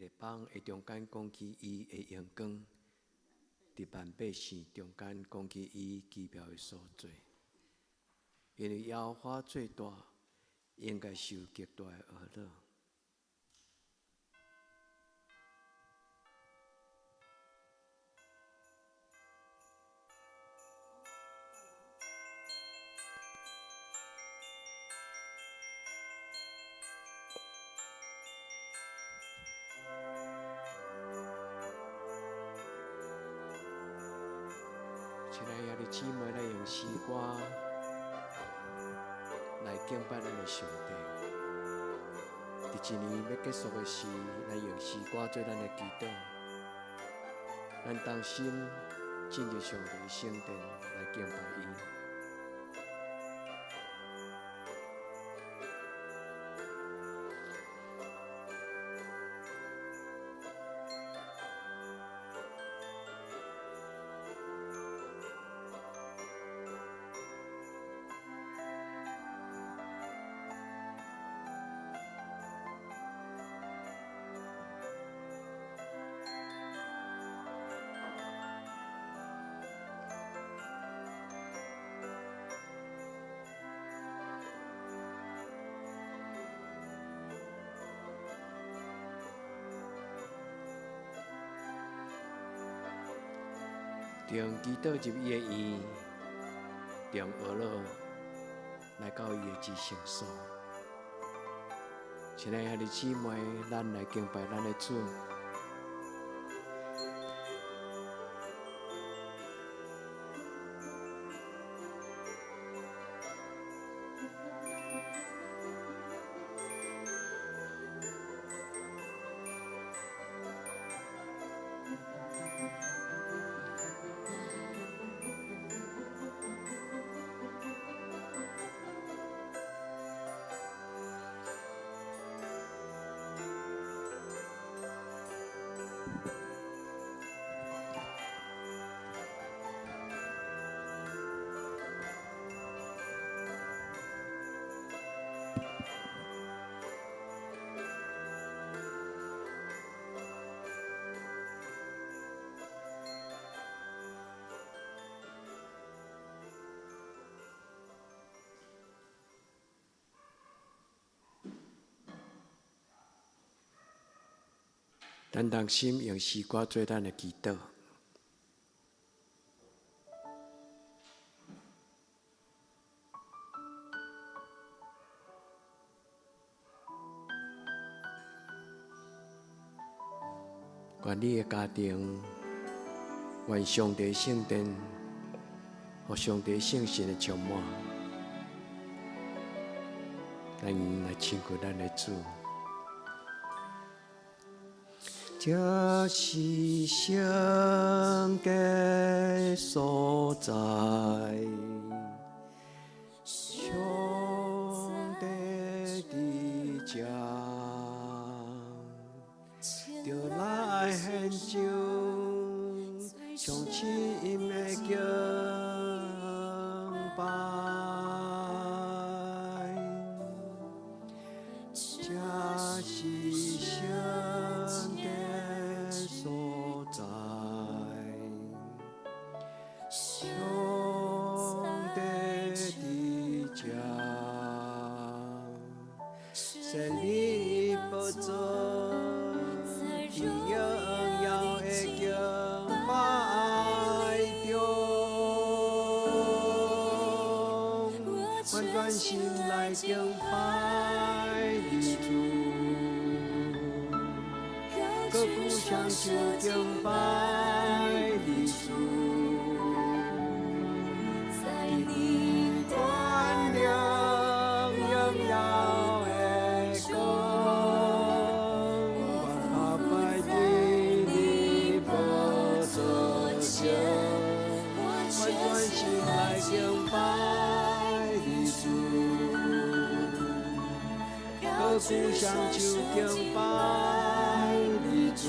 个邦的中間講起伊的榮光，佇萬百姓中間講起伊奇妙的所作。因為耶和華做大，應該受極大的呵咾。親愛的兄弟姊妹，咱用詩歌來敬拜咱的上帝。佇一年欲結束的時，咱用詩歌做咱的祈禱。咱同心進入上帝的聖殿來敬拜伊。用祈禱入伊的院，用呵咾來到伊的至聖所。親愛兄弟姊妹，咱來敬拜咱的主。咱同心用詩歌做咱的祈禱。願你的家庭，願上帝聖殿，予上帝聖神的充滿，咱來親近咱的主。這是聖潔所在，上帝佇這，著來獻上上深的敬拜。這是聖潔所在，上帝佇這，設立寶座，佇榮耀的敬拜中，阮專心來敬拜你主。高舉雙手敬拜你主，佇你權能榮耀的光，我下拜佇你寶座前，我專心來敬拜你主。高舉雙手敬拜你主，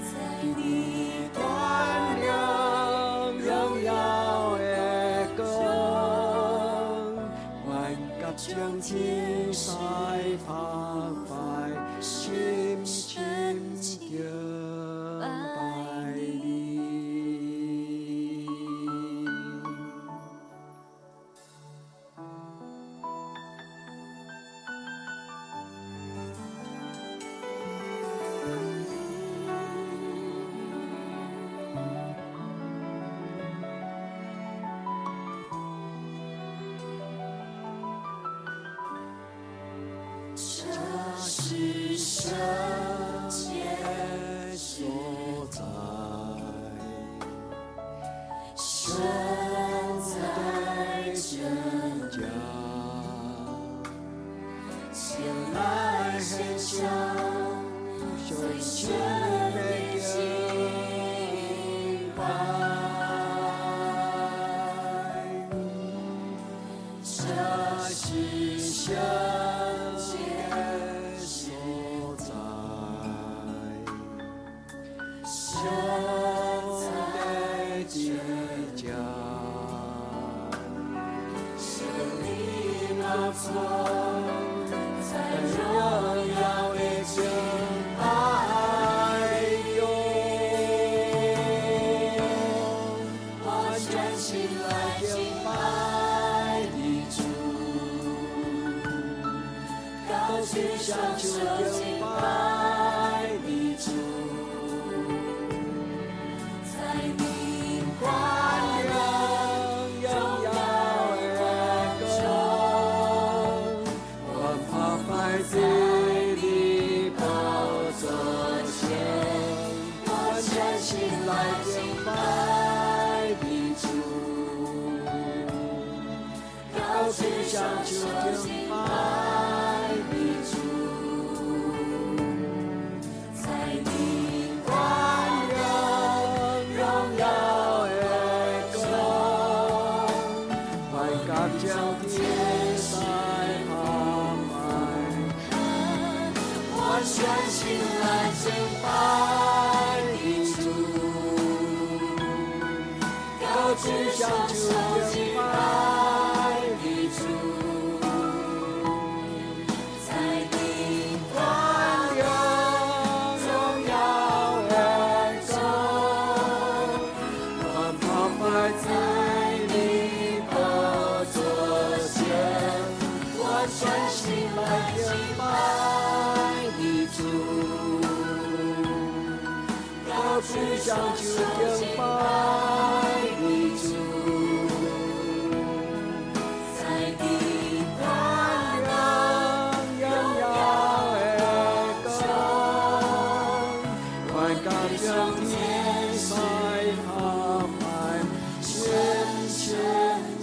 佇你權能榮耀的光，願甲將天使拍拜座，在榮耀的敬拜中，我全心來敬拜你主，高舉雙手敬拜你主，在你光榮榮耀的光，我拍擺佇你寶座前，我全心來敬拜你主，高舉雙手敬拜你主，在你光榮榮耀的光，萬甲將天使拍擺，我全心來敬拜你主，高舉雙手敬拜你主，在你光榮榮耀的光，我拍擺在你寶座前，我全心來敬拜你主，高舉雙手敬拜你主，在你光榮榮耀的光，萬甲將天使拍擺，深深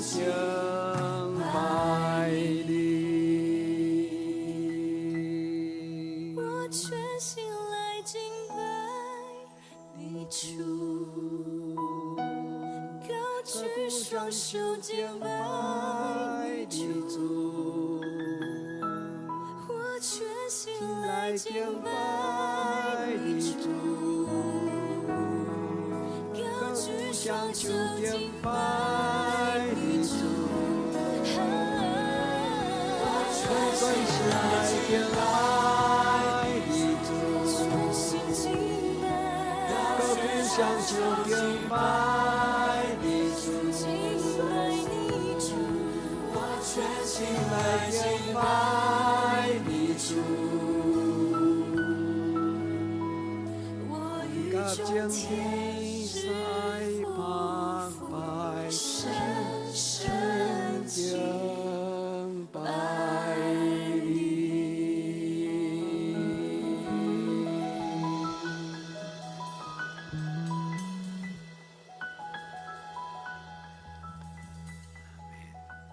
敬拜你。我全心來敬拜你主，高舉雙手敬拜你主，我全心來敬拜你主，高舉雙手敬拜你主，我全心來敬拜你主，全心敬拜，高舉雙手敬拜你主，敬拜你主，我全心來敬拜你主，我與甲眾將天天使使拍擺，深深敬敬拜你。你。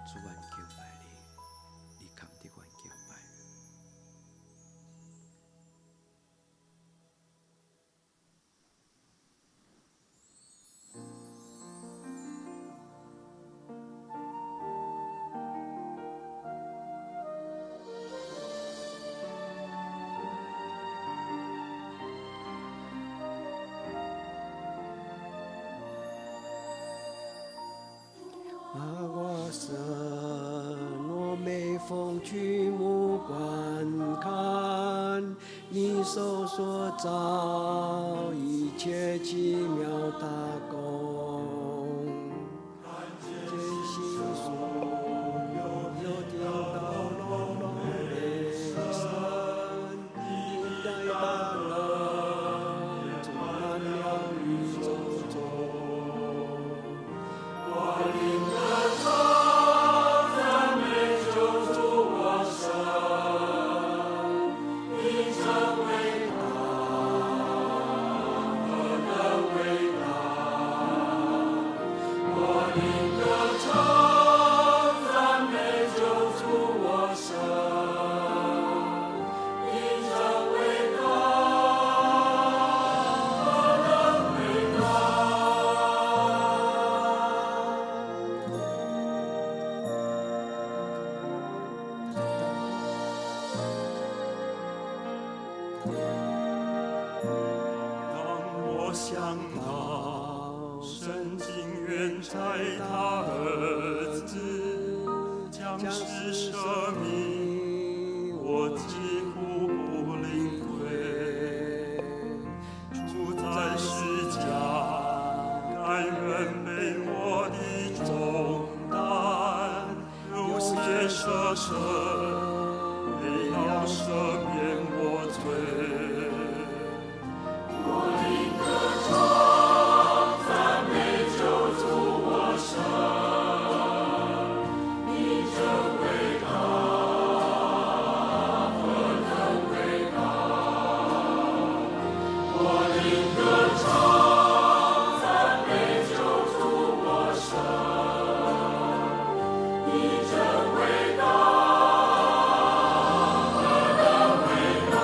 主，阮敬拜你，你堪得阮敬拜。啊，我神，若每逢舉目觀看，你手所造一切奇妙大工，見星宿，又聽到隆隆雷聲，你的大能充滿了宇宙中。我靈歌唱，讚美救主我神，你真偉大，何等偉大！我靈歌唱，讚美救主我神，你真偉大，何等偉大！當我想到神情願差他兒子，將將施捨命，我幾乎不領虧。主在十架，甘願背我的重擔，流血捨身，為要赦免我罪。我靈歌唱，讚美救主我神，你真偉大，何等偉大！我靈歌唱，讚美救主我神，你真偉大，何等偉大！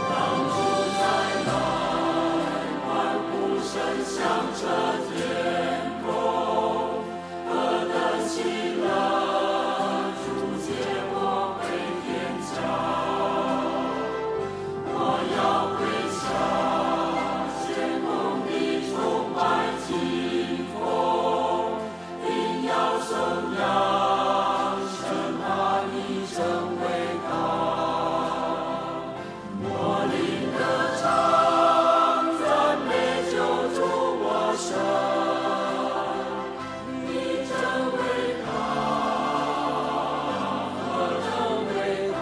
當主再來，歡呼聲響徹天空，何等喜樂！主接我回天家，我要回想天空的崇拜經風，定要頌揚神啊，你真偉大！我靈歌唱，讚美救主我神，你真偉大，何等偉大！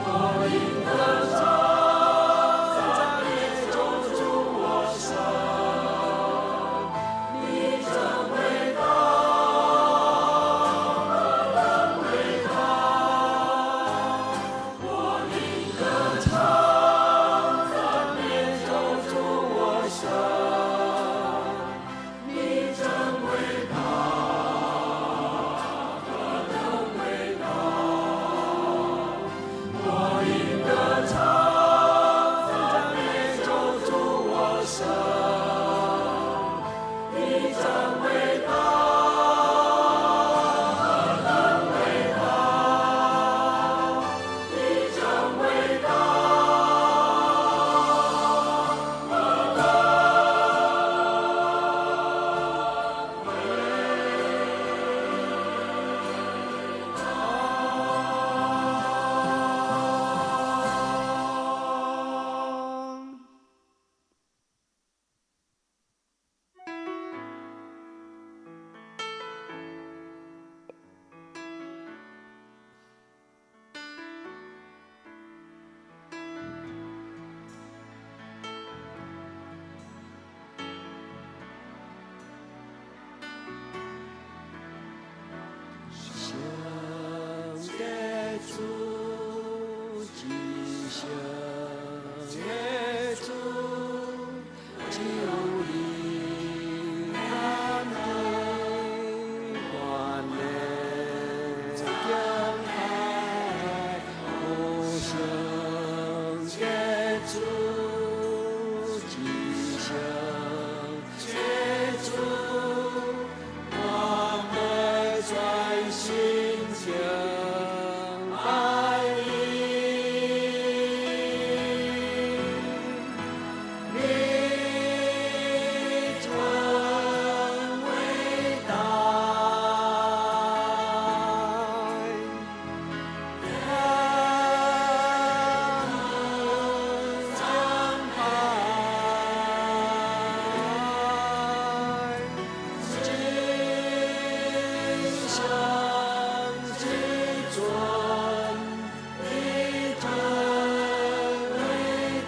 我靈歌唱，讚美救主我神，你真偉大，何等偉大！我靈歌唱，讚美救主我神，你真偉大，何等偉大！我靈歌唱，讚美救主我神，你真偉大，何等偉大！你真偉大，何等偉大！聖潔主，至聖的主，只有你堪當阮的敬拜，哦，聖潔主，至聖的主，我欲全心敬拜你。你真偉大，感恩敬拜，至聖至尊，你真偉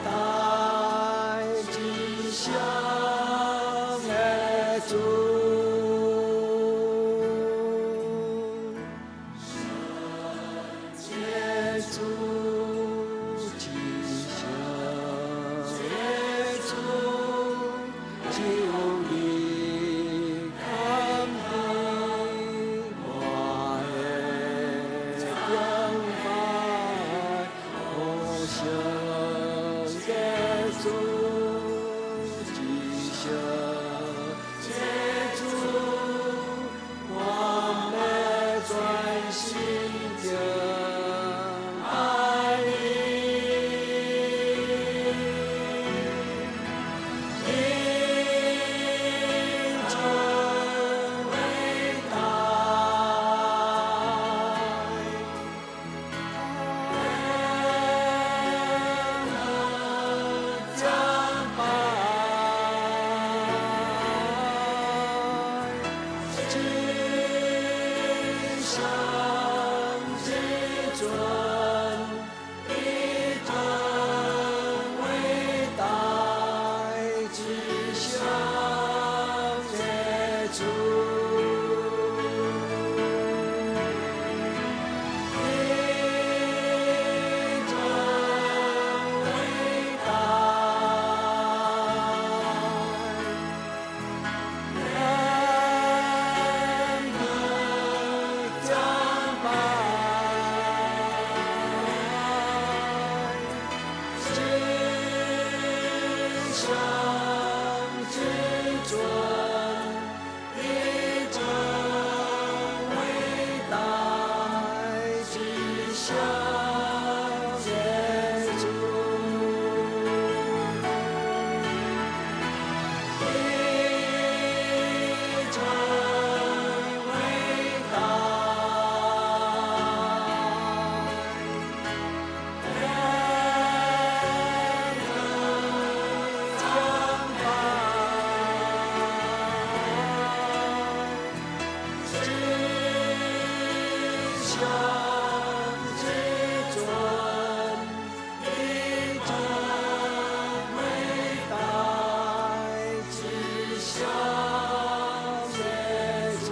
大，至聖的主。聖潔主，至聖的主，只有你堪當我的敬拜，哦，聖你真偉大，恩德彰白，至聖至尊，你真偉大，至聖耶穌。你真偉大，恩德彰白，至聖至尊，你真偉大，至聖耶穌。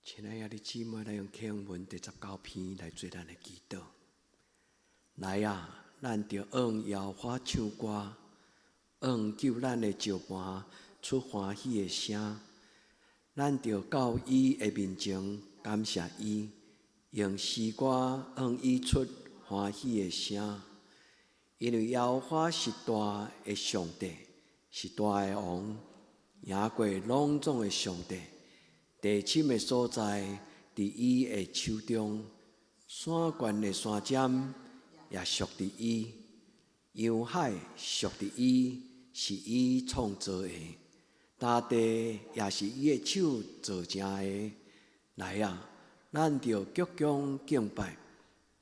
親愛的兄弟姊妹，來用經文第19篇來做咱的祈禱。來啊，咱著向耶和華唱歌，向救咱的石磐出歡喜的聲。咱著到伊的面前感謝伊，用詩歌向伊出歡喜的聲。因為耶和華是大的上帝，是大的王，贏過攏總的上帝。地深的所在，佇伊的手中；山懸的山尖也屬佇伊；洋海屬佇伊，是伊創造的；大地也是伊的手造成的。來啊，咱著鞠躬敬拜，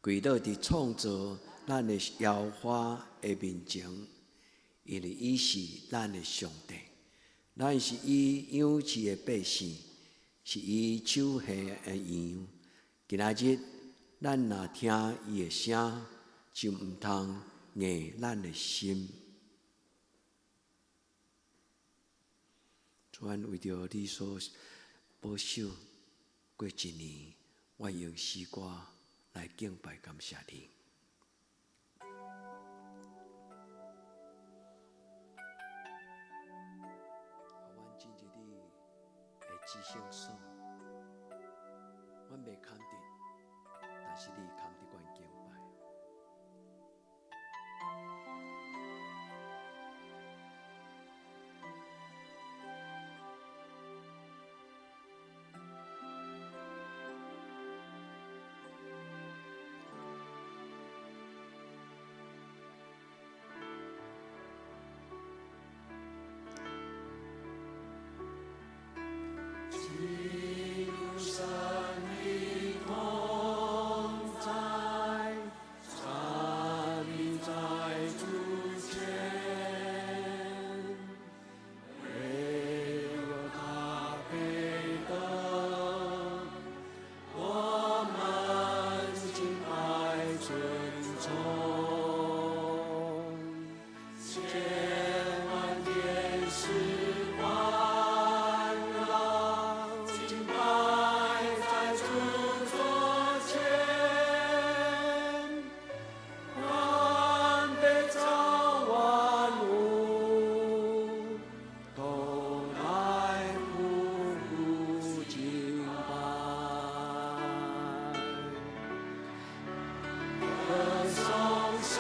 跪倒佇創造咱的耶和華的面前，因為伊是咱的上帝，咱是伊養飼的百姓。是伊手下的羊。今仔日，咱若聽伊的聲，就毋通硬咱的心。主，阮為著你所保守過一年，我用詩歌來敬拜感謝你。予阮進入你的至聖所，阮袂堪得，但是你堪得阮敬拜。進入神的同在，站立在主前，唯有他配得我們敬拜尊崇，千萬天使環繞，敬拜在主座前，萬被造萬物都來匍匐敬拜，歌頌神，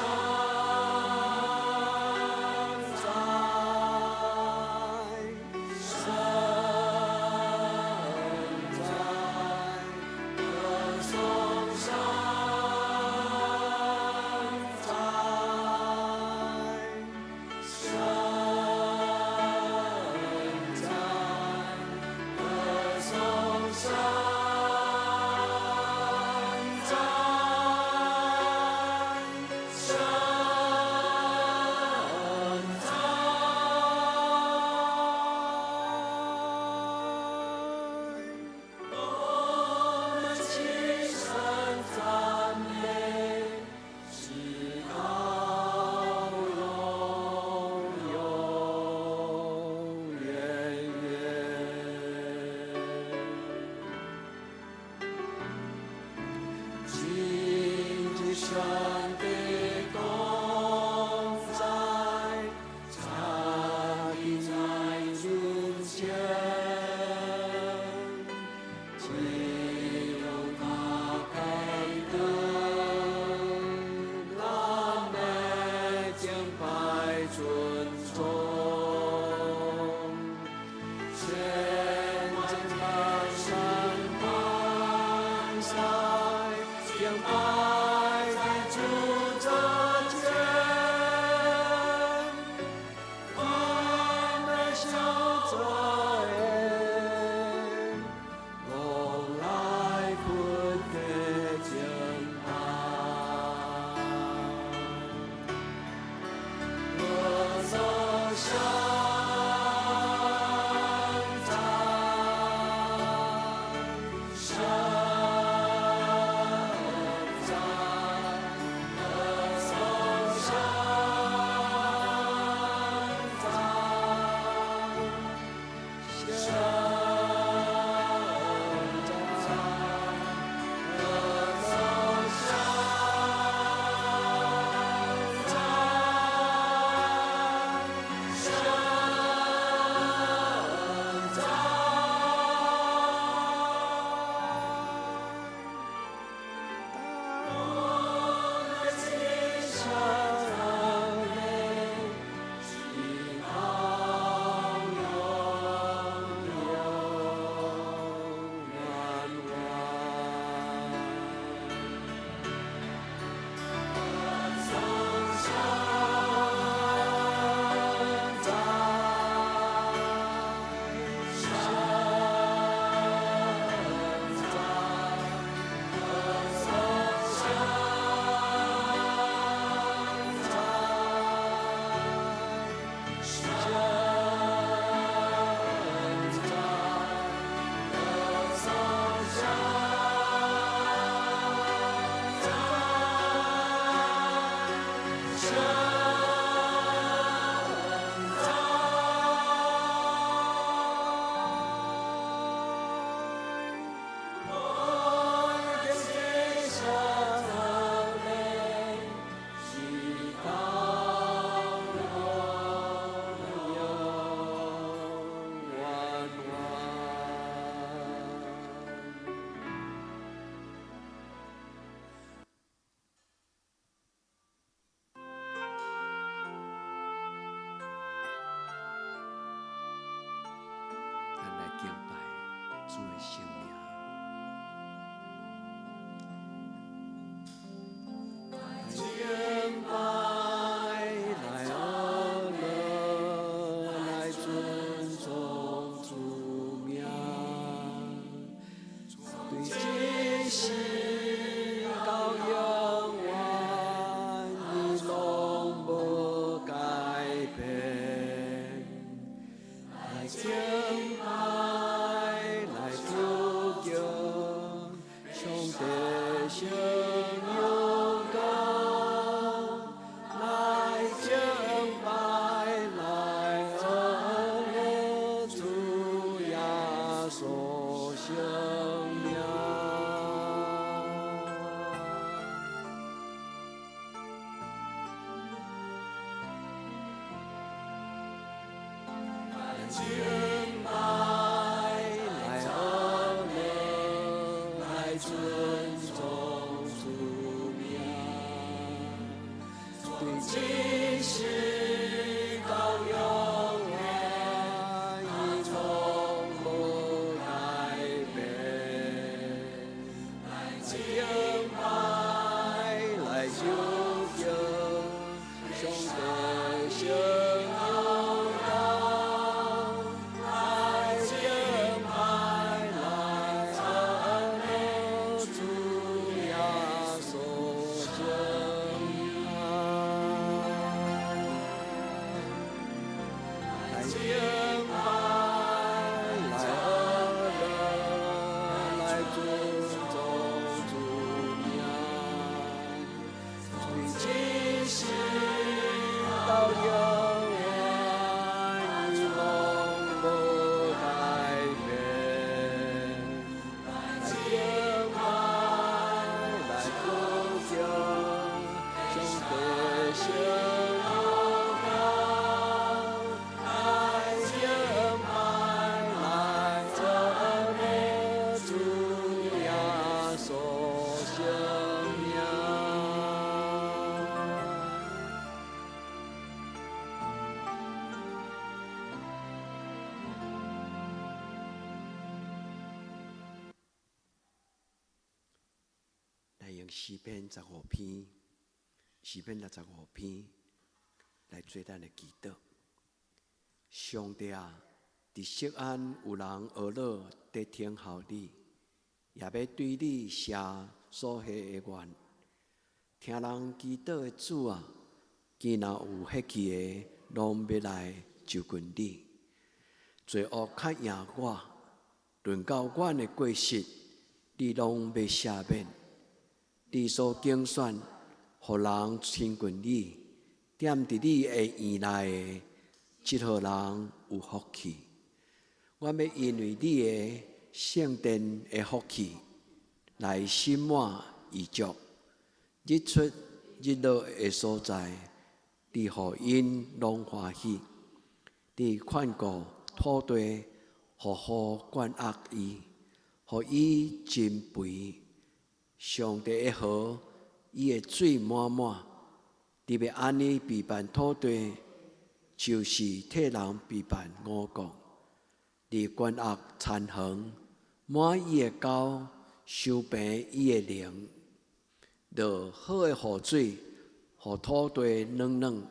頌，千千萬萬萬世，敬拜在主座前，歡樂笑着攏來屈膝敬拜。歌頌頌讚，頌讚，歌頌頌讚，頌讚，歌頌頌讚，頌讚。當這世內，直到永永遠遠。歌頌頌讚，頌讚，歌頌頌讚，頌讚，歌頌頌讚，頌讚。愛的這世內，直到永永遠遠。咱來敬拜主的聖名。來敬拜，來阿樂，來尊崇主名。對這世到永遠，伊攏無改變。來敬拜，來尊敬，上帝聖勇敢。來敬拜，來阿樂，主耶穌聖名。來敬拜，來阿樂，來尊崇主名。對這世到永遠，伊從無改變。來敬拜，來尊敬，上帝聖勇敢。來敬拜，來阿樂，主耶穌聖名。來敬拜，來阿樂，來尊崇主名。對這世到永遠，伊攏無改變。來敬拜，來尊敬，上帝聖勇敢。來敬拜，來阿樂，主耶穌聖名。用詩篇十五篇，詩篇65篇來做咱的祈禱。上帝啊，佇錫安有人呵咾佇等候你，也欲對你寫所許的願。聽人祈禱的主啊，既若有血氣的，攏欲來就近你。罪惡較贏我，論到阮的過失，你攏欲赦免。你所揀選，予人親近你，踮佇你的院內的，這號人有福氣。我欲因為你的聖殿的福氣，來心滿意足。日出日落的所在，你予𪜶攏歡喜。你看顧土地，予雨灌壓伊，予伊真肥。上帝的河，伊的水滿滿。你欲按呢備辦土地，就是替人備辦五穀。你關壓田園，滿伊的溝，修平伊的稜。落好的雨水，予土地軟軟，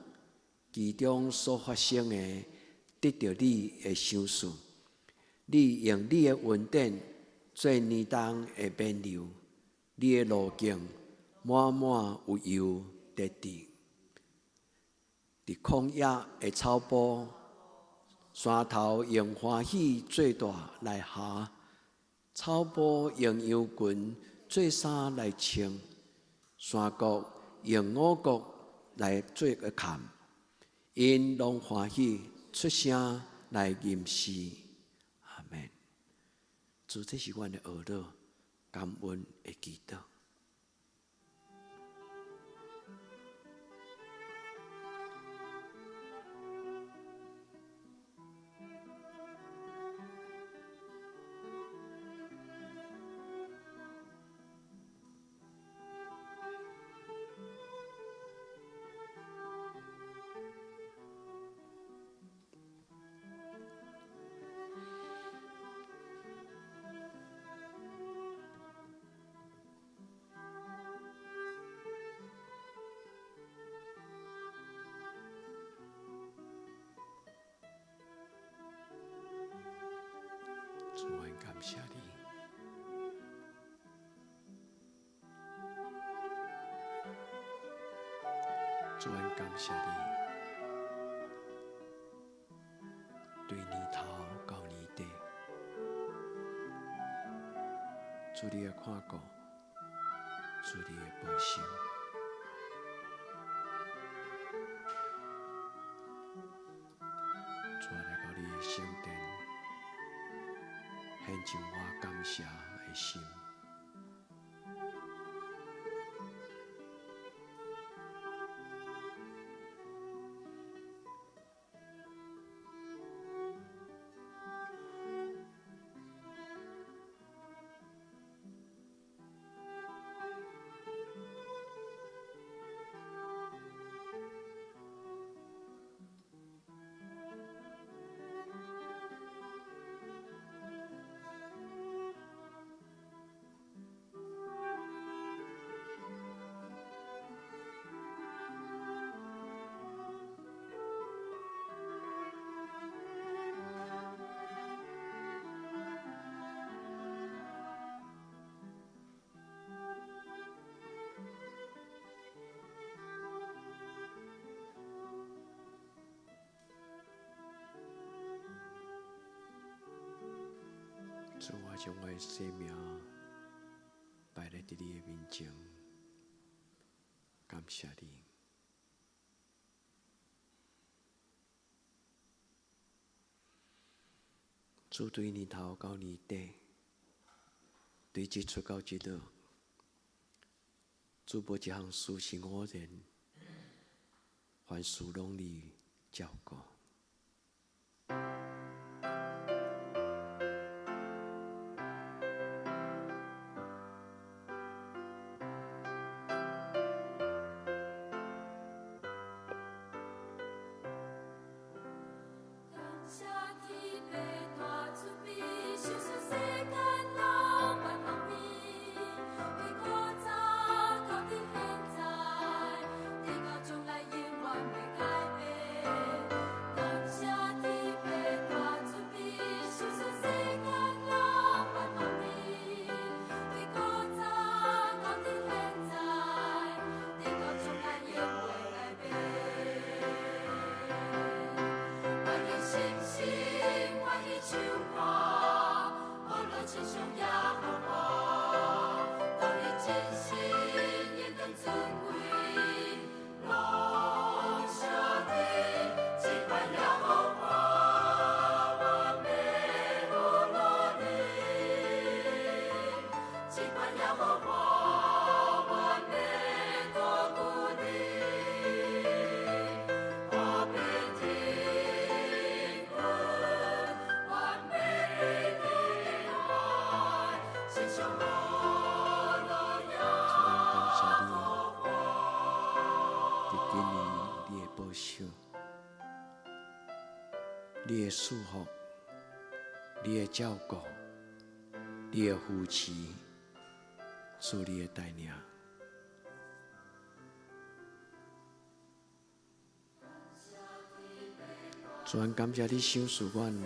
其中所發生的，得著你的賞賜。你用你的恩典做年冬的勉勵，你的路徑滿滿有油得致。佇曠野的草埔，山頭用歡喜做帶來縖，草埔用羊群做衫來穿。山谷用五穀來做個崁，𪜶攏歡喜出聲來吟詩。阿門。主，這是阮的呵咾，感恩的祈禱。主，阮感謝你。主，阮感謝你。對年頭到年底，主你的看顧，主你的保守。主來到你的聖殿，獻上我感謝的心。主，我將我的生命擺佇你的面前，感謝你。主，對年頭到年底，對日出到日落，主無一項事是偶然，凡事攏你照顧。感謝天父大慈悲，想想世間人萬方便，對古早你的祝福，你的照顧，你的扶持，主你的帶領。主，阮感謝你賞賜阮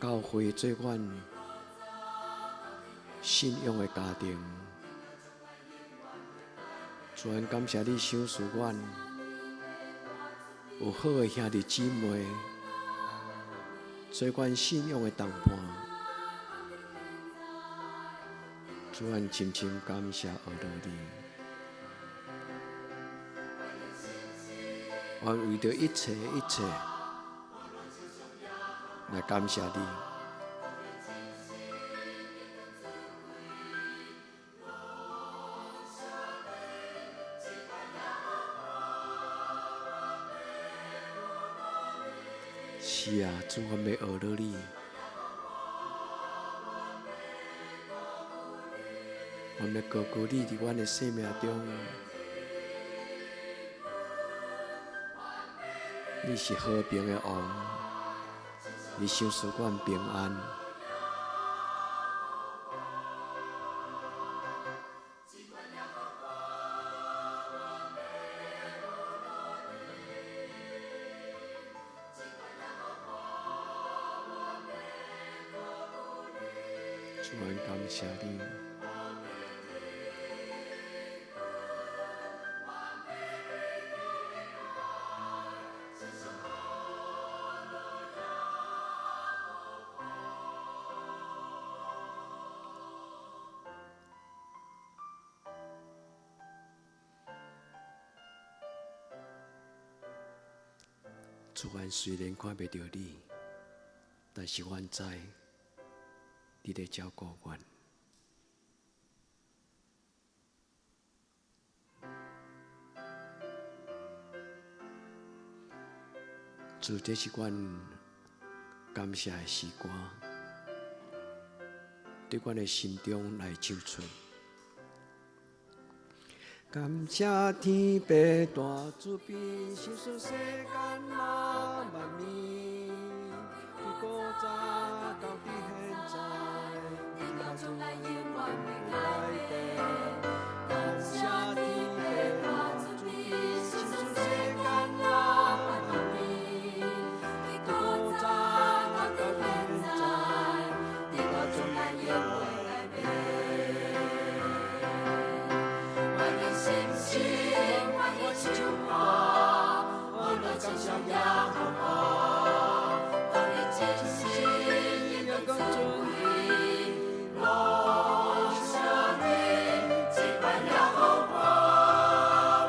教會做阮信仰的家庭。主，阮感謝你賞賜阮有好的兄弟姊妹，做阮信仰的同伴。主，阮深深感謝阿羅你。阮為著一切一切來感謝你。是啊，主，阮欲學落你，阮欲高舉你佇阮的生命中。你是和平的王，你賞賜阮平安。主，阮感謝你。主，阮雖然看袂著你，但是阮知你咧照顧阮。主，這是阮感謝的詩歌，佇阮的心中來唱出。感謝天父大慈悲，賞賜世間萬物，佇古早到佇現在，直到將來永遠袂改變。感謝天父大慈悲，賞賜世間萬物，佇古早到佇現在，直到將來永袂改變。願意心心歡喜唱歌，無論親像耶和華，當你真心應當尊貴，攏謝你，這款耶和華，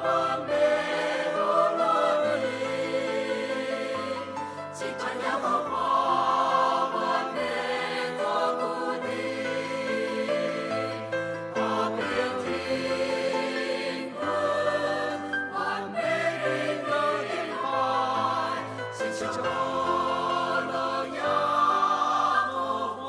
阮欲學落你，這款耶和華，阮欲高舉你，和平平安，阮欲敬拜，親像耶和華。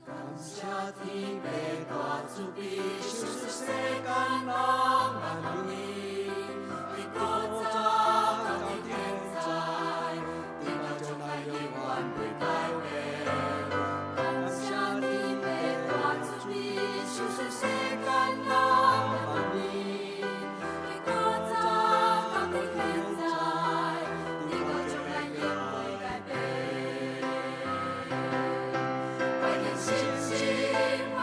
感謝天父大慈悲，賞賜世間萬物，佇古早到佇現在，直到將來永遠袂改變。感謝天父大慈悲，賞賜世間萬物，佇古早到佇現在，直到將來永袂改變。願意心心歡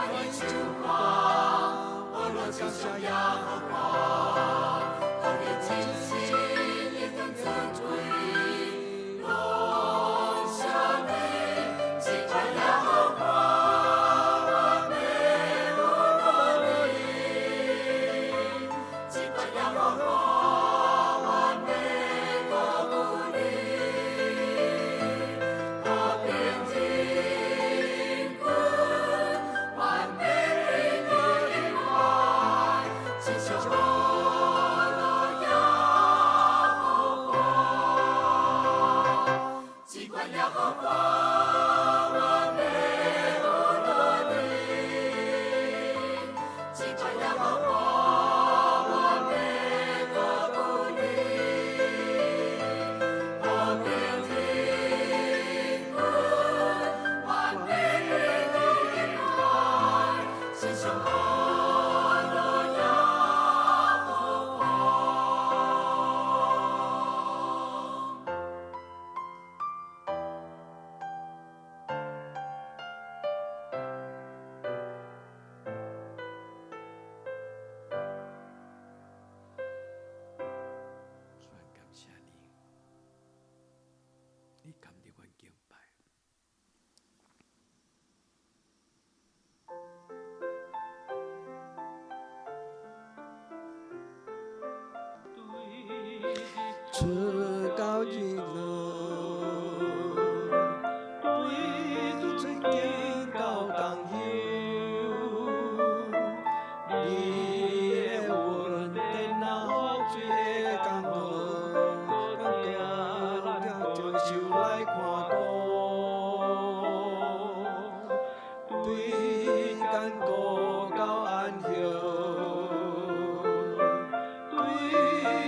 出到日落，對春景到冬休，你的恩典若雨水的江河，咱行咱手來看顧，對艱苦到安歇，對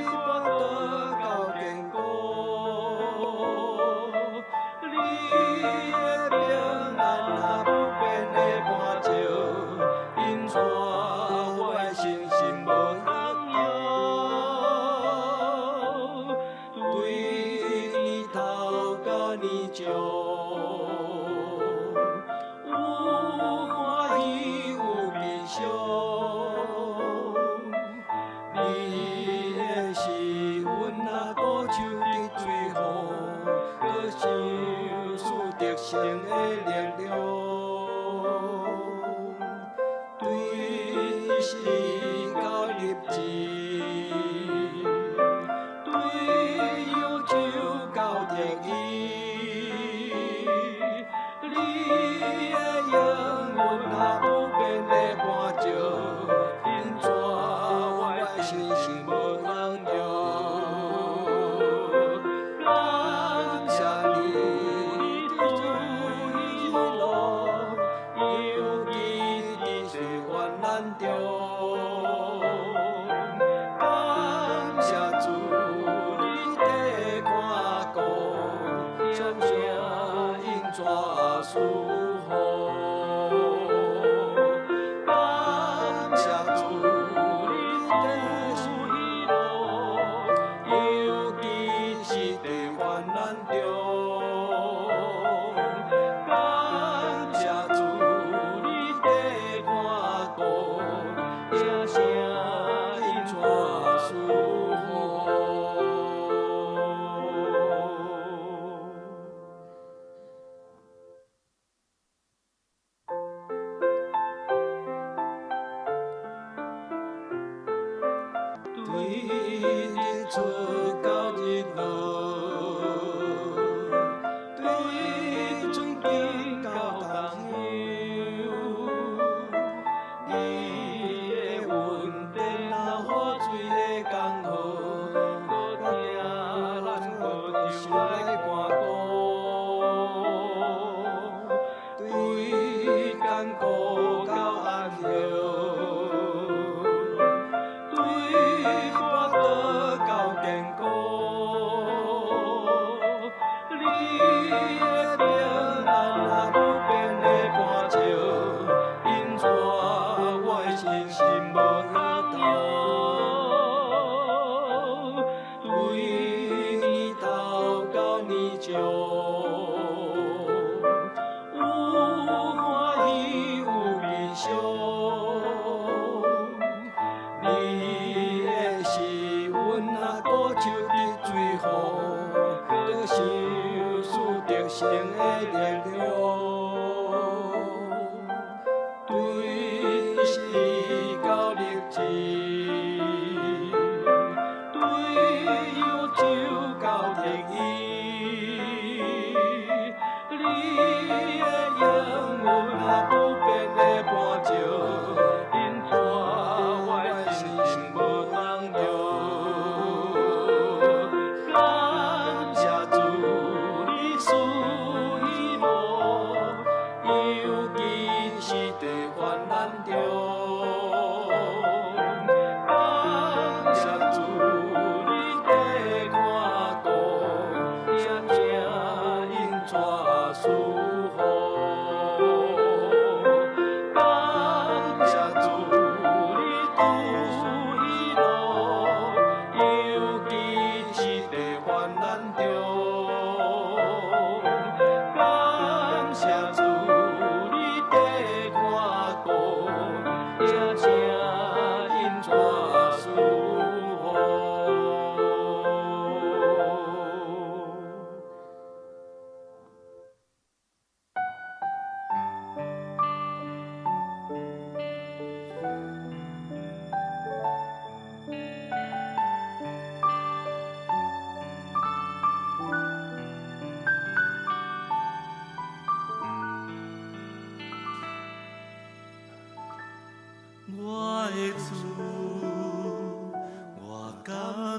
跋倒到堅固，你的平安若不變的磐石，引帶我的信心無動搖。對年頭到年終，有歡喜有悲傷，你的是阮若孤樹滴水雨，閣賞賜得勝的力量。對死到入志，對憂愁到得意，你的應允若不變的磐石，引帶我的信心無動搖。感謝你的喜樂，尤其佇患難中。感謝主，你的看顧，常常引帶賜福。感謝主，你的喜樂，尤其是佇患難中。感謝主，你的看顧，聲聲引帶賜福。對日出到日落，對春景到冬休，你的恩典若雨水的江河，咱行咱無手來看顧，對艱苦到安歇，對跋倒到堅固。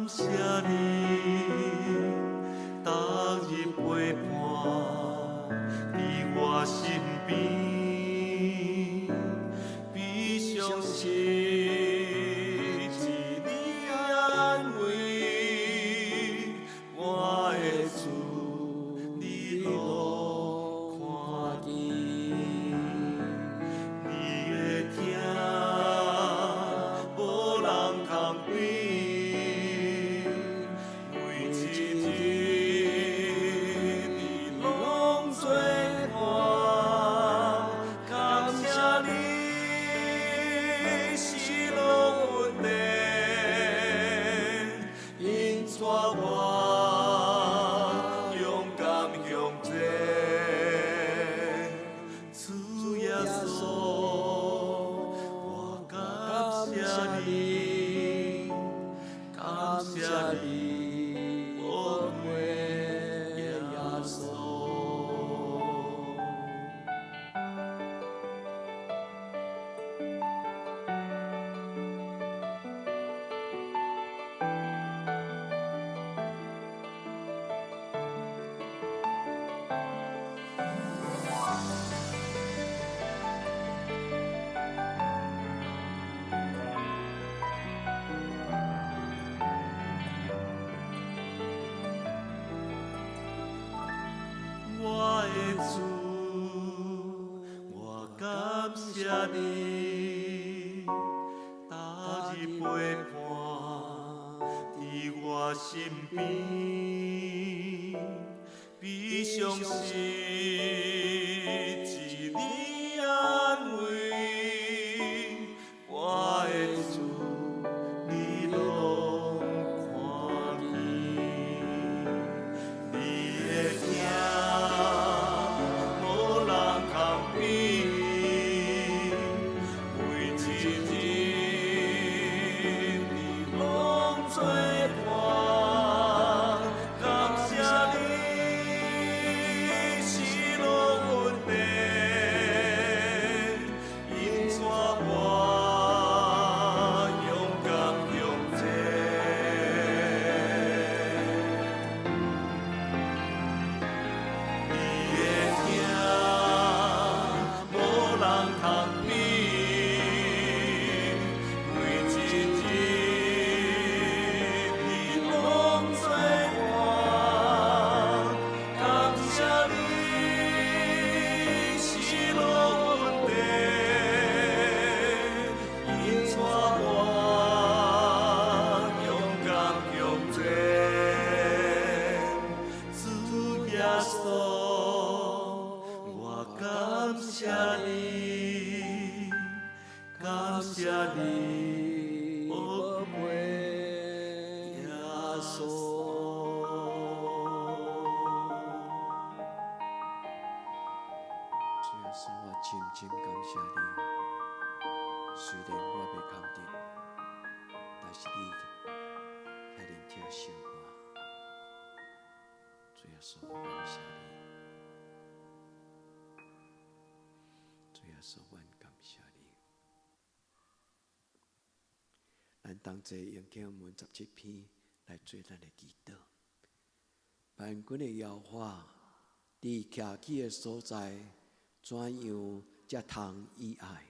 謝你，逐日陪伴佇我身邊，悲傷時是你安慰，我的主，你攏看見，你的疼無人通比，每一日你攏做伴，感謝你喜樂恩典，引帶我勇敢向前，主耶穌，我感謝你，感謝你，寶貴耶穌。我的主，我感謝你，逐日陪伴佇我身邊，悲傷時是你安慰，我的主，你攏看見，你的疼無人通比，每一日你攏做伴，感謝你喜樂恩典，引帶我勇敢向前。你的疼無人通比，每一日你攏做伴，感謝你喜樂恩典，引帶我勇敢向前。主耶穌，我感謝你，感謝你，寶貴耶穌。主耶穌，我深深感謝你。雖然我袂堪得，但是你遐爾疼惜我。主耶穌，我感謝你。主耶穌，阮感謝你。咱同齊用經文17篇來做咱的祈禱。萬軍的耶和華佇徛起的所在，怎樣才通以愛？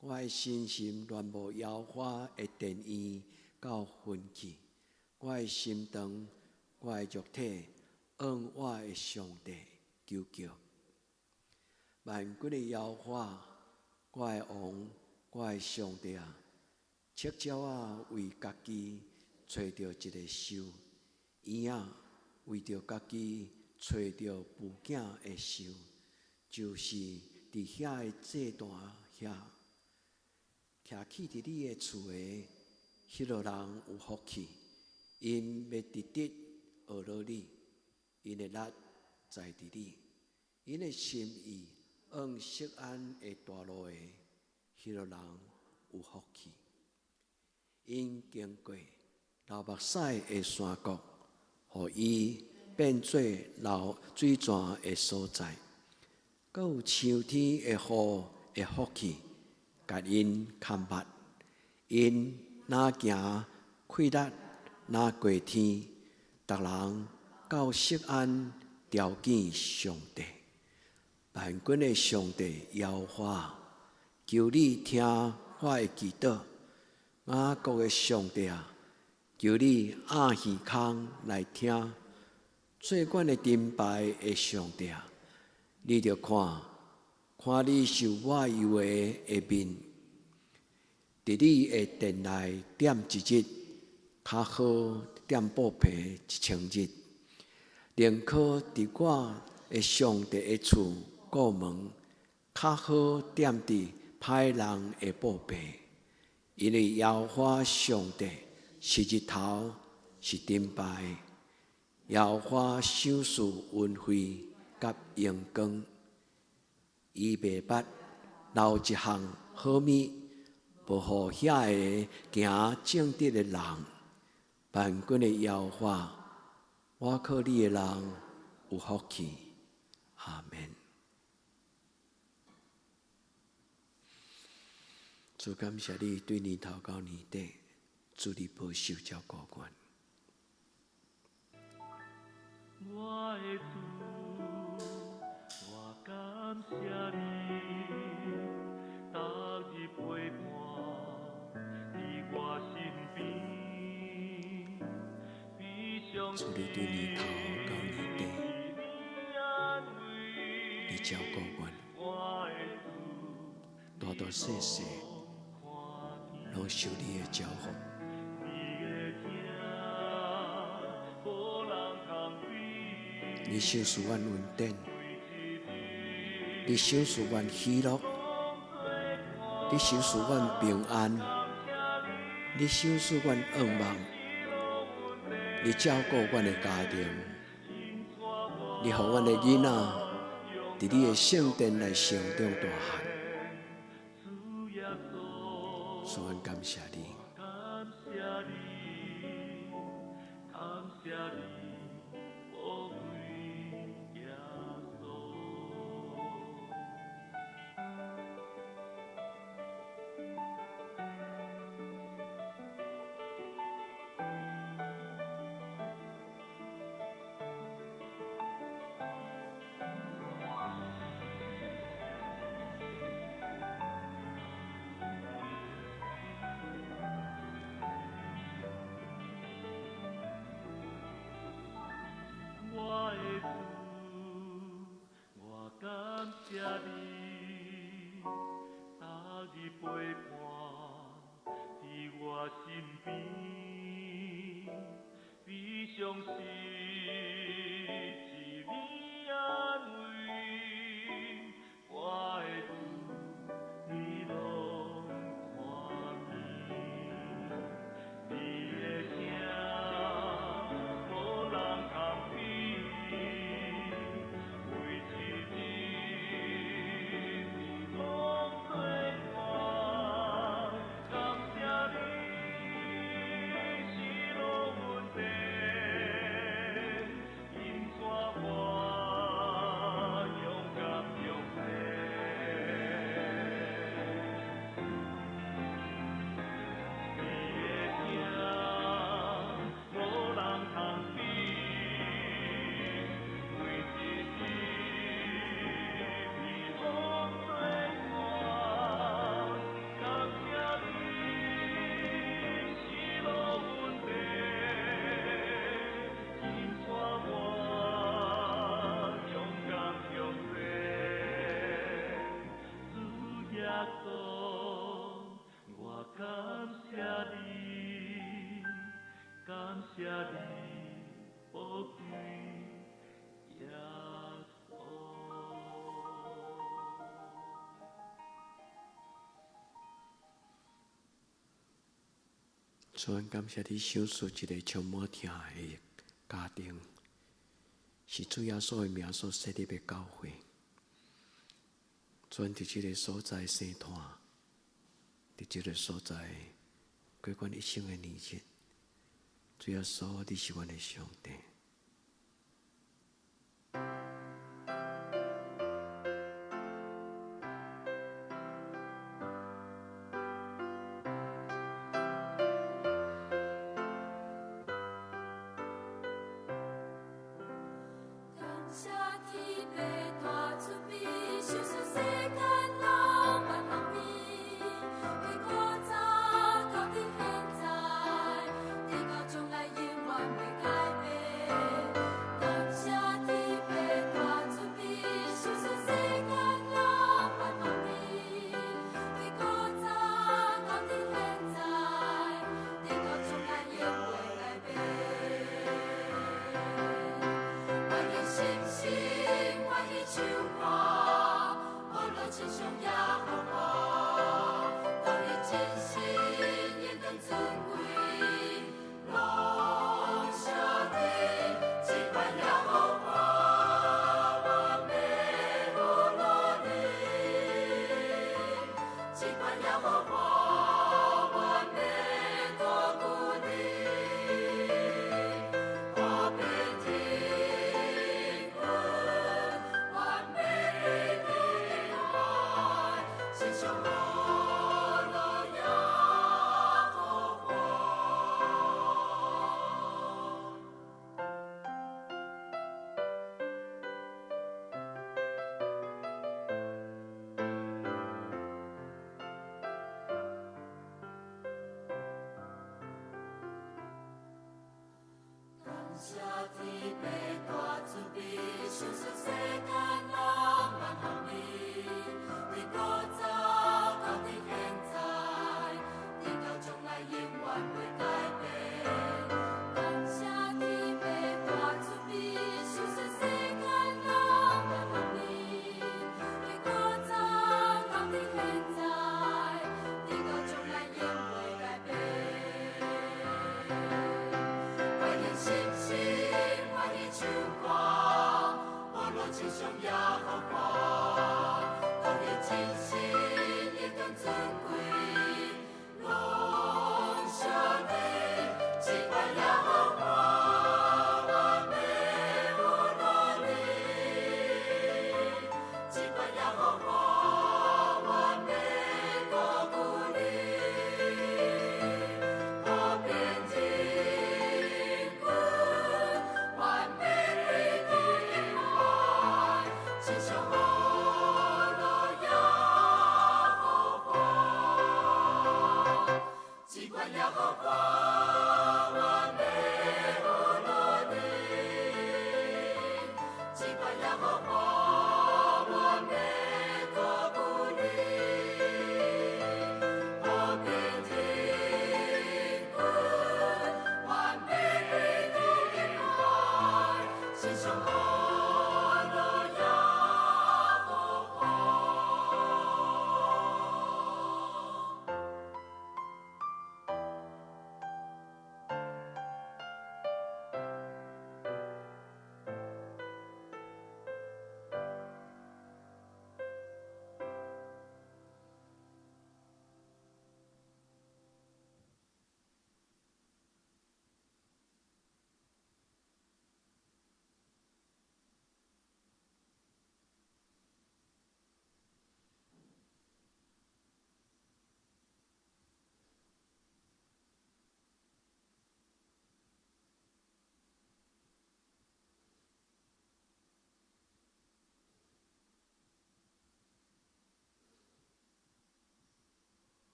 我的身心戀慕耶和華的殿院到昏去，我的心腸，我的肉體，向我的上帝求叫。萬軍的耶和華，我的王，我的上帝啊！赤鳥仔為家己揣著一个獸，鷹仔為著家己揣著孵囝的獸，就是佇遐个祭壇遐，徛起佇你的厝的彼落人有福氣，𪜶欲直直學落你，𪜶的力在佇你，𪜶的心意往錫安的大路的彼落人有福氣。𪜶經過流目屎的山谷，予伊變做流水泉的所在，閣有秋天的雨的福氣，共𪜶崁捌。𪜶若行氣力，若過天，逐人到錫安朝見上帝。萬軍的上帝耶和華，求你聽我的祈禱。雅各的上帝啊，求你掩耳孔來聽。做阮的盾牌的上帝啊，你著看，看你受我油的面，佇你的殿內踮一日，較好踮布棚1000日。寧可佇我的上帝的厝顧門，較好踮佇歹人的布棚。因為耶和華上帝是日頭，是盾牌。耶和華賞賜恩惠佮榮光，伊袂捌留一項好物，無予遐个行正直的人。萬軍的耶和華，倚靠你的人有福氣。阿們。主感謝你對年頭到年底，主你保守照顧阮。我的主，我感謝你，逐日陪伴佇我身邊。主你對年頭到年底，你照顧阮，大大細細，攏受你的祝福。你賞賜阮恩典，你賞賜阮喜樂，你賞賜阮平安，你賞賜阮願望，你照顧阮的家庭，你予阮的囡仔佇你的聖殿內成長大漢。所以阮感謝你。我的主，我感謝你，逐日陪伴佇我身邊，悲傷時是你安慰，我的主，你攏看見，你的疼無人通比，每一日你攏做伴，感謝你喜樂恩典，引帶我勇敢向前。你的疼無人通比，每一日你攏做伴，感謝你喜樂恩典，引帶我勇敢向前。主耶穌，我感謝你，感謝你，寶貴耶穌。主，阮感謝你賞賜一个充滿疼愛的家庭，是主耶穌的名所設立的教會。主，阮佇這个所在生湠，佇這个所在過阮一生的年日。主耶穌，你是阮的上帝。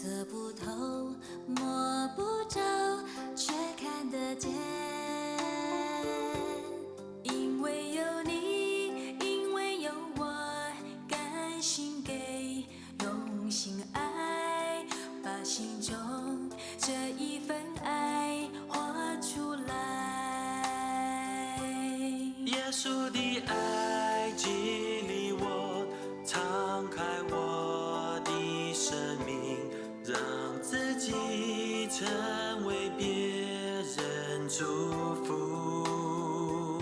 測不透，摸不著，卻看得見。因為有你，因為有我，甘心給，用心愛，把心中這一份愛活出來。耶穌的愛激勵我，敞開我的生命，讓自己成為別人祝福。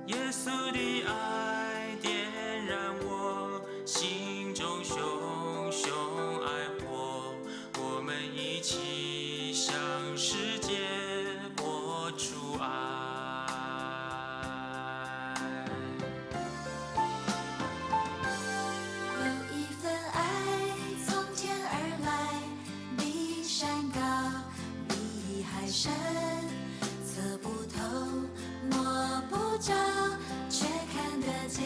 耶穌的愛點燃我心中熊熊愛火，我們一起向世界活出愛。有一份愛從天而來，比山高，比海深，測不透，摸不著，卻看得見。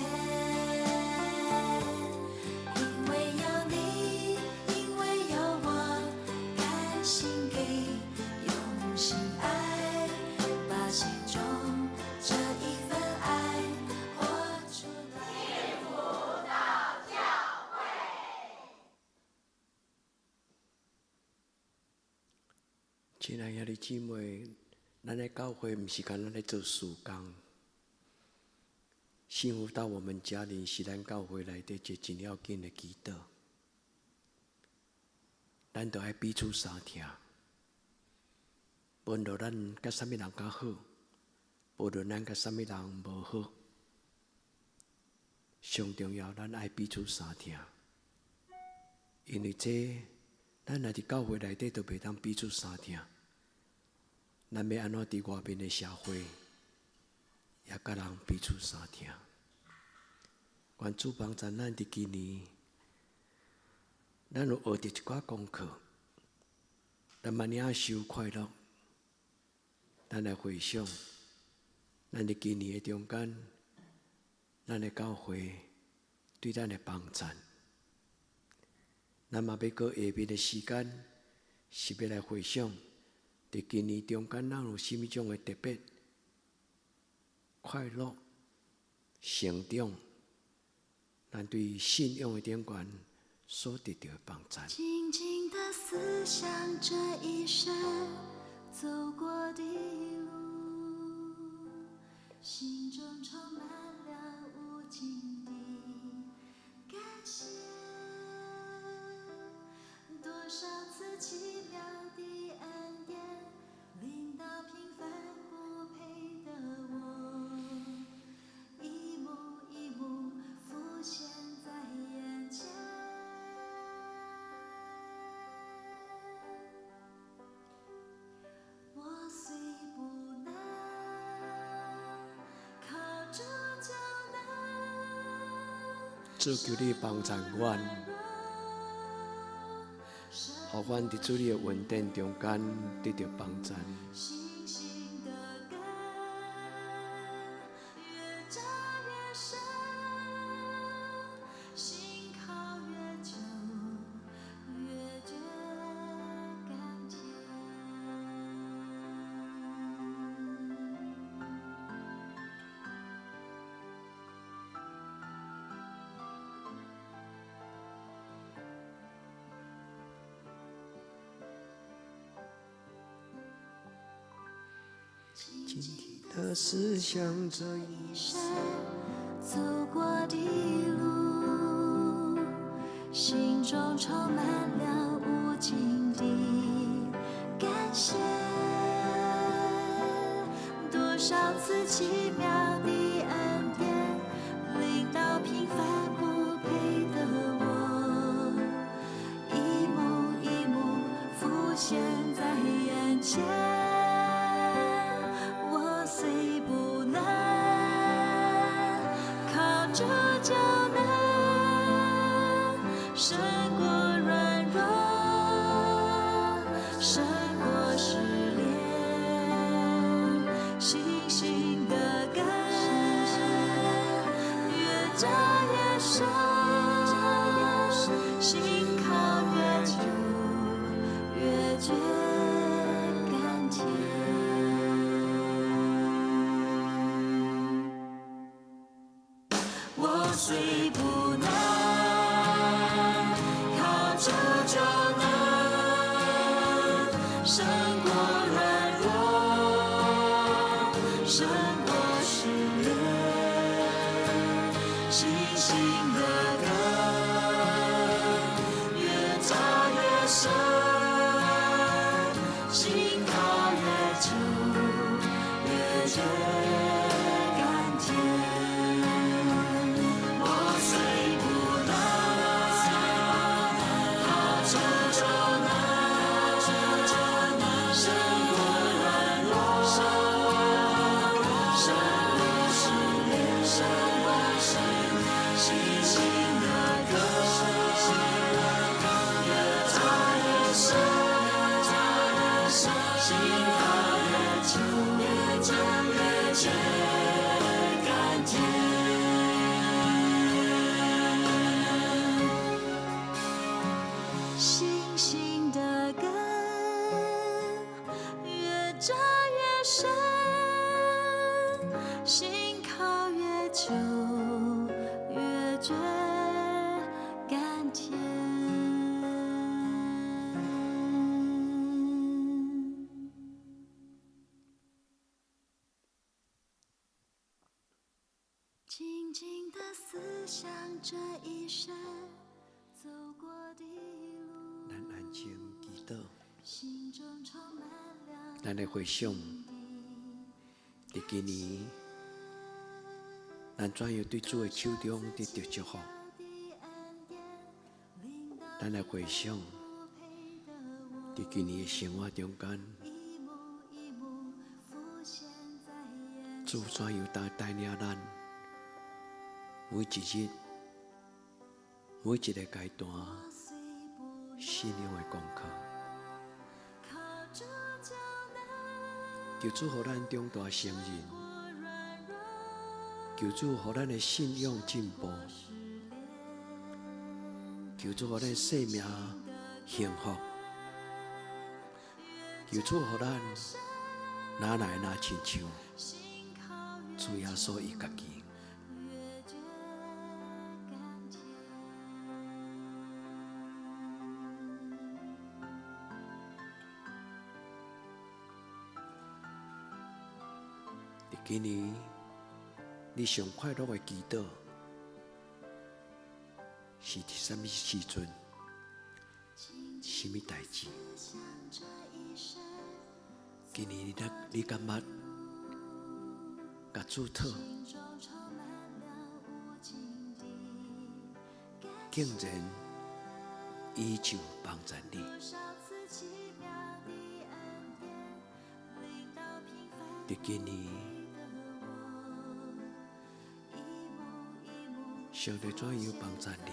因為有你，因為有我，甘心給，用心愛，把心中這一份愛活出來。親愛兄弟姊妹，咱的教會毋是干焦咧做事工，幸福到我們家裡是咱教會內底一個真要緊的祈禱。咱都愛彼此相疼，無論咱佮啥物人較好，無論咱佮啥物人無好，上重要，咱愛彼此相疼，因為這咱若佇教會內底都袂當彼此相疼，咱欲按怎佇外面的社會也佮人彼此相疼？願主幫助咱佇今年，咱有學著一寡功課，咱嘛領受快樂。咱來回想，咱佇今年的中間，咱的教會對咱的幫贊。咱嘛欲閣下面的時間，是欲來回想，佇今年中間，咱有啥物種的特別快樂、成長，咱對信仰的頂懸所得著的幫贊。靜靜的思想這一生走過的路，心中充滿了無盡的感謝。多少次奇妙的恩典，臨到平凡不配的我，一幕一幕浮現在眼前。我雖不能，靠主就能。主求你幫贊阮，予阮佇主你的恩典中間得著幫贊。信心的根越扎越深，心靠越久越覺甘甜。靜靜的思想這一生走過的路，心中充滿了無盡的感謝。多少次奇妙的恩典，臨到平凡不配的我，一幕一幕浮現在眼前。我雖不能，靠主就能勝過軟弱，勝過試煉，信心的根越扎越深，心靠越久雖不能，靠主就能勝過軟弱，勝過試煉，信心的根越扎越深，信靠越久，越覺甘甜。我雖不能，靠主就能勝過軟弱，勝過試煉，勝過試煉，信心的根越扎越深，信靠越久，越覺甘甜。信心的根越扎越深，信靠越久，越覺甘甜。靜靜地思想這一生走過的路，咱安靜祈禱，心中充滿了咱來回想，佇今年，咱怎樣對主的手中得著祝福？咱來回想，佇今年的生活中間，主怎樣帶帶領咱每一日、每一個階段信仰的功課。求主予咱長大成人，求主予咱的信仰進步，求主予咱生命幸福，求主予咱哪來哪親像主耶穌伊家己。今年你上快樂的祈禱是佇啥物時陣？啥物代誌？今年你感覺共主討，竟然伊就幫助你。佇今年，上帝怎樣幫助你？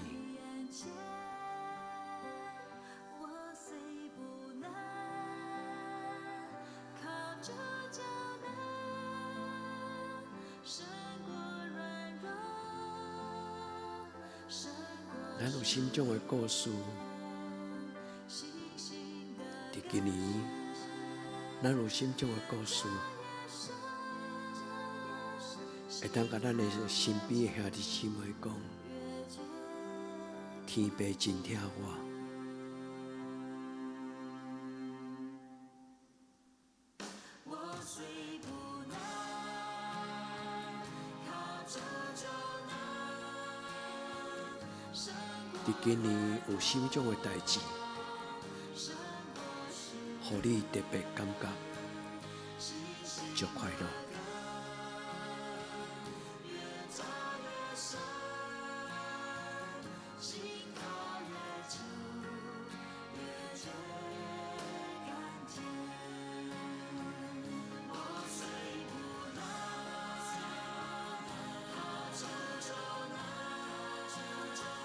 咱有心中的故事，佇今年，咱有心中的故事，會當共咱的身邊的兄弟姊妹講，天父真疼我。佇今年有啥物種的代誌，予你特別感覺足快樂？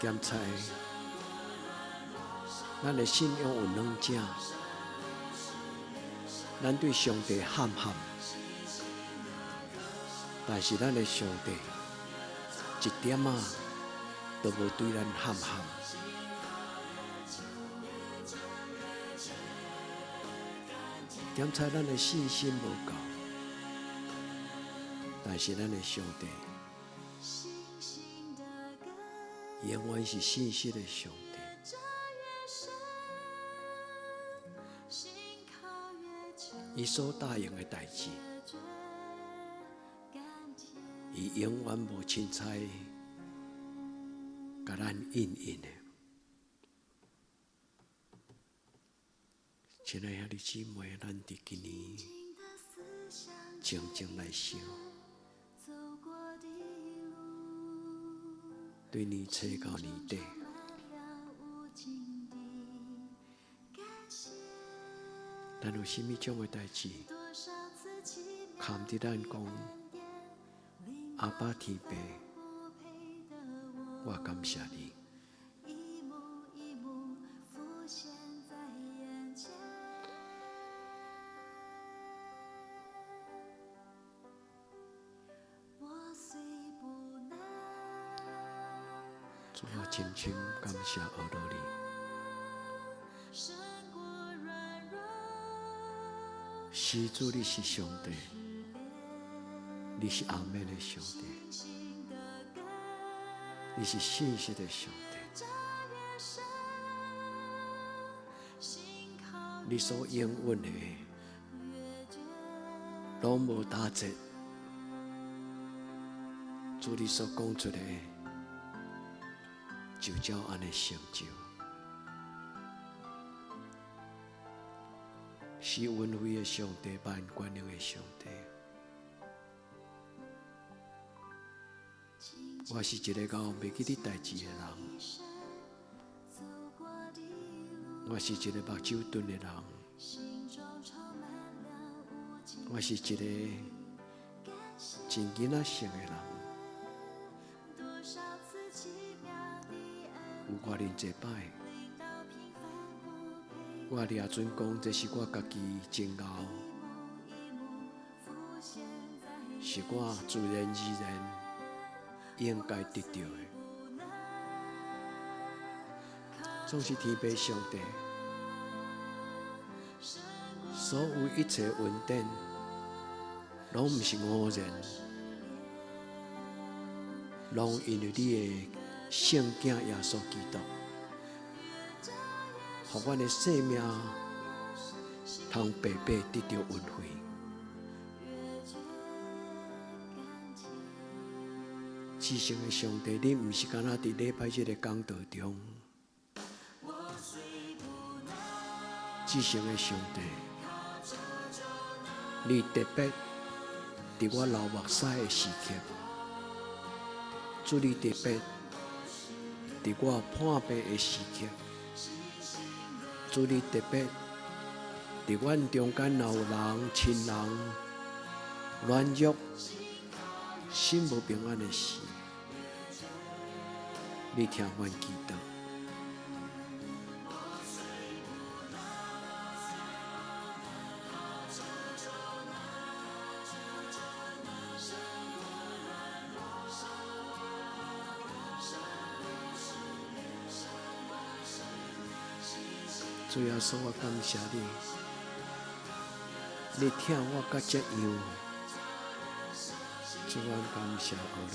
檢查咱的信仰有兩者，咱對上帝喊喊，但是咱的上帝一點仔都無對咱喊喊。檢查咱的信心無夠，但是咱的上帝永遠是信實的上帝。伊所答應的代誌，伊永遠無凊彩共咱應允的。親愛兄弟姊妹，咱佇今年靜靜來想，對年初到年底，咱有啥物種的代誌，坎佇咱講阿爸天父，我感謝你。主，我深深感謝阿羅你。是主，你是上帝，你是阿們的上帝，你是信實的上帝。你所應允的，攏無打折。主，你所講出的，就照按呢成就。是恩惠的上帝，萬權能的上帝。我是一个𠢕袂記得代誌的人，我是一个目睭鈍的人，我是一个真囡仔性的人。有偌爾濟擺，我掠準講，這是我家己真𠢕，是我自然而然應該得著的。總是天父上帝，所有一切恩典，攏毋是偶然，攏因為你的聖子耶穌基督，予阮的生命通白白得著恩惠。至聖的上帝，你毋是干焦佇禮拜日的講道中。至聖的上帝，你特別佇我流目屎的時刻，主你特別佇我破病的時刻，主你特別佇阮中間若有人親人軟弱、心無平安的時，你聽阮祈禱。主耶穌，我感謝你，你疼我到這樣，主，我感謝阿你。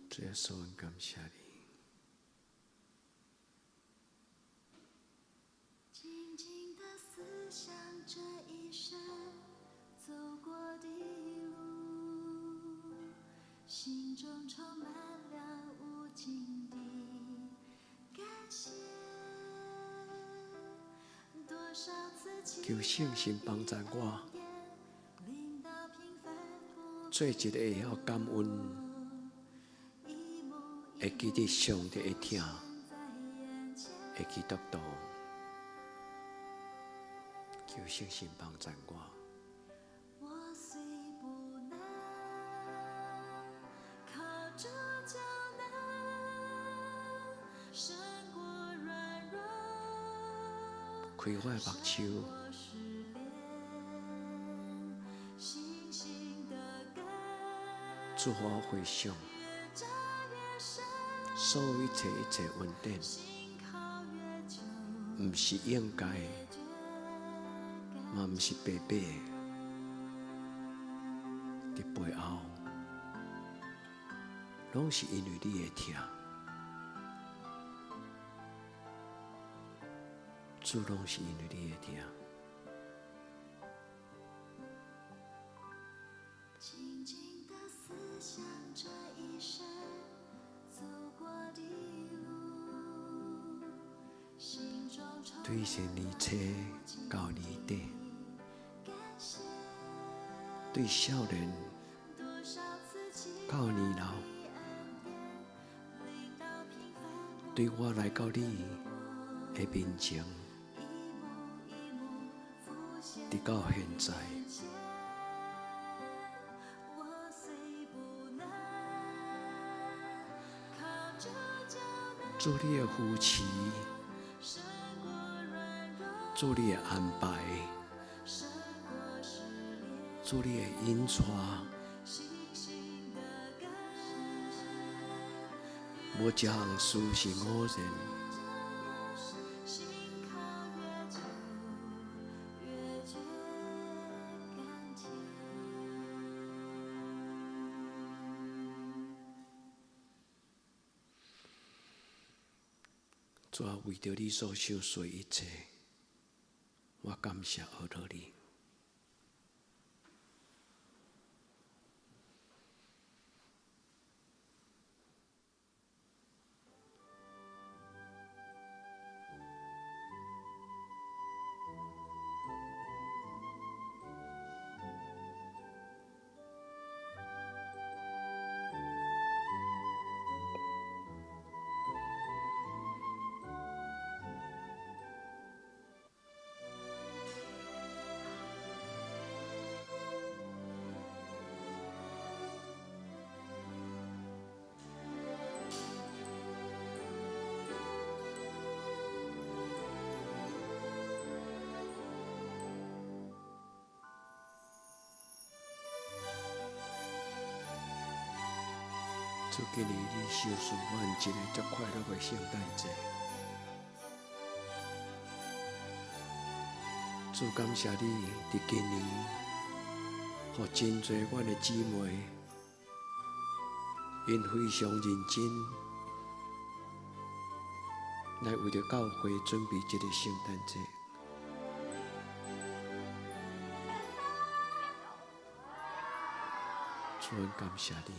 主耶穌，我感謝你。靜靜的思想這一生走過的路，心中充滿了無盡的感謝。多少次求聖神幫助我，做一個會曉感恩、會記得上帝的疼的基督徒。求聖神幫助我。我雖不能，靠主就能勝過軟弱。開我的目睭，主予我回想，所有一切一切恩典，毋是應該的，嘛毋是白白的，佇背後，攏是因為你的疼。主攏是因為你的疼。靜靜的思想這一生走過的路，心中充對新年初到年底，對少年到年老，對我來到你的面前，直到現在。主你的扶持，主你的安排，主你的引帶，無一項事是偶然。主啊，為著你所受所一切，我感謝阿羅你。主，今年你賞賜阮一个足快樂的聖誕節。主，感謝你佇今年，予真濟阮的姊妹，𪜶非常認真來為著教會準備這个聖誕節。主，阮感謝你。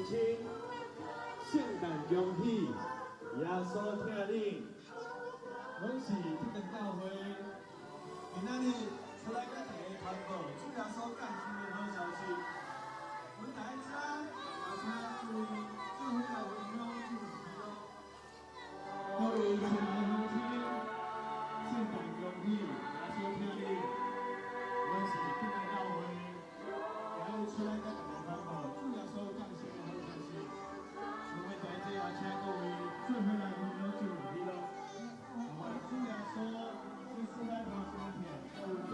親，聖誕恭喜，耶穌疼恁。阮是這間教會，今仔日出來佮大家傳播主耶穌降生的好消息。阮來遮，邀請各位做伙來分享這份喜樂。各位親愛鄉親，聖誕恭喜，耶穌疼恁。阮是這間教會，今日出來佮大家傳播主耶穌降生的好消息。想欲在這邀請各位做伙來分享這份喜樂。主耶穌這世代頭先片有見。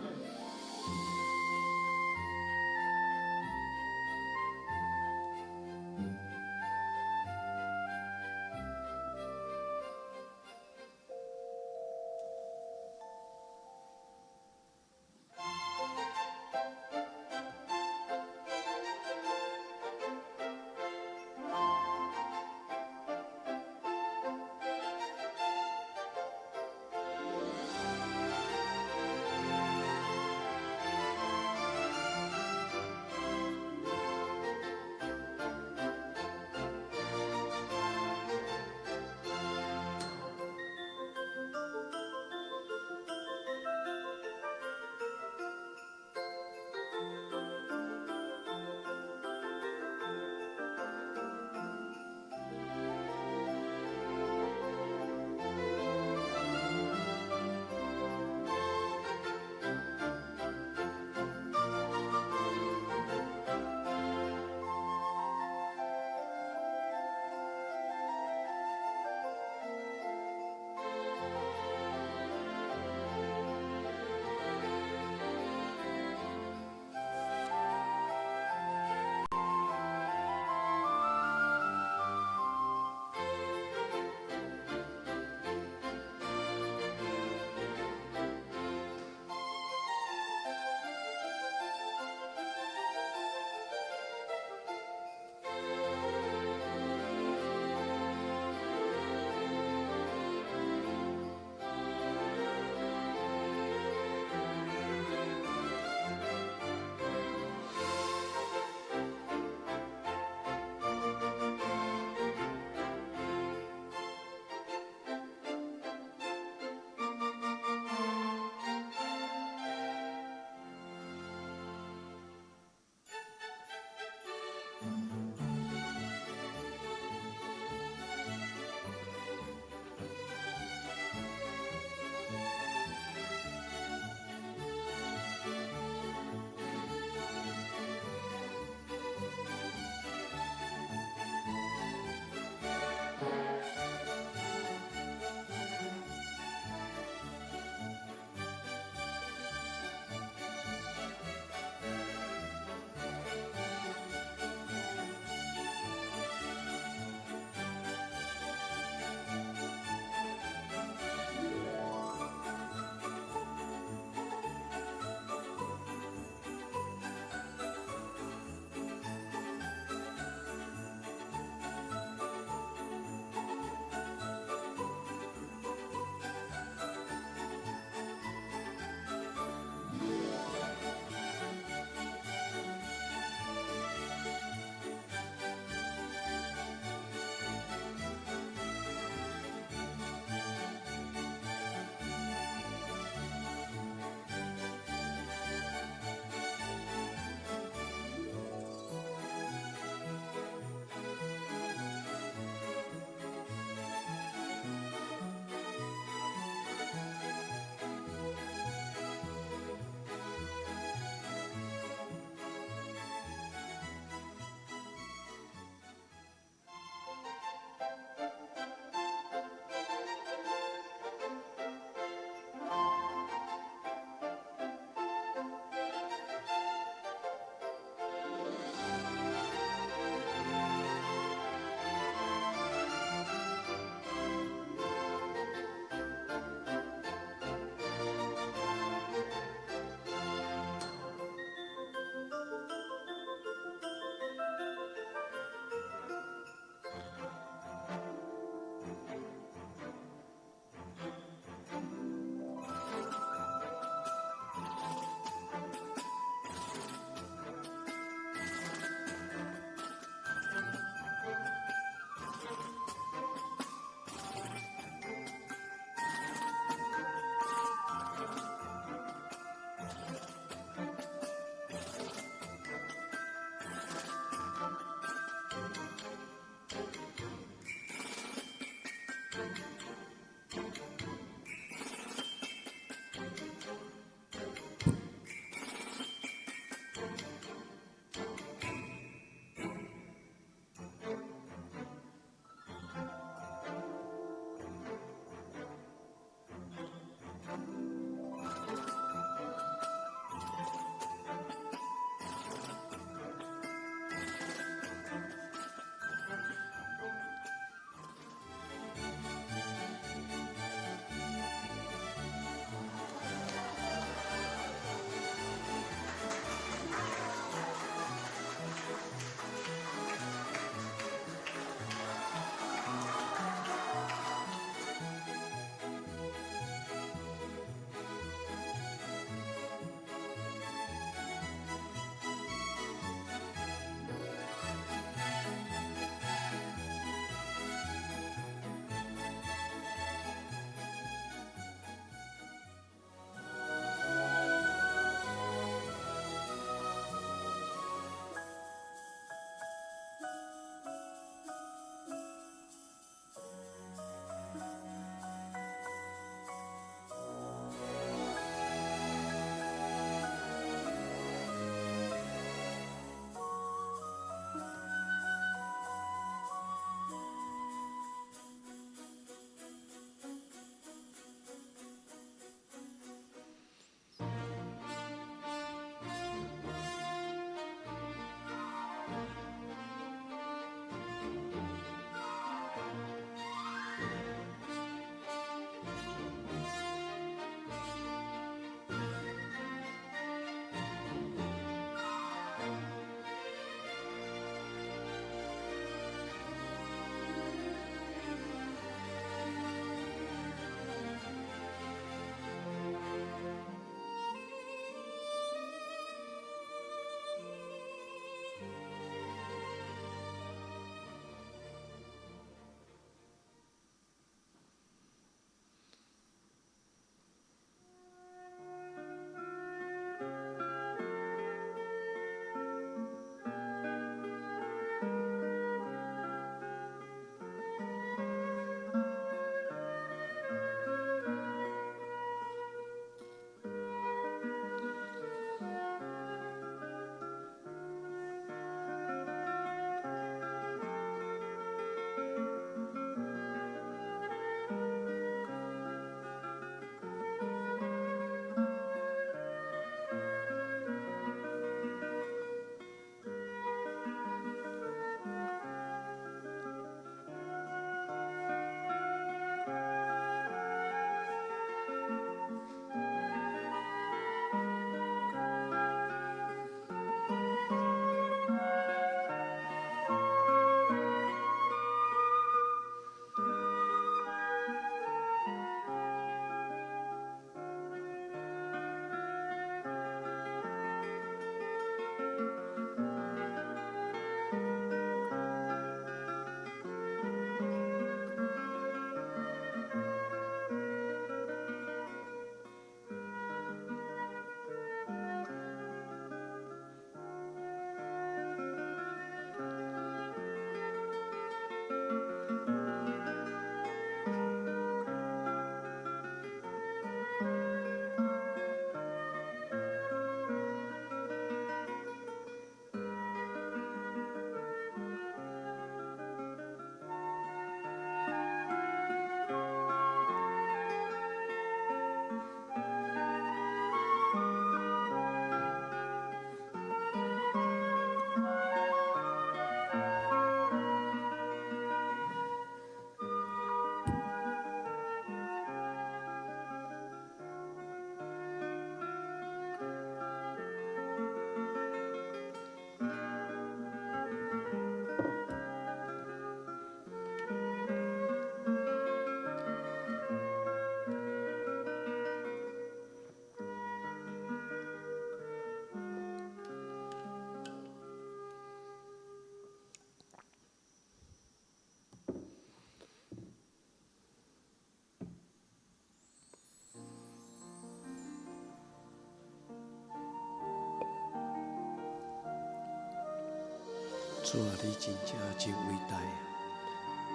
主啊，你真正真偉大，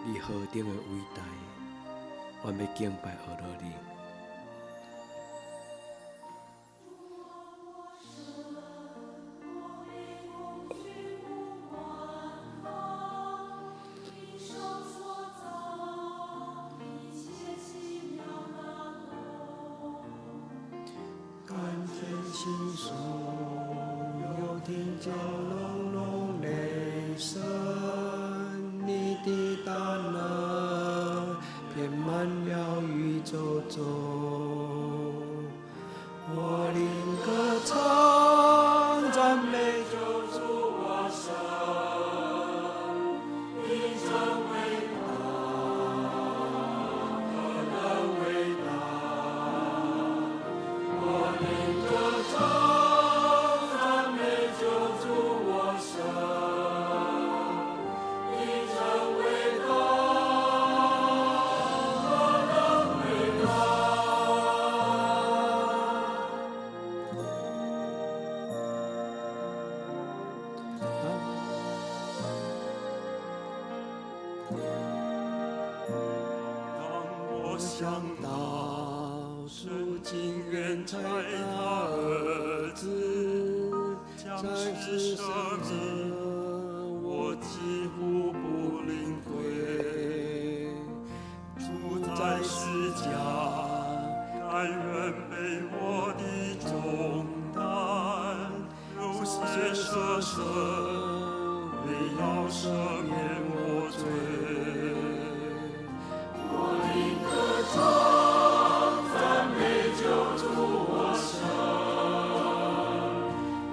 你何等的偉大，我欲敬拜阿羅你。看見星宿，又聽見隆隆雷聲，你的大能遍滿了宇宙中。我靈歌唱，讚美救主我神，你真偉大，何等偉大！我靈歌唱，讚美救主我神，你真偉大，何等偉大！當當我想到神主情竟願願差差他他兒兒子子降降世世舍舍命，命，我我幾幾乎乎不不領領會。會。主主在在世世家，家，甘願背我的重擔，流血血捨捨身，身，為為要要赦赦免免我我罪。罪。我靈歌唱，讚美救主我神，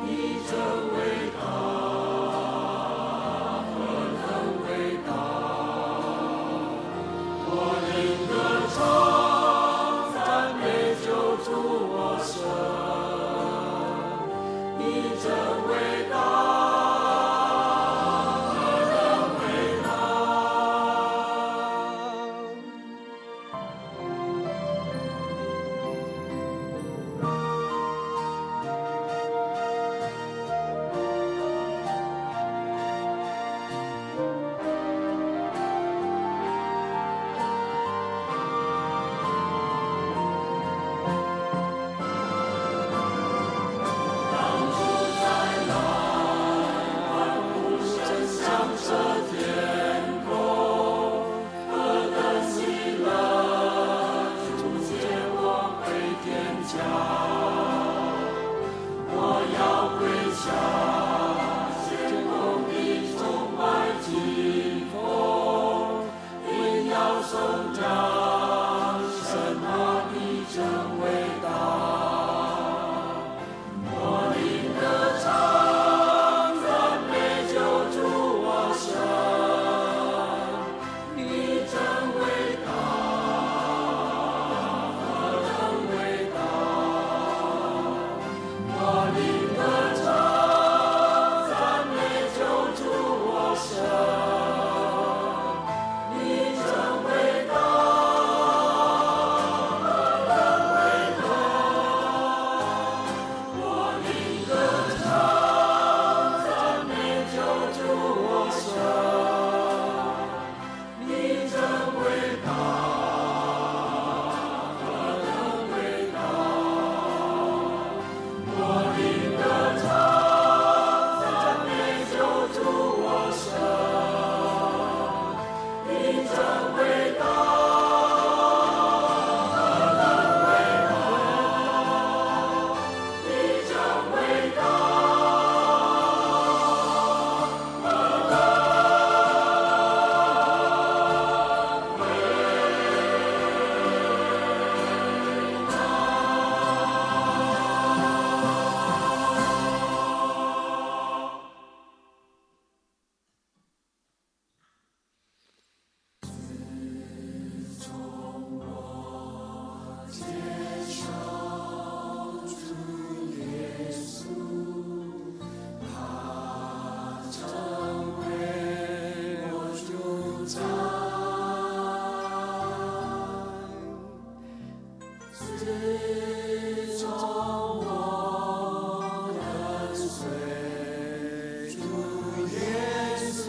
你真偉大，何等偉大！我靈歌唱，讚美救主我神，你真偉大，何等偉大！當主再來，歡呼聲響徹天空，何等喜樂！主接我回天家，我要歸向天空的崇拜金峰，榮耀頌揚神啊，你真偉大！我靈歌唱，讚美救主我神，你真偉大，何等偉大！我靈歌唱，讚美救主我神，你真偉大，何等偉大！我靈歌唱，讚美救主我神，你真偉大，何等偉大！我靈歌唱，讚美救主我神，你真偉大，何等偉大！你真偉大，何等偉大！自從我接受主耶穌，他成為我主宰，自從我跟隨主耶穌，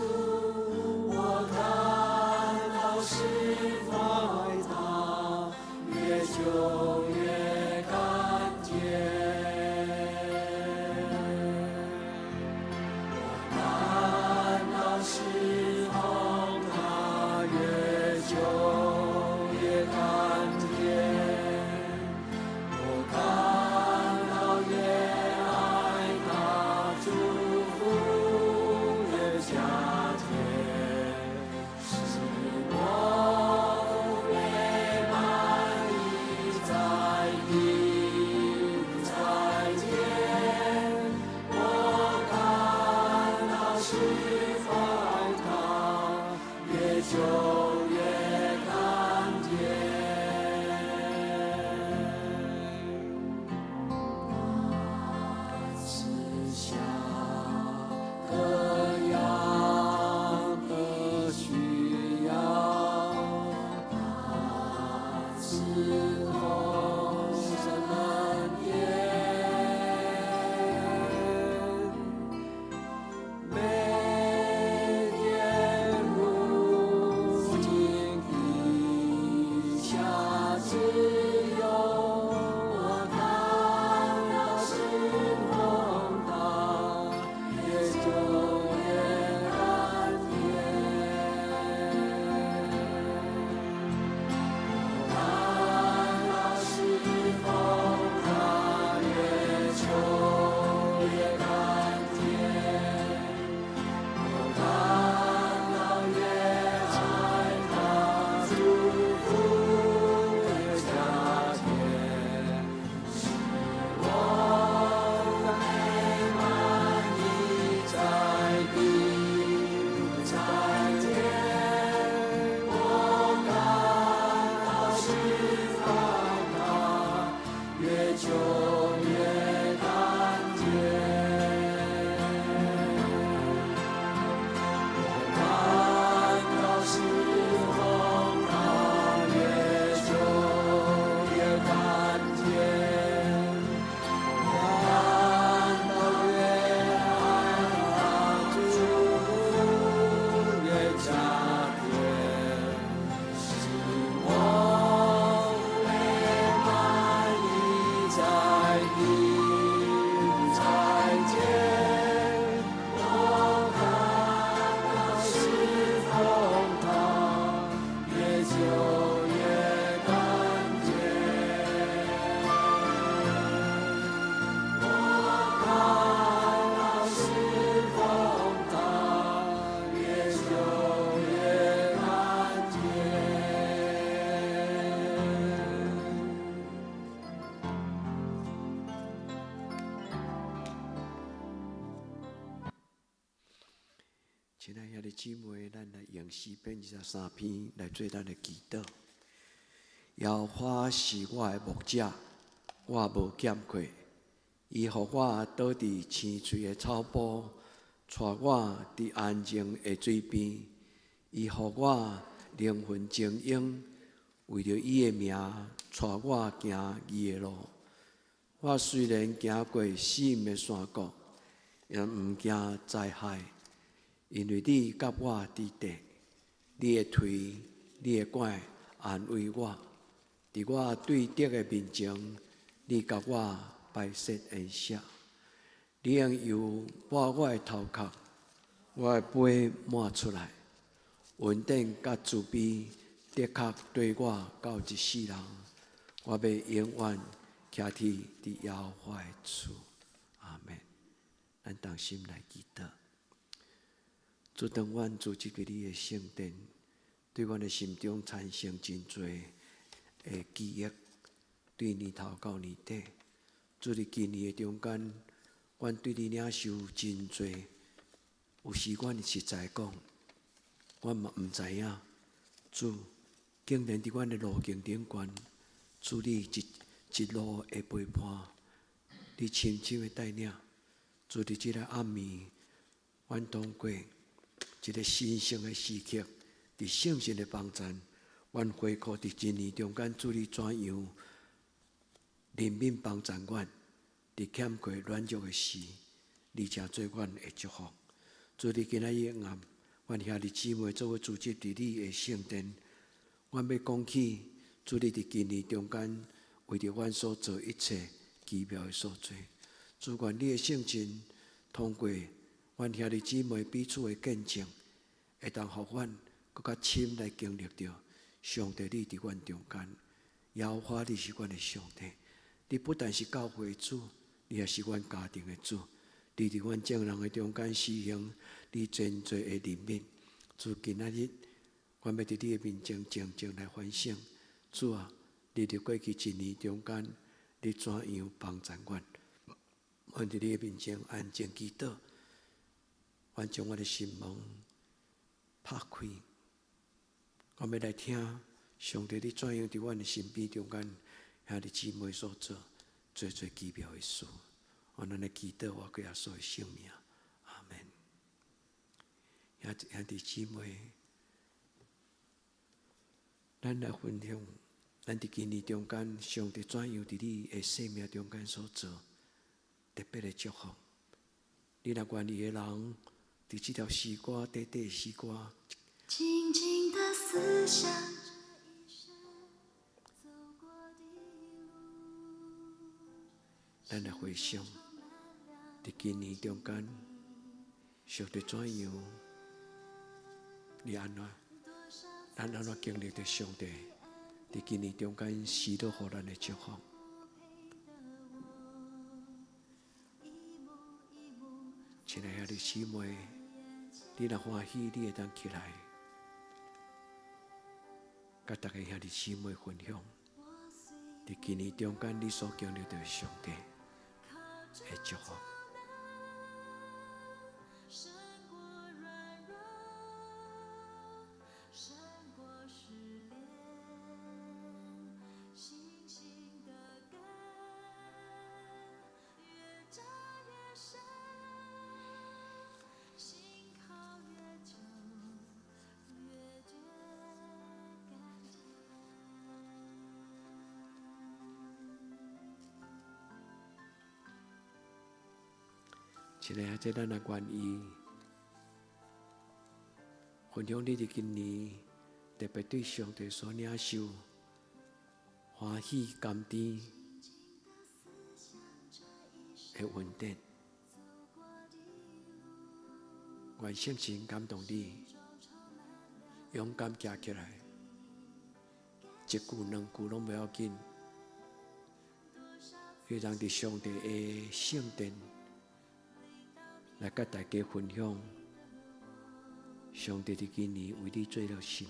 久越甘甜。我感到侍奉他越久越甘甜，我感到越愛他主越加甜，使我美滿意在意在甜。我感到侍奉他越久越甘甜。我感到侍奉他越久越甘甜。親愛兄弟姊妹，咱來用詩篇23篇來做咱的祈禱。耶和華是我的牧者，我無欠缺。伊予我倒佇青翠的草埔，帶我佇安靜的水邊。伊予我靈魂晶瑩，為著伊的名，帶我行義的路。我雖然行過死蔭的山谷，也毋驚災害，因為你佮我佇佇，你的槌、你的拐安慰我。佇我對敵的面前，你共我擺設筵席。你用油抹我的頭殼，我的杯滿出來。恩典佮慈悲的確綴我到一世人。我欲永遠徛佇耶和華的厝。阿們。咱同心來祈禱。主，當阮聚集佇你的聖殿，對阮的心中產生真濟的記憶，對年頭到年底，主佇今年的中間，阮對你領受真濟。有時阮實在講，阮嘛毋知影，主竟然佇阮的路徑頂懸，主你一一路的陪伴，你深深的帶領，主佇這個暗暝，阮通過一個神聖的時刻，佇聖神的幫贊，阮回顧佇一年中間，主你怎樣憐憫幫贊阮，佇欠缺軟弱的時，而且做阮的祝福。主佇今仔日暗，阮兄弟姊妹做伙聚集佇你的聖殿，阮欲講起主你佇今年中間為著阮所做一切奇妙的所做。主願你的聖神通過阮兄弟姊妹彼此的見證，會當予阮閣較深來經歷著上帝你佇阮中間。耶和華你是阮的上帝，你不但是教會的主，你也是阮家庭的主。你佇阮眾人的中間施行你真濟的憐憫。主今仔日，阮欲佇你的面前靜靜來反省。主啊，你佇過去一年中間，你怎樣幫贊阮？阮佇你的面前安靜祈禱，阮將阮的心門拍開，阮欲來聽上帝你怎樣佇阮的身邊中間兄弟姊妹所做濟濟奇妙的事。阮按呢祈禱，倚靠耶穌的聖名，阿們。兄弟姊妹，咱來分享，咱佇今年中間，上帝怎樣佇你的生命中間所做特別的祝福。你若願意的人，佇這條詩歌，短短的詩歌。靜靜的思想這一生走過的路。咱來回想，佇今年中間，上帝怎樣？你按怎？咱按怎經歷著上帝佇今年中間施予予咱的祝福？親愛的兄弟姊妹，你若歡喜，你會當起來，佮逐个兄弟姊妹分享，佇今年中間你所經歷著上帝的祝福。勝過軟弱，勝過失戀，星星的跟亲爱的，这咱也愿意分享你伫今年特别对上帝所领受欢喜甘甜的恩典。愿圣神感动你，勇敢行起来，一句两句拢袂要紧，彼人伫上帝的圣殿来佮大家分享，上帝伫今年为你做了啥物。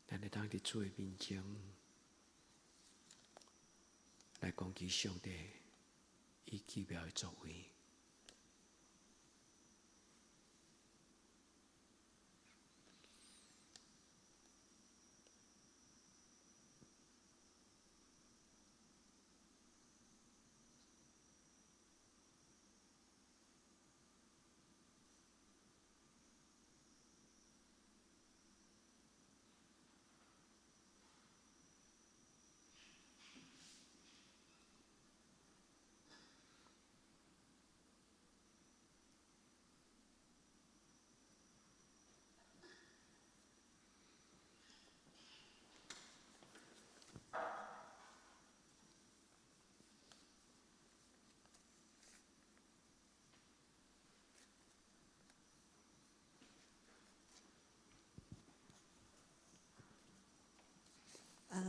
咱会当伫主的面前来讲起上帝伊奇妙的作为。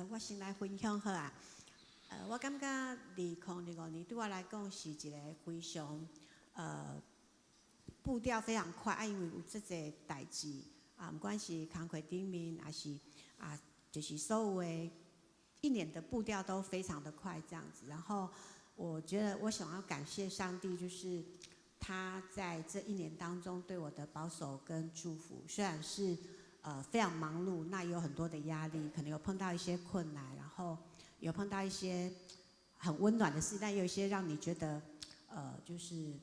我先来分享好啊。我感觉2025年对我来讲是一个非常步调非常快啊，因为有遮济代志啊，毋管是工课顶面，抑是啊，就是所有的一年的步调都非常的快这样子。然后我觉得我想要感谢上帝，就是他在这一年当中对我的保守跟祝福，虽然是非常忙碌，那也有很多的压力，可能有碰到一些困难，然后有碰到一些很温暖的事，但有一些让你觉得就是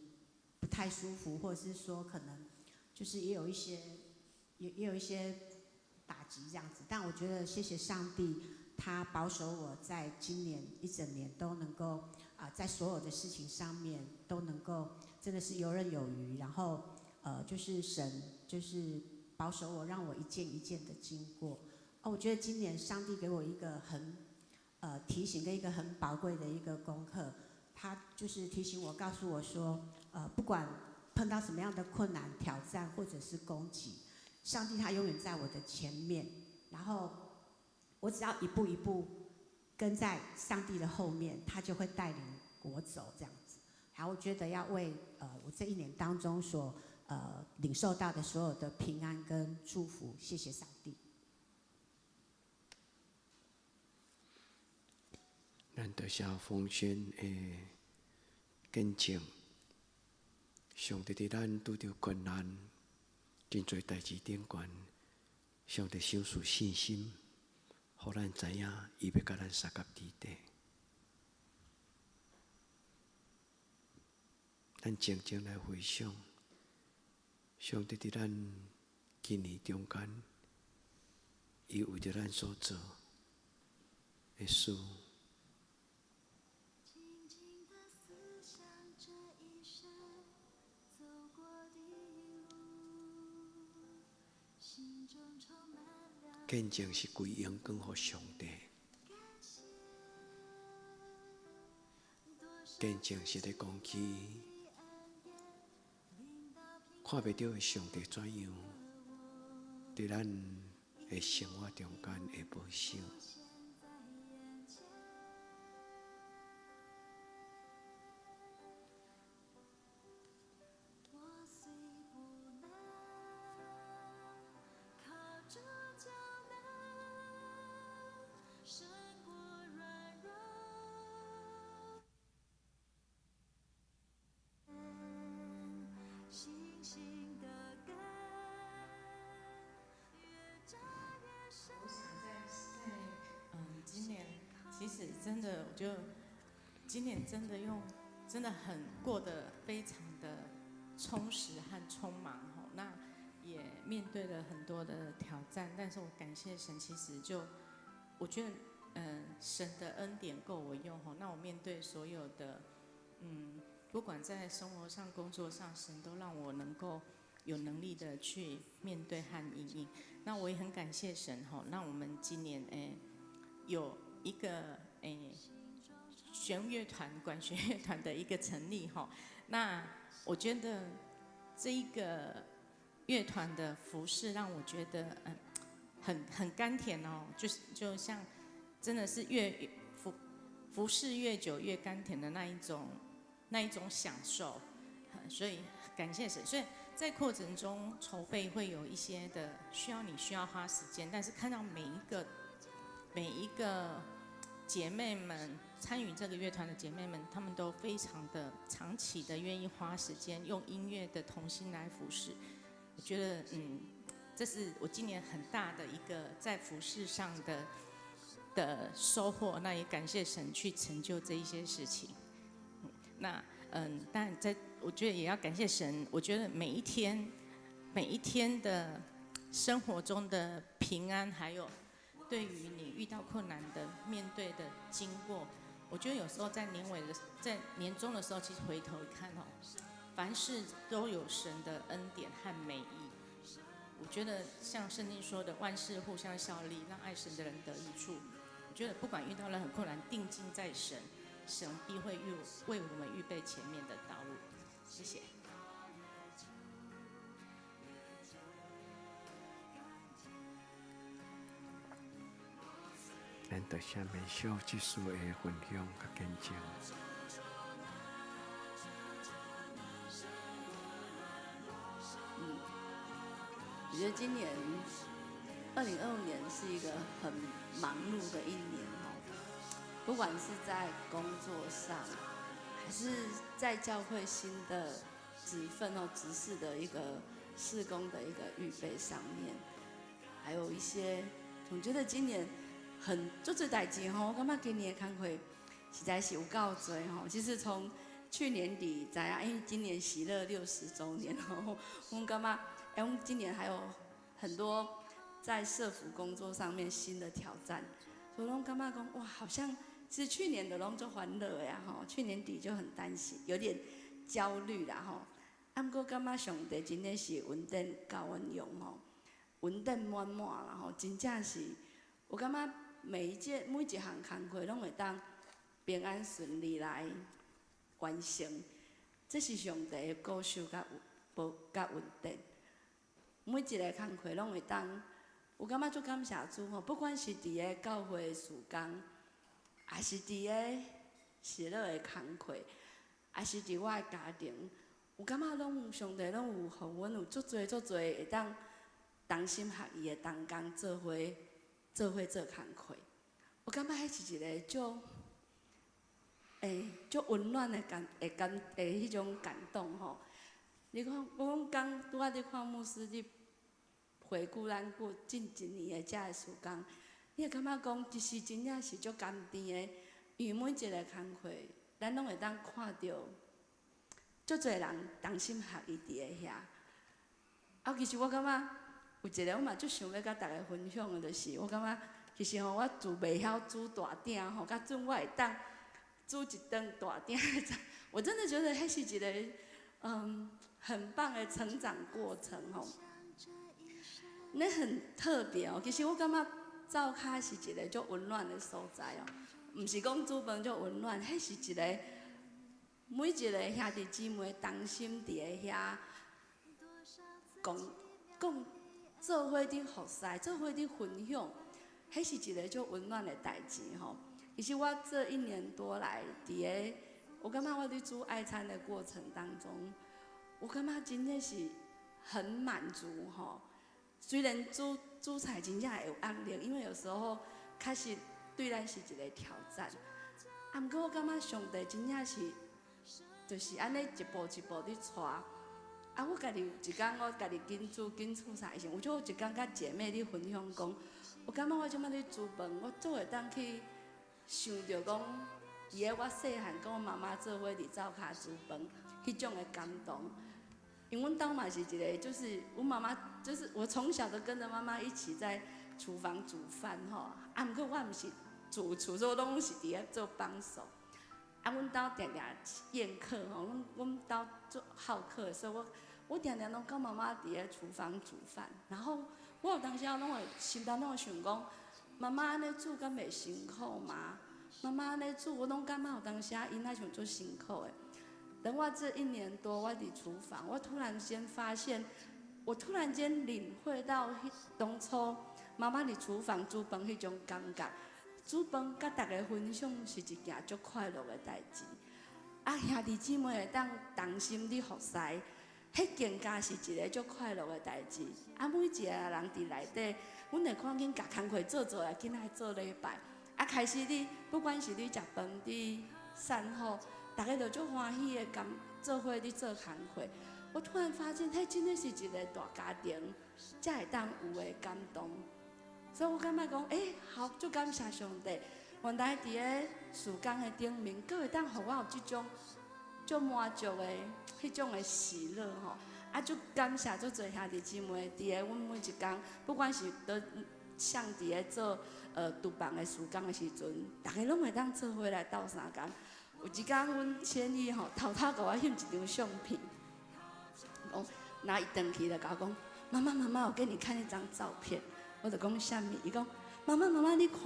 不太舒服，或者是说可能就是也有一些打击这样子。但我觉得谢谢上帝，他保守我在今年一整年都能够在所有的事情上面都能够真的是游刃有余，然后就是神就是保守我，让我一件一件的经过。哦，我觉得今年上帝给我一个很提醒跟一个很宝贵的一个功课，他就是提醒我，告诉我说，不管碰到什么样的困难、挑战或者是攻击，上帝他永远在我的前面，然后我只要一步一步跟在上帝的后面，他就会带领我走这样子。然后我觉得要为我这一年当中所领受到的所有的平安跟祝福，谢谢上帝。咱多谢奉献的见证，上帝伫咱拄著困难、真济代志顶悬，上帝赏赐信心，予咱知影伊欲共咱相佮伫底。咱静静来回想，上帝伫咱今年中间，伊为著咱所做的事。见证是归荣光予上帝，见证是咧讲起看袂著的上帝怎样伫咱的生活中间的保守。我想在真的，我就今年真的用，真的很过得非常的充实和匆忙吼。那也面对了很多的挑战，但是我感谢神，其实就我觉得，神的恩典够我用吼。那我面对所有的，不管在生活上、工作上，神都让我能够有能力的去面对和因应。那我也很感谢神吼，让我们今年有一个弦乐团、管弦乐团的一个成立吼。那我觉得这一个乐团的服侍让我觉得很甘甜哦，就是就像真的是越服侍越久越甘甜的那一种享受，所以感谢神。所以在过程中筹备会有一些的需要你需要花时间，但是看到每一个姐妹们参与这个乐团的姐妹们，她们都非常的长期的愿意花时间用音乐的同心来服侍。我觉得这是我今年很大的一个在服侍上的收获。那也感谢神去成就这一些事情。那但在我觉得也要感谢神。我觉得每一天每一天的生活中的平安，还有对于你遇到困难的面对的经过，我觉得有时候在年尾的，在年终的时候，其实回头一看哦，凡事都有神的恩典和美意。我觉得像圣经说的，万事互相效力，让爱神的人得益处。我觉得不管遇到了很困难，定睛在神，神必会为我们预备前面的道路。谢谢。咱得下面小技术的分享佮见证。我觉得今年2025年是一个很忙碌的一年哦，不管是在工作上，还是在教会新的职分哦、执事的一个事工的一个预备上面，还有一些，总觉得今年很足济代志吼，我感觉今年的工课实在是有够济吼。其实从去年底知影，因为今年喜乐60周年吼，我感觉，我们今年还有很多在社福工作上面新的挑战，所以拢感觉讲哇，好像其实去年的拢足欢乐呀吼，去年底就很担心，有点焦虑啦吼。啊，毋过感觉上帝真的是恩典够阮用吼，恩典满满啦吼，真正是我感觉每一件每一项工课拢会当平安顺利来完成，这是上帝的保守佮保佮恩典。每一个工课拢会当，我感觉足感谢主吼，不管是伫个教会的事工，抑是伫个喜乐的工课，抑是伫我的家庭，有感觉拢有上帝拢有予阮有足济足济会当同心合意的同工做伙做伙做工课。我感觉彼是一个足温暖的感的感的彼种感动吼。你看，我讲刚拄仔咧看牧师咧回顾咱过近一年的遮个时间，你会感觉讲，其实真正是足甘甜的，因为每一个工课，咱拢会当看著足济人同心合意伫咧遐。啊，其实我感觉有一个我嘛足想欲佮大家分享的，就是我感觉其实吼，我自袂晓煮大鼎吼，到阵我会当煮一顿大鼎，我真的觉得彼是一个很棒的成长过程吼。那很特别哦，其实我感觉灶跤是一个足温暖的所在哦，毋是讲煮饭足温暖，彼是一个每一个兄弟姊妹同心伫咧遐讲讲做伙伫服侍，做伙伫分享，彼是一个足温暖的代志吼。其实我这一年多来，伫个我感觉我伫煮爱餐的过程当中，我感觉真的是很满足吼。虽然煮煮菜真正会有压力，因为有时候确实对咱是一个挑战。啊，毋过我感觉上帝真正是，就是按呢一步一步伫带。啊，我家己有一工，我家己紧煮紧出菜时，有就有一工佮姐妹咧分享讲，我感觉我这摆咧煮饭，我足会当去想著講，佇咧我細漢佮阮媽媽做伙佇灶跤煮飯，彼種的感動。因為阮兜嘛是一個，就是阮媽媽，就是我從小都跟著媽媽一起在廚房煮飯吼。啊，毋過我毋是主廚，所以我攏是佇咧做幫手。啊，阮兜定定宴客吼，阮兜足好客，所以我定定攏佮媽媽佇咧廚房煮飯。然後我有當時仔攏會心內攏會想講，媽媽按呢煮敢袂辛苦嗎？媽媽按呢煮，我攏感覺有當時仔𪜶若像足辛苦的。等我這一年多，我佇廚房，我突然間發現，我突然間領會到彼當初媽媽佇廚房煮飯彼種感覺。煮飯佮大家分享是一件足快樂的代誌。啊，兄弟姊妹會當同心咧服侍，彼更加是一個足快樂的代誌。啊，每一個人佇內底，阮會看見共工課做做來，緊來做禮拜。啊，開始你不管是你食飯、佇散步。大家就足歡喜的，共做伙咧做工課。我突然發現，彼真的是一個大家庭，才會當有的感動。所以我感覺講，欸，好，足感謝上帝，原來佇咧事工的頂面，閣會當予我有這種足滿足的彼種的喜樂吼。啊，足感謝足濟兄弟姊妹，佇咧阮每一工，不管是佗啥佇咧做廚房的事工的時陣，逐家攏會當做伙來鬥相共。有一工，阮千羽吼偷偷共我翕一張相片，講，若伊轉去就共我講，媽媽媽媽，我給你看一張照片。我就講啥物？伊講，媽媽媽媽，你看，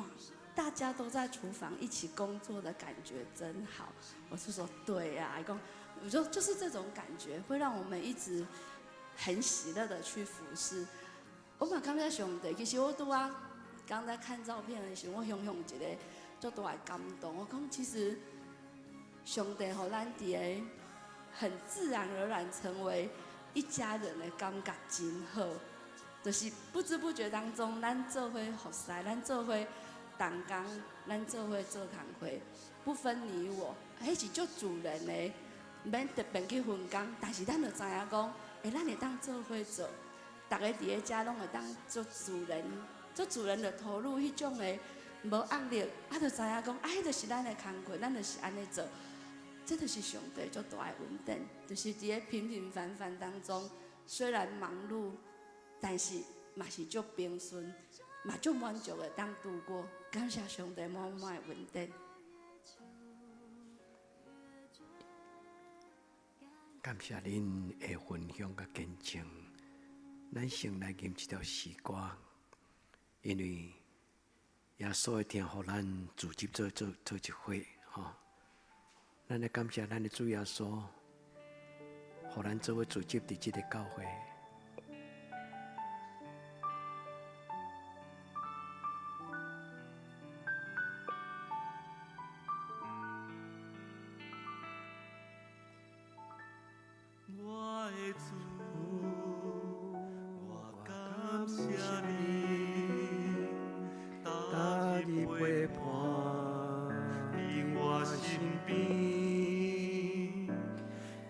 大家都在廚房一起工作的感覺真好。我是說，對啊，伊講，我說就是這種感覺，會讓我們一直很喜樂的去服侍。我嘛感謝上帝，其實我拄仔剛在看照片的時候，我雄雄一個足大的感動。我講其實。上帝予咱佇咧很自然而然成為一家人的感覺真好，就是不知不覺當中，咱做伙服侍，咱做伙同工，咱做伙做工課，不分你我，彼是足自然的，毋免特別去分工，但是咱就知影講，欸，咱會當做伙做，逐个佇咧遮攏會當足自然、足自然的投入彼種的無壓力，啊，就知影講，啊，彼就是咱的工課，咱就是按呢做。這就是上帝足大的恩典，就是佇咧平平凡凡當中，雖然忙碌，但是嘛是足平順，嘛足滿足的當度過。感謝上帝滿滿的恩典。感謝恁的分享佮見證，咱先來吟這條詩歌，因為耶穌的疼，予咱組織做做做一伙，吼。咱來感謝咱的主耶穌，予咱做伙組織佇這個教會。我的主，我感謝你，逐日陪伴佇我身邊，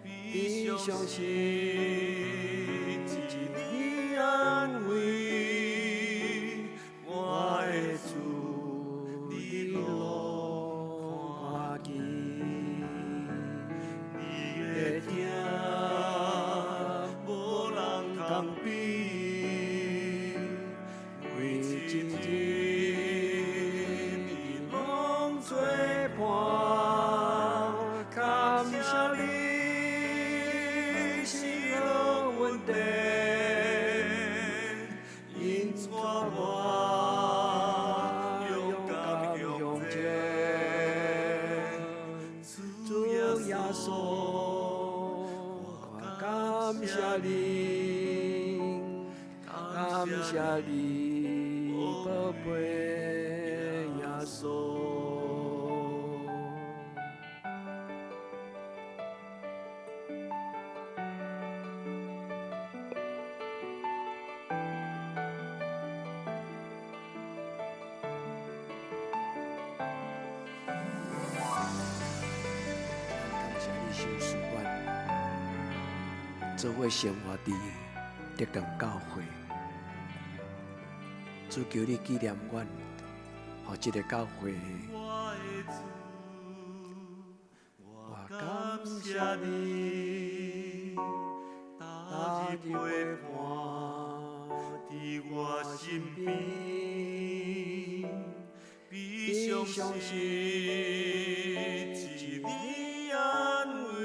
比上是一个安慰。我的主，你攏看見，你的疼無人通比，每一日你攏做伴，感謝你喜樂恩典，引帶我勇敢向前。主耶穌，我感謝你，感謝你，寶貝耶穌。感謝你賞賜阮，做伙生活佇德堂教會。主求你紀念阮，予這个教會。我感謝你，逐日陪伴佇我身邊，比相信一你安慰，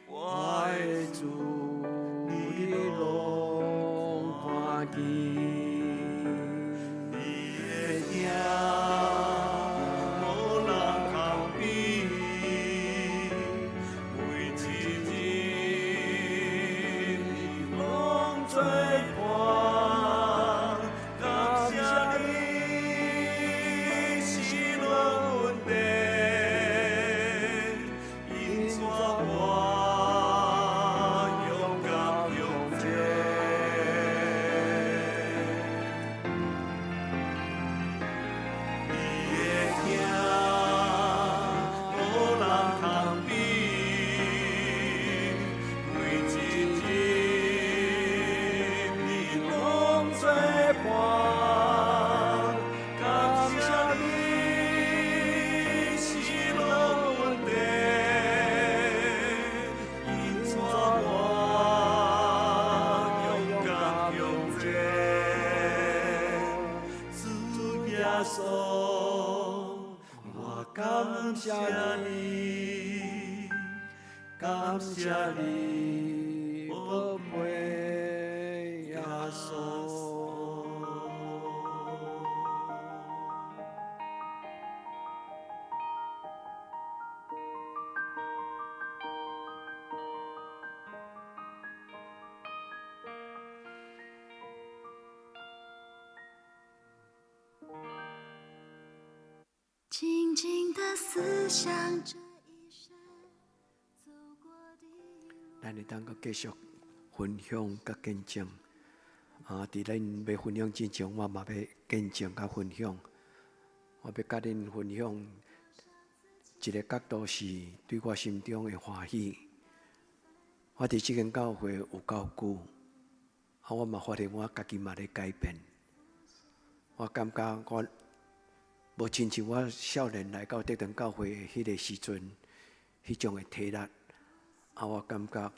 我的主，你攏看見，你的疼無人通比，每一日你攏做伴，感謝你是我恩典，引帶我勇敢向前。你的疼無人通比，每一日你攏做伴，感謝你是我恩典，引帶我勇敢向前。主耶穌，我感謝你，感謝你，寶貝耶穌。靜靜的思想這一生走過的路。咱會當閣繼續分享佮見證。啊，佇恁欲分享之前，我嘛欲見證佮分享。我欲佮恁分享一个角度，是對我心中的歡喜。我佇這間教會有夠久，啊，我嘛發現我家己嘛咧改變。我感覺我無親像我少年來到德堂教會的彼个時陣，彼種的體力。啊，我感覺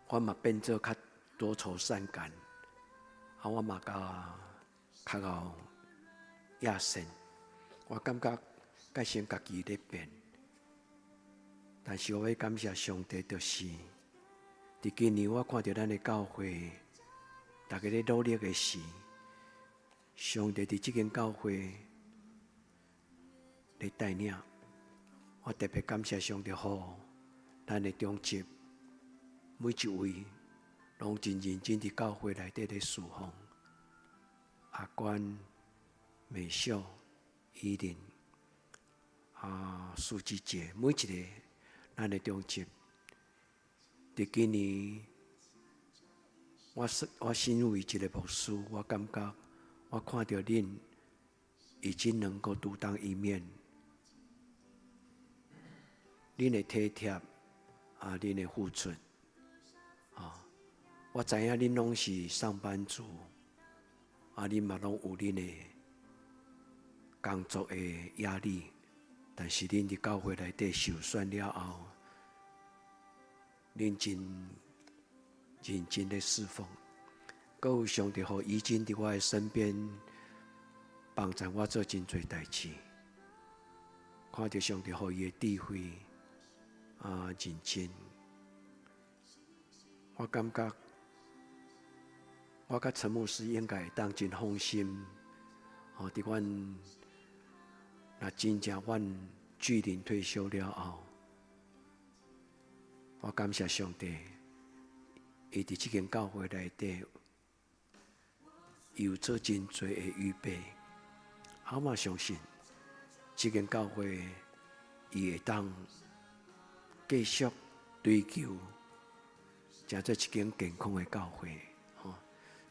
我嘛變做較多愁善感。啊，我嘛較較𠢕野性。我感覺改成家己咧變。但是我欲感謝上帝，就是佇今年我看著咱的教會，逐家咧努力的時，上帝佇這間教會咧帶領。我特別感謝上帝，予咱的長執每一位攏真認真佇教會內底咧侍奉。阿關、美秀、依琳、啊，蘇姊姐，每一个咱的長執，佇今年，我身為一个牧師，我感覺我看著恁已經能夠獨當一面，恁的體貼啊，恁的付出，啊，我知影恁攏是上班族，啊，恁嘛攏有恁的工作的壓力，但是恁佇教會內底受選了後，恁真認真咧侍奉，閣有上帝予已經佇我的身邊幫助我做真濟代誌，看著上帝予伊的智慧啊認真，我感覺我佮陳牧師應該會當真放心，吼，佇阮若真正阮聚靈退休了後，我感謝上帝，伊佇這間教會內底有做真濟的預備，我嘛相信這間教會伊會當繼續追求，成做一間健康的教會，吼，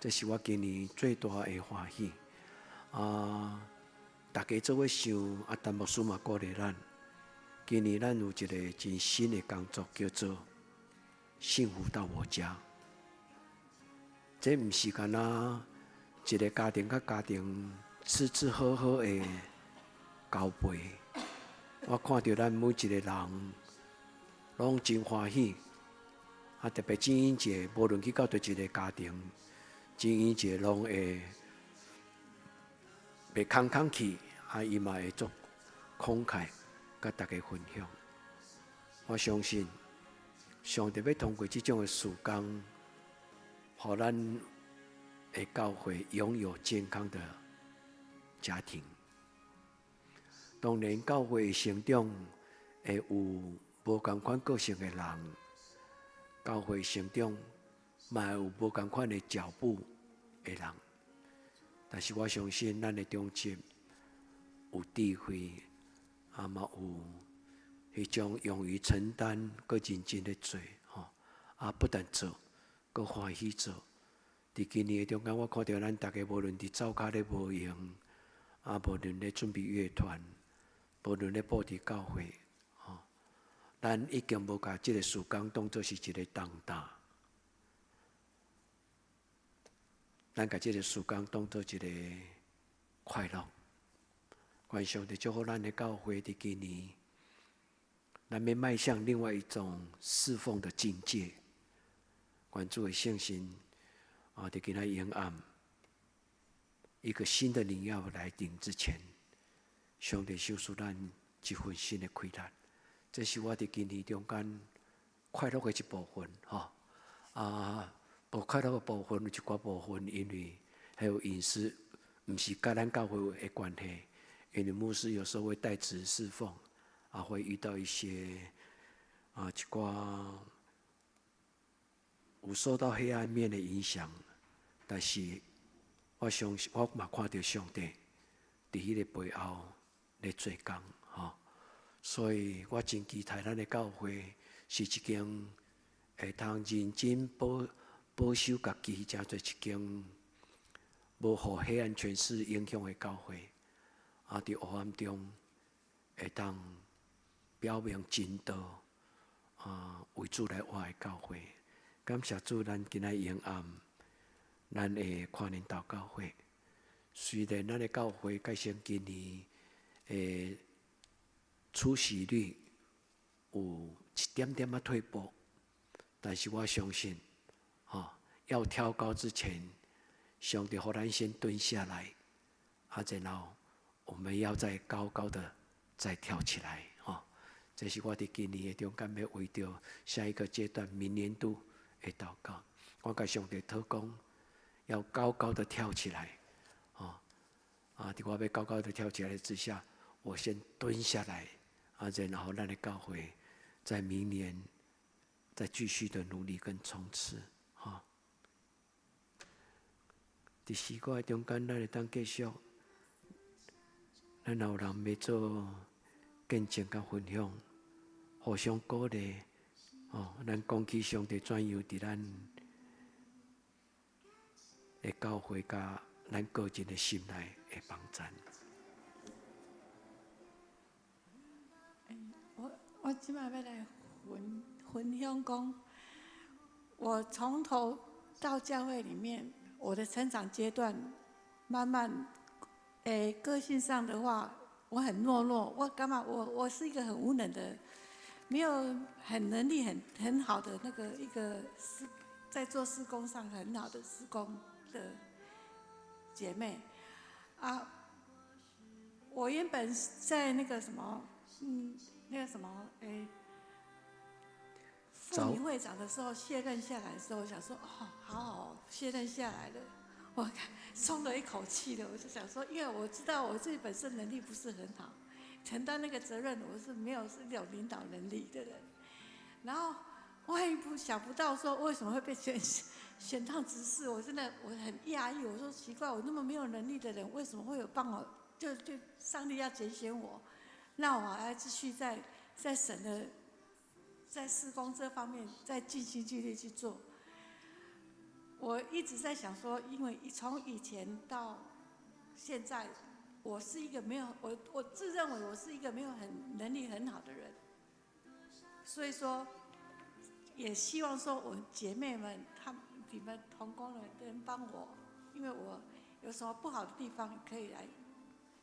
這是我今年最大的歡喜。啊，大家做伙想，啊，陳牧師嘛鼓勵咱。今年咱有一个真新的工作，叫做幸福到我家。這毋是干焦一个家庭佮家庭吃吃喝喝的交陪。我看著咱每一个人攏真歡喜，啊，特別菁英姐，無論去到佗一个家庭，菁英姐攏會袂空空去，啊，伊嘛會足慷慨，佮大家分享。我相信上帝欲通過這種的事工，予咱的教會擁有健康的家庭。當然，教會的成長會有無仝款個性的人，教會成長嘛會有無仝款的腳步的人。但是我相信，咱的長執有智慧，啊嘛有彼種勇於承擔、閣認真咧做，吼啊不但做，閣歡喜做。佇今年的中間，我看著咱逐家無論佇灶跤咧無閒，啊無論咧準備樂團，無論咧布置教會，吼，咱已經無共這个事工當做是一个重擔，咱共這个事工當做一个快樂。願上帝祝福咱的教會佇今年，咱欲邁向另外一種侍奉的境界。願主的聖神啊，佇今仔昏暗，一個新的榮耀來臨之前，上帝賞賜咱一份新的氣力。這是我佇今年中間快樂的一部分，吼啊，無快樂的部分有一寡部分，因為還有隱私，毋是佮咱教會的關係。因為牧師有時候會代職侍奉，啊，會遇到一些啊一寡有受到黑暗面的影響，但是我相信我嘛看著上帝佇彼个背後咧做工，吼，所以我真期待咱的教會是一間會通認真保守家己，成做一間無予黑暗權勢影響的教會。啊！佇黑暗中會當表明真道，啊，為主來活的教會。感謝主，咱今仔昏暗，咱的跨年禱告會。雖然咱的教會改成今年的出席率有一點點仔退步，但是我相信，吼，要跳高之前，上帝予咱先蹲下來，啊，然後我們要再高高的再跳起來，吼！這是我佇今年的中間欲為著下一個階段，明年度的禱告。我共上帝禱告，要高高的跳起來，哦，啊！佇我欲高高的跳起來之下，我先蹲下來，啊，然後咱的教會在明年再繼續的努力跟衝刺，哈。佇詩歌的中間，咱會當繼續。咱若有人欲做見證佮分享，互相鼓勵，哦，咱講起上帝怎樣佇咱的教會佮咱個人的心內的幫贊。我這擺欲來分享講，我從頭到教會裡面，我的成長階段，慢慢。欸，個性上的話，我很懦弱。我幹嘛？我是一個很無能的，沒有很能力很好的那個一個施，在做事工上很好的事工的姐妹。啊，我原本在那個什麼，那個什麼，欸，婦女會長的時候卸任下來的時候，我想說，哦，好好卸任下來了。我鬆了一口氣了，我就想說，因為我知道我自己本身能力不是很好，承擔那個責任我是沒有是有領導能力的人。然後我也不想不到說為什麼會被選當執事，我真的我很訝異。我說奇怪，我那麼沒有能力的人，為什麼會有幫我？就上帝要揀選我，讓我還繼續在神的在事工這方面再盡心盡力去做。我一直在想說，因為從以前到現在，我是一個沒有我自認為我是一個沒有很能力很好的人，所以說也希望說我姐妹們，她們你們同工的能幫我，因為我有什么不好的地方可以来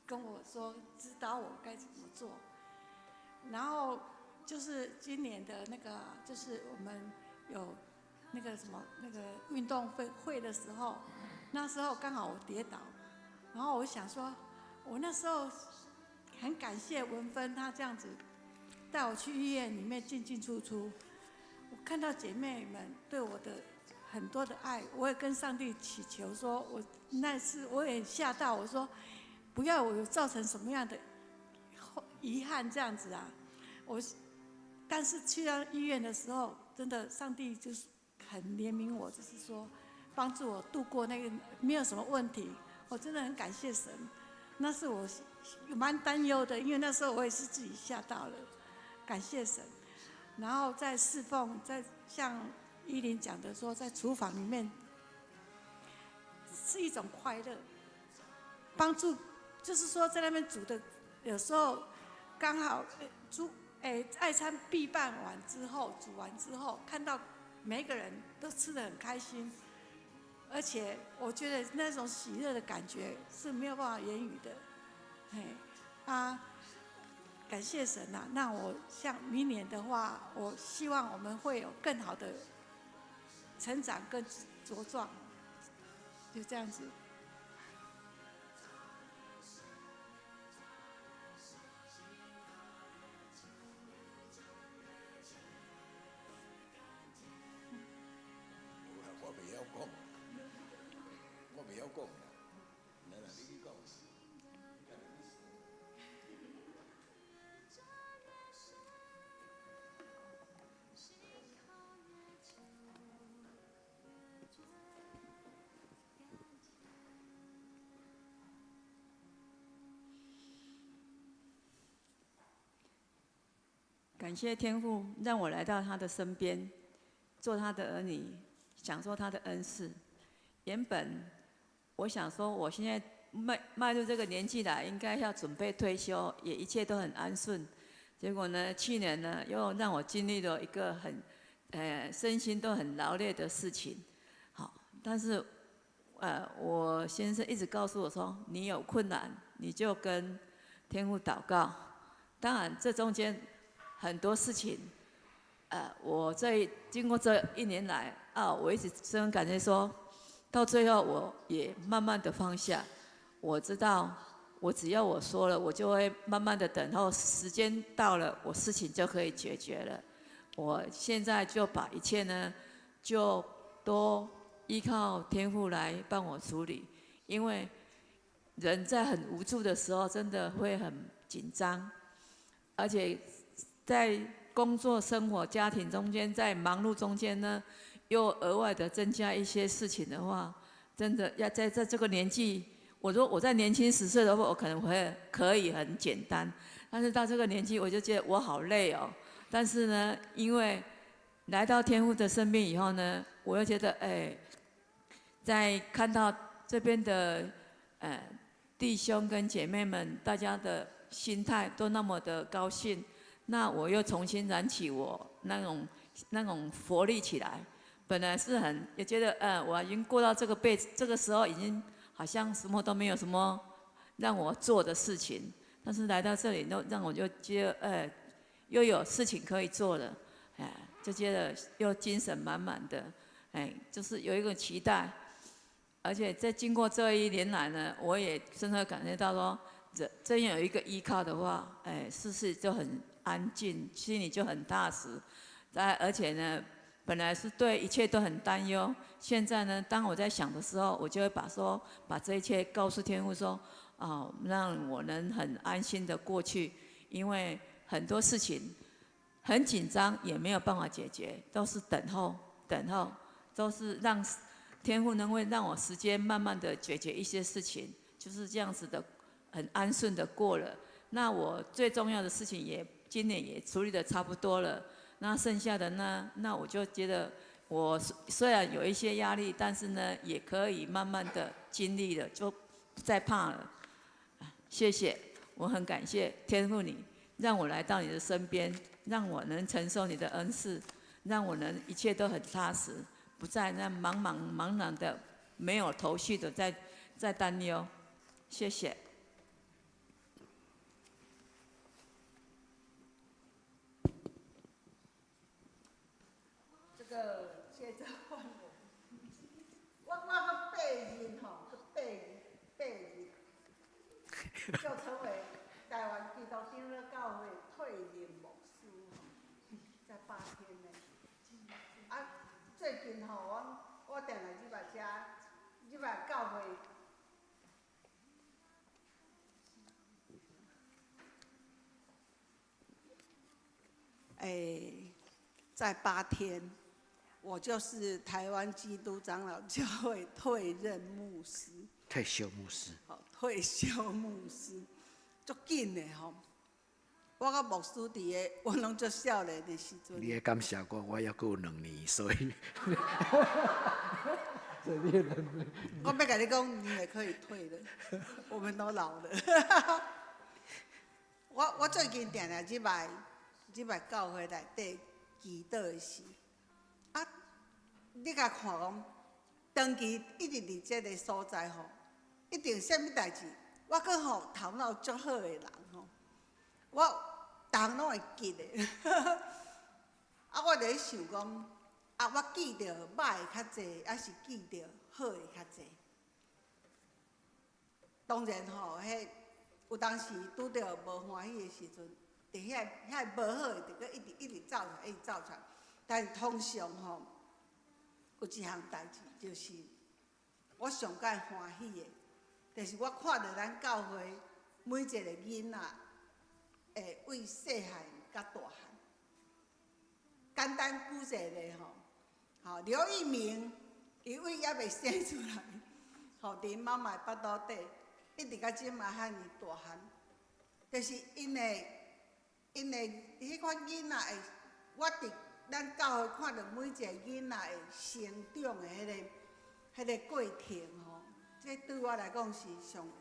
跟我说，指导我该怎么做。然后就是今年的那个，就是我们有那个什么那个运动会的时候，那时候刚好我跌倒，然后我想说，我那时候很感谢文芬，她这样子带我去医院里面进进出出，我看到姐妹们对我的很多的爱，我也跟上帝祈求说，我那次我也吓到，我说不要我有造成什么样的遗憾这样子啊，我，但是去到医院的时候，真的上帝就是很怜悯我，就是说帮助我度过那个没有什么问题，我真的很感谢神。那是我蛮担忧的，因为那时候我也是自己吓到了，感谢神。然后在侍奉，在像依林讲的说，在厨房里面是一种快乐，帮助就是说在那边煮的，有时候刚好煮爱餐必办完之后，煮完之后，看到每个人都吃得很开心，而且我觉得那种喜乐的感觉是没有办法言语的，嘿啊，感谢神呐！那我像明年的话，我希望我们会有更好的成长跟茁壮，就这样子。我袂晓讲，我袂晓讲啦。来啦，你去讲。感谢天父让我来到他的身边，做他的儿女，享受他的恩赐。原本我想说，我现在迈入这个年纪了，应该要准备退休，也一切都很安顺。结果呢，去年呢，又让我经历了一个很，身心都很劳累的事情。好，但是，我先生一直告诉我说，你有困难，你就跟天父祷告。当然，这中间很多事情，我在经过这一年来啊，我一直深感觉说，到最后我也慢慢的放下。我知道，我只要我说了，我就会慢慢的等候，时间到了，我事情就可以解决了。我现在就把一切呢，就都依靠天父来帮我处理，因为人在很无助的时候，真的会很紧张，而且在工作、生活、家庭中间，在忙碌中间呢，又额外的增加一些事情的话，真的要在这个年纪，我说我在年轻10岁的话，我可能会可以很简单，但是到这个年纪，我就觉得我好累哦。但是呢，因为来到天父的身边以后呢，我又觉得哎，在看到这边的弟兄跟姐妹们，大家的心态都那么的高兴，那我又重新燃起我那种活力起来。本来是很也觉得，我已经过到这个辈子，这个时候已经好像什么都没有什么让我做的事情，但是来到这里，都让我就觉得，又有事情可以做了，哎，就觉得又精神满满的，哎，就是有一个期待，而且在经过这一年来呢，我也深刻感觉到说，这真有一个依靠的话，哎，事事就很安静，心里就很踏实，在而且呢，本来是对一切都很担忧，现在呢，当我在想的时候，我就会把这一切告诉天父说，啊，让我能很安心的过去，因为很多事情很紧张，也没有办法解决，都是等候，等候，都是让天父能会让我时间慢慢的解决一些事情，就是这样子的，很安顺的过了。那我最重要的事情也今年也处理的差不多了。那剩下的呢？那我就觉得，我虽然有一些压力，但是呢，也可以慢慢的经历了，就不再怕了。谢谢，我很感谢天父你，让我来到你的身边，让我能承受你的恩赐，让我能一切都很踏实，不再那茫茫茫然的、没有头绪的在再担忧。谢谢。这个接着换我，我我閣8日吼，閣八日八日，就成為台灣基督長老教會退任牧師吼，才8天呢。啊，最近吼，我定來入來遮，入來教會。欸，在8天，我就是台灣基督長老教會退任牧師。退休牧師。好，退休牧師，足緊的吼。我佮牧師佇个，我攏足少年的時陣。你會感謝我，我猶閣有2年，所以。我欲共你講，你也可以退了，我們都老了。我最近定定入來，入來教會內底祈禱的時，啊，你共看講，長期一直佇這个所在吼，一定啥物代誌，我閣吼頭腦足好的人吼，我逐項攏會記得。啊，我就咧想講，啊，我記著歹的較濟，抑是記著好的較濟？當然吼，彼有當時拄著無歡喜的時陣，佇遐遐無好的，就閣一直一直走出來，一直走出來。但是通常吼，有一項代誌，就是我上蓋歡喜的，就是我看著咱教會每一個囡仔，會為細漢到大漢。簡單舉一個例吼，吼劉一鳴，伊為猶未生出來，吼佇𪜶媽媽的腹肚底，一直到這馬遐爾大漢，就是𪜶的𪜶的彼款囡仔會，我佇咱教會看著每一個囡仔會成長的彼個過程吼，這對我來講是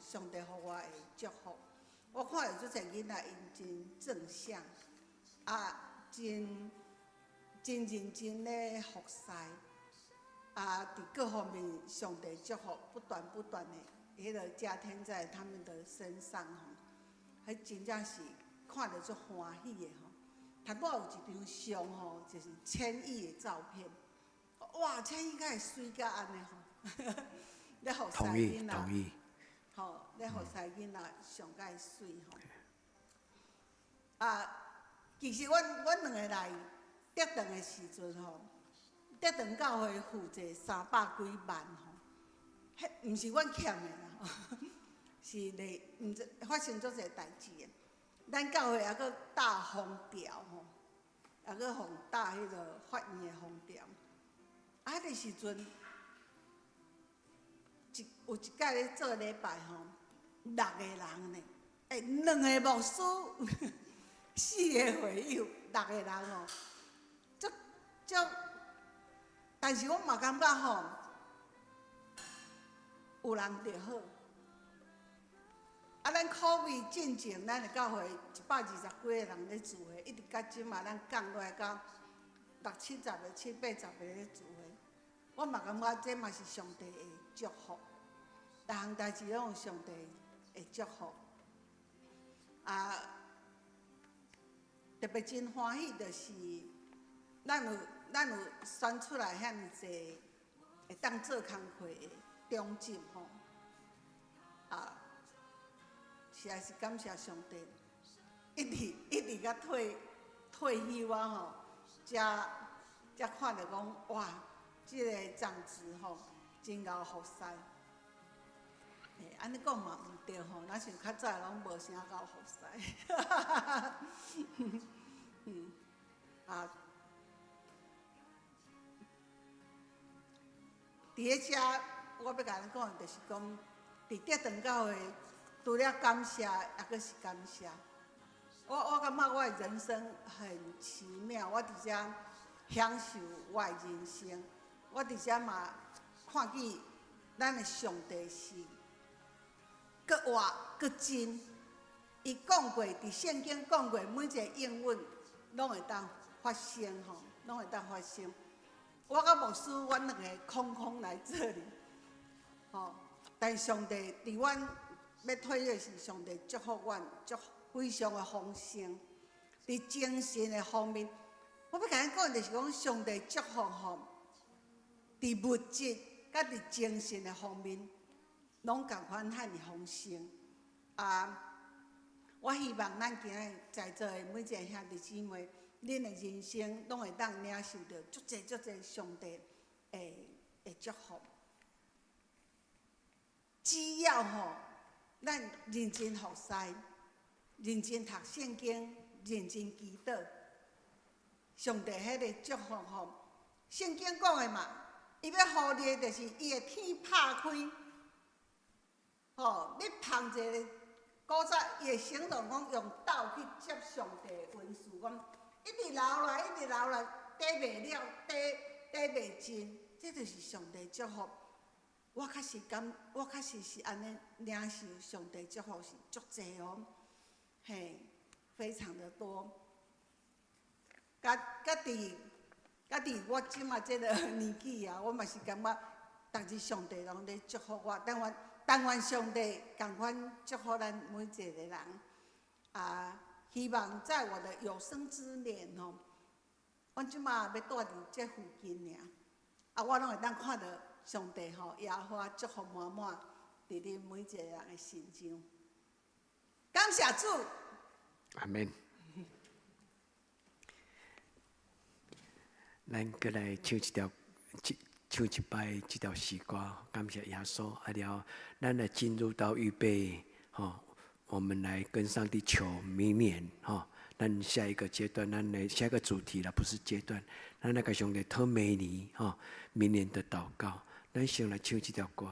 上帝予我的祝福。我看著足濟囡仔，𪜶真正向，啊，真真認真咧服侍，啊，佇各方面上帝祝福不斷不斷的，彼個加添在他們的身上吼，彼真正是看著足歡喜的吼。頭拄有一張相吼，就是千億的照片，哇，千億敢會媠甲按呢吼，咧服侍囡仔，同意。吼，咧服侍囡仔上蓋媠吼。啊，其實阮兩个來德堂的時陣吼，德堂教會負債300幾萬吼，彼毋是阮欠的啦，是咧，毋知發生足濟代誌的。咱教會抑閣搭封條吼，抑閣予搭彼个法院的封條。啊，彼个時陣，有一擺咧做禮拜吼，六個人呢，欸，兩个牧師，四个會友，六個人哦，足足，但是我嘛感覺吼，有人就好。啊，咱COVID進前，咱的教會120幾個人咧聚會，一直到這馬，咱降落來到六七十个、七八十个咧聚會。我嘛感覺這嘛是上帝的祝福，逐項代誌攏有上帝的祝福。啊，特別真歡喜，就是咱有選出來遐爾濟會當做工課的長執吼。啊，實在是感謝上帝，一直一直甲退休啊吼，才看著講哇，這个長執吼真𠢕服侍。欸，按呢講嘛毋對吼，若像較早攏無啥𠢕服侍。啊，佇咧遮，我欲共恁講的就是講，佇德堂教會，除了感謝，抑閣是感謝。我感覺我的人生很奇妙，我佇遮享受我的人生，我佇遮嘛看見咱的上帝是閣活閣真。伊講過，佇聖經講過，每一个應允攏會當發生吼，攏會當發生。我佮牧師，阮兩个空空來這裡，吼，但上帝佇阮欲退休時，上帝祝福阮，祝非常的豐盛。佇精神的方面，我欲共咱講就是講，上帝祝福吼，佇物質佮佇精神的方面，攏仝款遐爾豐盛。啊，我希望咱今仔日在座的每一個兄弟姊妹，恁的人生攏會當領受著足濟足濟上帝的祝福。只要吼，咱認真服侍，認真讀聖經，認真祈禱，上帝彼个祝福吼，聖經講的嘛，伊欲予你的就是伊的天拍開，吼，你捧一个古早伊會形容講用斗去接上帝的恩賜，講一直流來，一直流來，抵袂了，抵抵袂盡，這就是上帝祝福。我確實感，我確實是按呢領受上帝祝福是足濟哦，嘿，非常的多。佮佮佇佮佇我這馬這个年紀啊，我嘛是感覺，逐日上帝攏咧祝福我，但願但願上帝仝款祝福咱每一个人。啊，希望在我的有生之年吼，阮這馬欲蹛佇這附近爾，啊，我攏會當看著上帝吼，耶和華祝福滿滿佇恁每一个人的身上。感謝主。阿們。咱閣來唱一條，唱一擺這條詩歌，感謝耶穌。啊了，咱來進入到預備，吼，我們來跟上帝求明年，吼，咱下一個階段，咱來下一個主題啦，不是階段，咱來共上帝討明年，吼，明年的禱告，咱先來唱這條歌。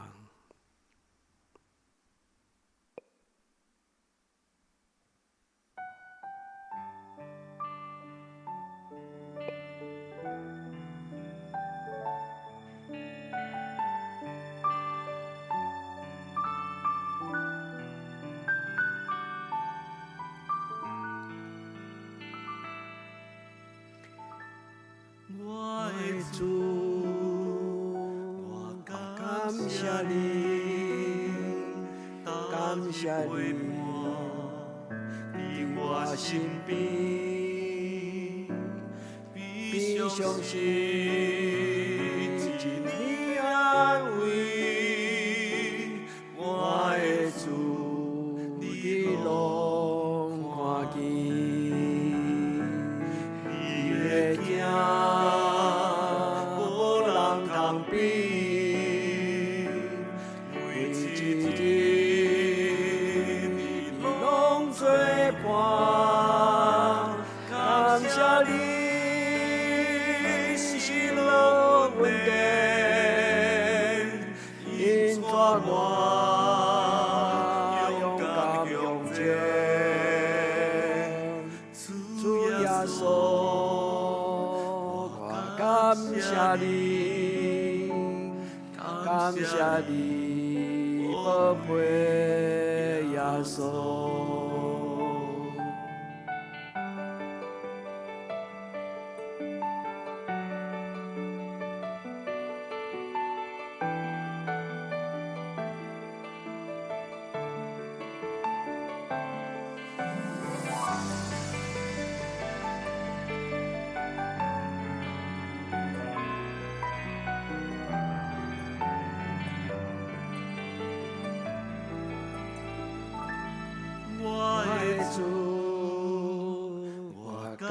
我的主，我感謝你，感謝你佇我身邊，比上是一暝安慰。我的主，你攏看見，你的疼無人通比，每一日你攏做伴，感謝你喜樂恩典，引帶我勇敢向前。主耶穌，我感謝你，感謝你，寶貝耶穌。我的主，我感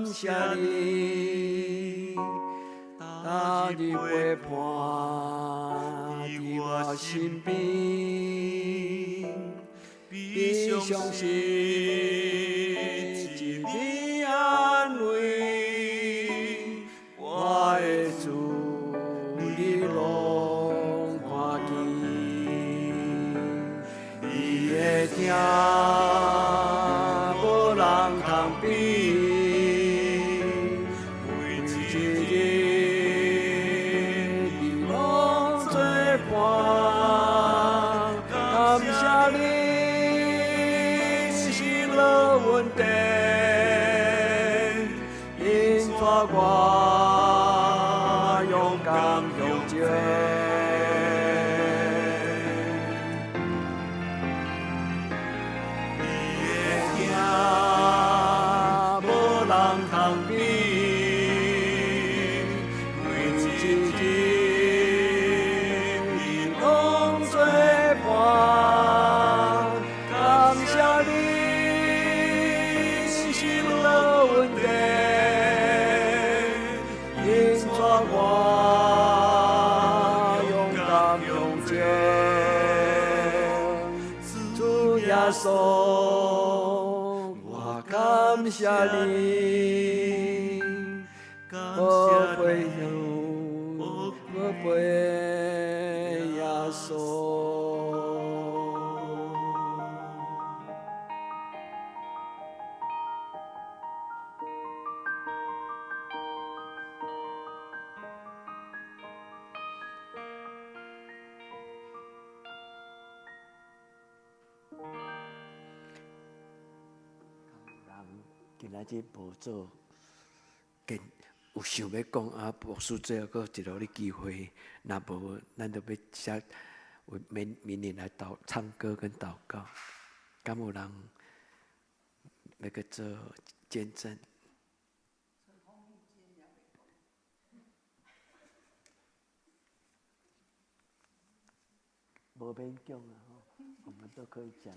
謝你，當日陪伴佇我身邊，比比上上是是一一暝安慰。我的主，你攏看見，你的疼無人通比，每每一一日日你攏做伴，感謝你喜樂恩典，引帶我勇敢向前。耶穌，我感謝你，寶貝寶貝耶穌。人今仔日無做，見有想欲講啊，牧師最後閣一予你機會，若無，咱就欲寫明明年來禱唱歌跟禱告，敢有人欲閣做見證？無勉強啊，吼，我們都可以講。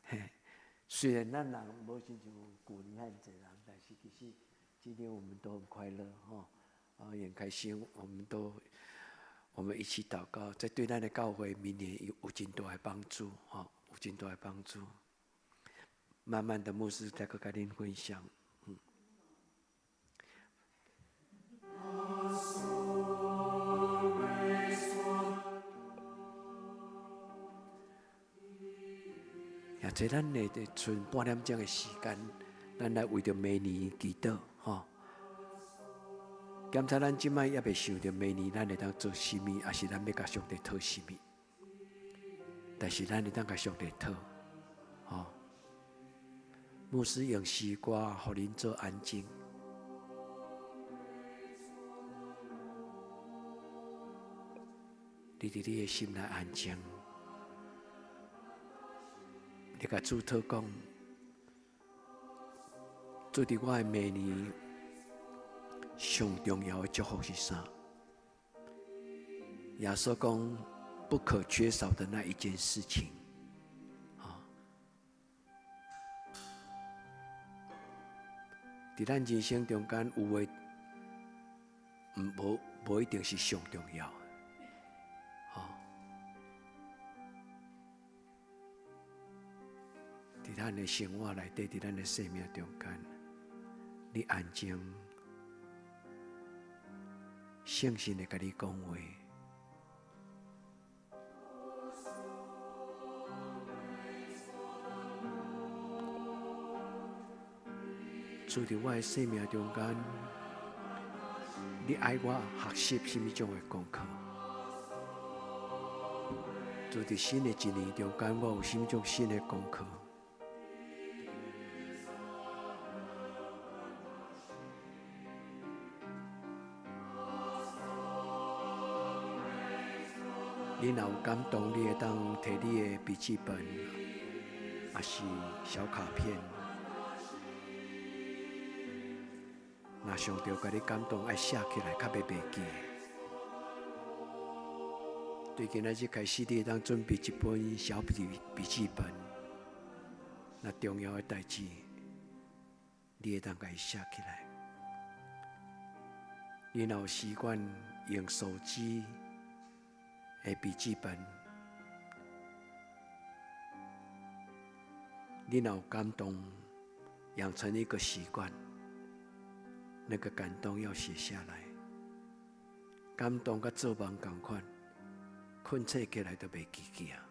嘿，雖然咱人無親像舊年遐濟人，但是其實今天我們都很快樂，吼，啊，也很開心。我們都我們一起禱告，這對咱的教會明年有真大的幫助，吼，有真大的幫助。慢慢的，牧師再閣共恁分享。嗯。也這咱會賰半點鐘的時間，咱來為著明年祈禱，吼。檢查咱這擺猶未想著明年咱會當做啥物，抑是咱欲共上帝討啥物？但是咱會當共上帝討，吼。牧師用詩歌予恁做安靜。你佇你的心內安靜，你共主禱講，主佇我的明年上重要的祝福是啥？耶穌講不可缺少的那一件事情，啊！佇咱人生中間有的，毋無無一定是上重要的，吼！佇咱的生活內底，佇咱的生命中間，你安靜，聖神會共你講話。主佇我的生命中間，你愛我學習啥物種的功課？主佇新的一年中間，我有啥物種新的功課？你若有感動，你會當提你的筆記本，抑是小卡片。若上帝共你感動，愛寫起來，較袂袂記。對今仔日開始，你會當準備一本小筆筆記本。若重要的代誌，你會當共伊寫起來。你若有習慣用手機的筆記本，你若有感動，養成一個習慣，那個感動要寫下來。感動佮做夢仝款，睏醒起來就袂記記啊。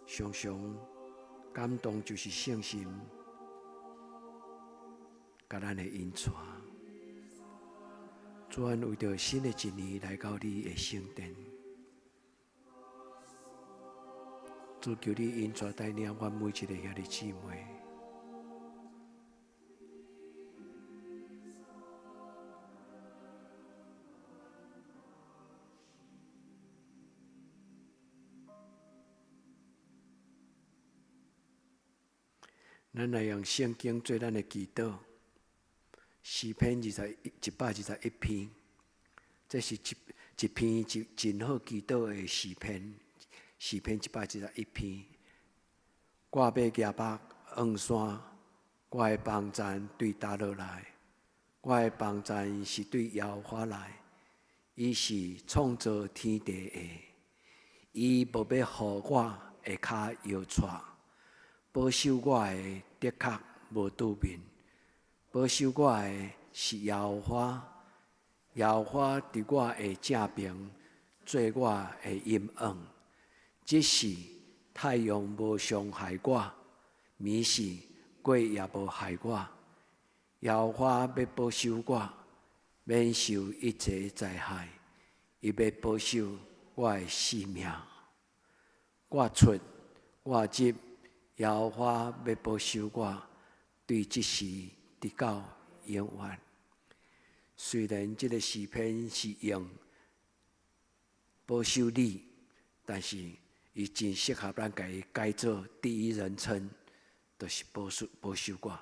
常常感動就是聖神共咱的引帶。主，阮為著新的一年來到你的聖殿，主求你引帶帶領阮每一个兄弟姊妹。咱來用聖經做咱的祈禱，詩篇二十一121篇，這是一一篇真真好祈禱的詩篇。詩篇121篇，我欲舉目望山，我的幫贊對佗落來？我的幫贊是對耶和華來，伊是創造天地的，伊無欲予我下跤搖掣，保守我的的確無拄面，保守我的是耶和華，耶和華佇我的正爿做我的蔭掩，即使太陽無傷害我，暝時月也無害我。耶和華欲保守我，免受一切災害，伊欲保守我的性命。我出我入，耶和華欲保守我，對這時直到永遠。雖然這个詩篇是用保守你，但是伊真適合咱共伊改做第一人稱，就是保守保守我。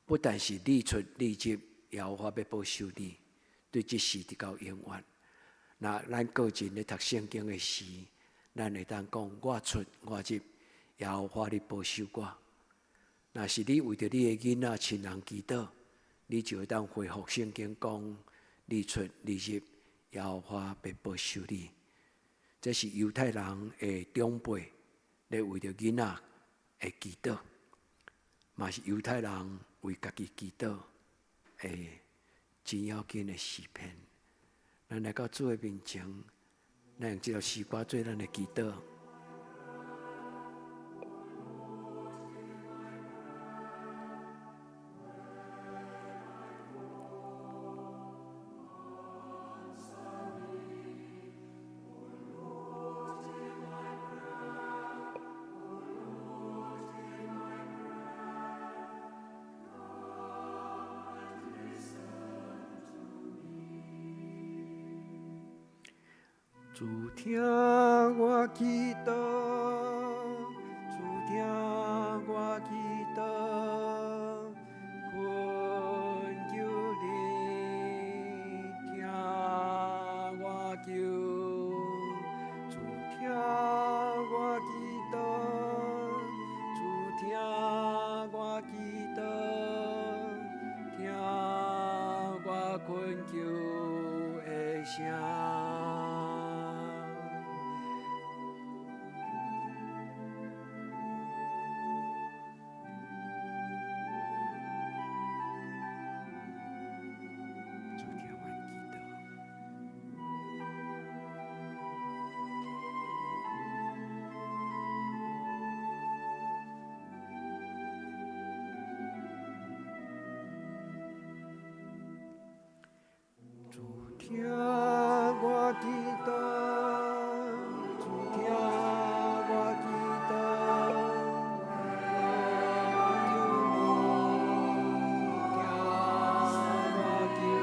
不但是你出你入，耶和華欲保守你，對這時直到永遠。若咱個人咧讀聖經的時，咱會當講我出我入，耶和華你保守我。若是你為著你的囡仔親人祈禱，你就會當回覆聖經講：你出你入，耶和華必保守你。這是猶太人的長輩咧為著囡仔的祈禱，嘛是猶太人為家己祈禱的真要緊的詩篇。咱來到主的面前，咱用這首詩歌做咱的祈禱。主聽我祈禱，主聽我祈禱，懇求你聽我求。主聽我祈禱，主聽我祈禱，聽我懇求的聲。聽我祈禱，主聽我祈禱，懇求你聽我求，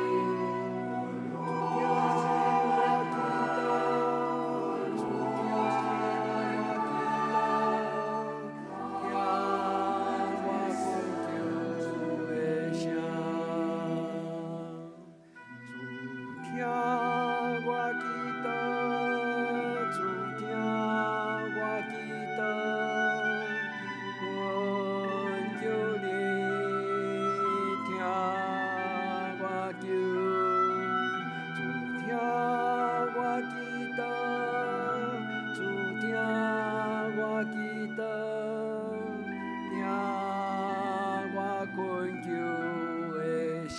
主聽我祈禱，主聽我祈禱，聽我懇求的聲。聽我祈禱，主聽我祈禱，懇求你聽我求，主聽我祈禱，主聽我祈禱，聽我懇求的聲。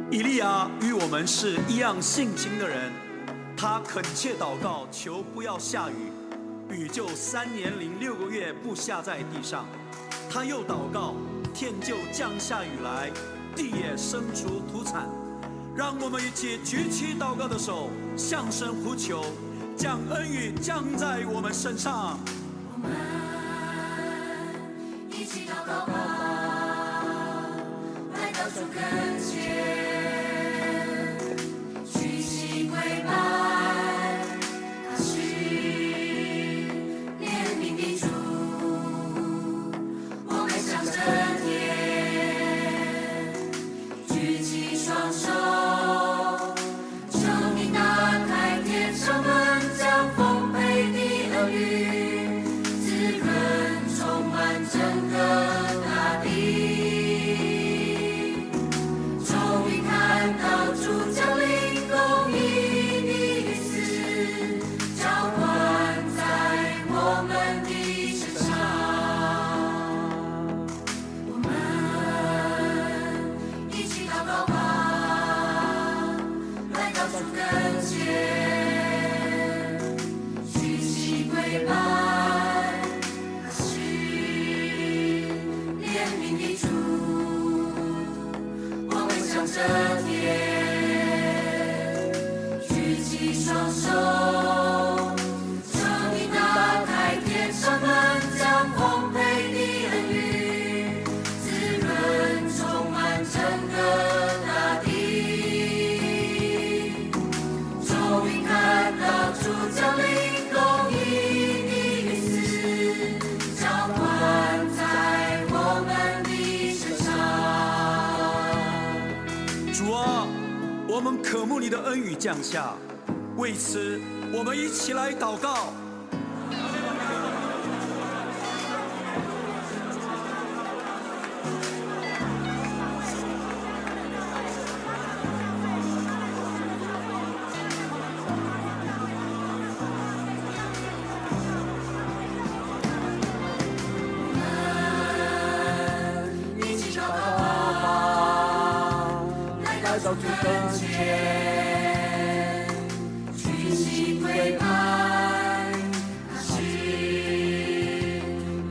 以利亞與我們是一樣性情的人，他懇切禱告，求不要下雨，雨就3年零6個月不下在地上。他又禱告，天就降下雨來，地也生出土產。讓我們一起舉起禱告的手，向神呼求，將恩雨降在我們身上。我們一起禱告。這天，舉起雙手，求你打開天上門，將豐沛的恩雨滋潤充滿整個大地。終於看到主降臨，公義的雨絲澆灌在我們的身上。主啊，我們渴慕你的恩雨降下，為此我們一起來禱告。一起禱告吧，來到主跟前，舉起跪拜，他是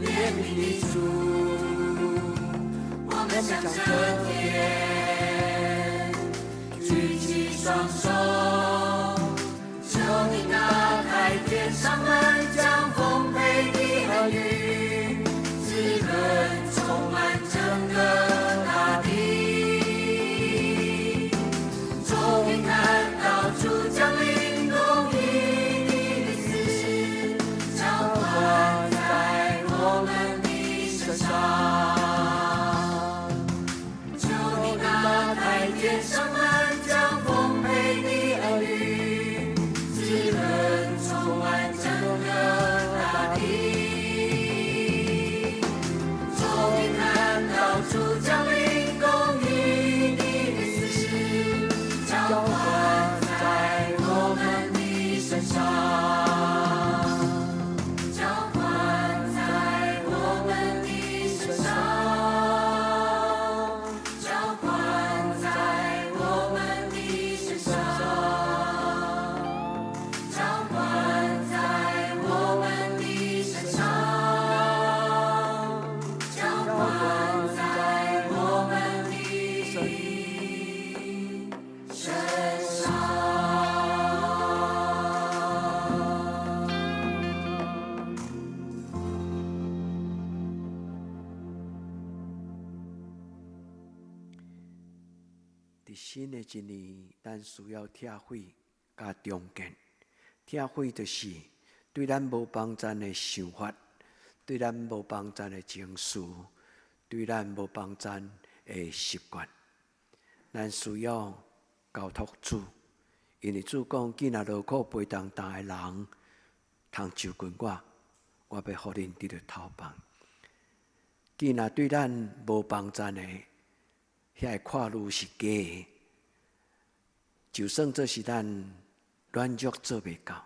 憐憫的主，我們向這天舉起雙手，求你打開天上門，將豐沛的恩雨滋潤充滿整個大地。終於看到主降臨，公義的雨絲澆灌在我們的身上。求你打開天上門，將豐沛的恩雨滋潤充滿整個大地。終於看到主降臨，公義的雨絲澆灌在我們的身上，澆灌在我們的身上，澆灌在我們的身上，澆灌在我們的身上，澆灌在我們的身上。佇新的一年，咱需要拆毀佮重建。拆毀就是對咱無幫贊的想法，對咱無幫贊的情緒，對咱無幫贊的習慣。咱需要交託主，因為主講：囝若勞苦背重擔的人，通就近我，我欲予恁得著透放。囝若對咱無幫贊的，遐个看路是假的，就算這是咱軟弱做袂到，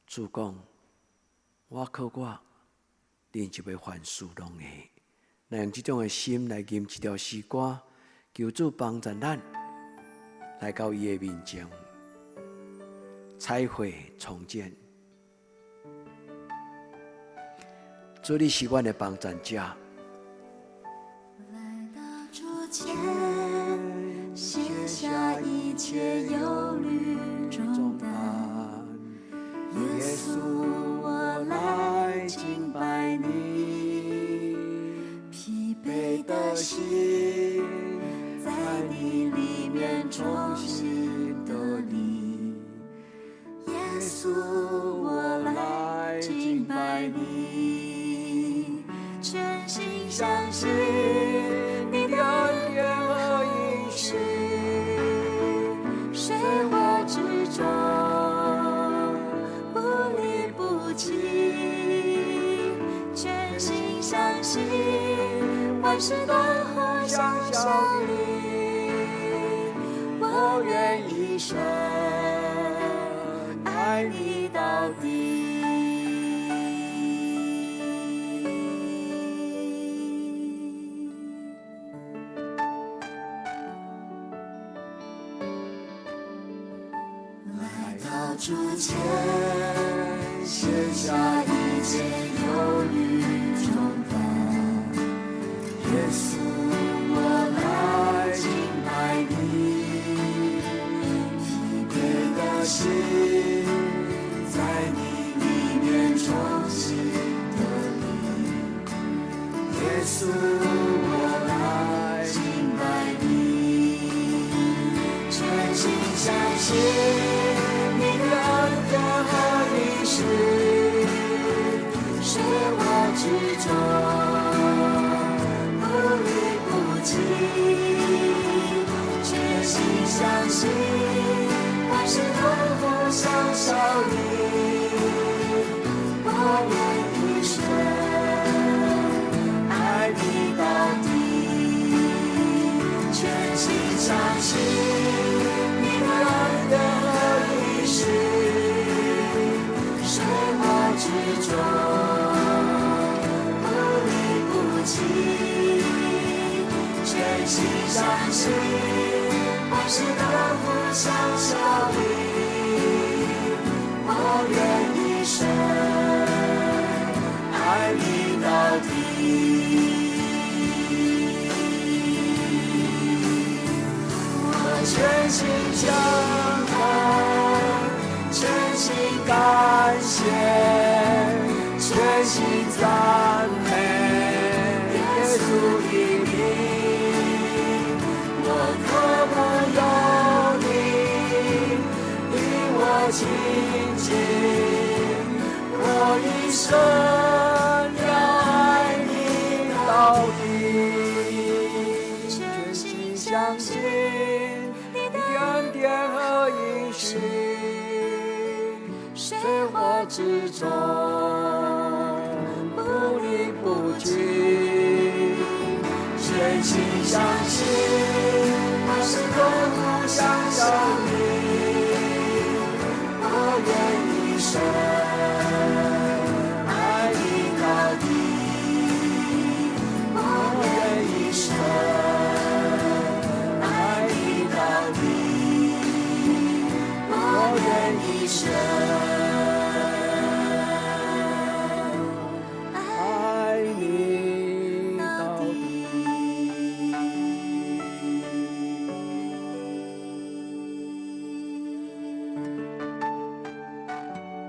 主講：我靠我，恁就欲凡事攏會。來用這種的心來吟這條詩歌，求主幫助咱來到伊的面前，拆毀重建。主，你是阮的幫贊者。來到主前，卸下一切憂慮重擔。耶穌，我來敬拜你，疲憊的心在你裡面重新得力。耶穌，我來敬拜你，全心相信你的恩典和應許，水火之中不離不棄，全心相信萬事都互相效力，我願一生愛你到底。來到主前，卸下一切憂慮重擔。耶穌，我來敬拜你，心，在你裡面重新得力。耶穌，我來敬拜你，全心相信你的恩典和應許，水火之中不離不棄，全心相信萬事都互相效力，我願一生愛你到底，全心相信你的恩典和應許，水火之中不離不棄，全心相信萬事都互相效力，我願一生愛你到底。我全心將愛，全心感謝，全心讚美耶穌的名。我渴慕有你與我親近，我一生要愛你到底。全心相信你的恩典和應許，水火之中不離不棄，全心相信萬事都互相效力，我願一生愛你到底，我願一生愛你到底，我願一生愛你到底。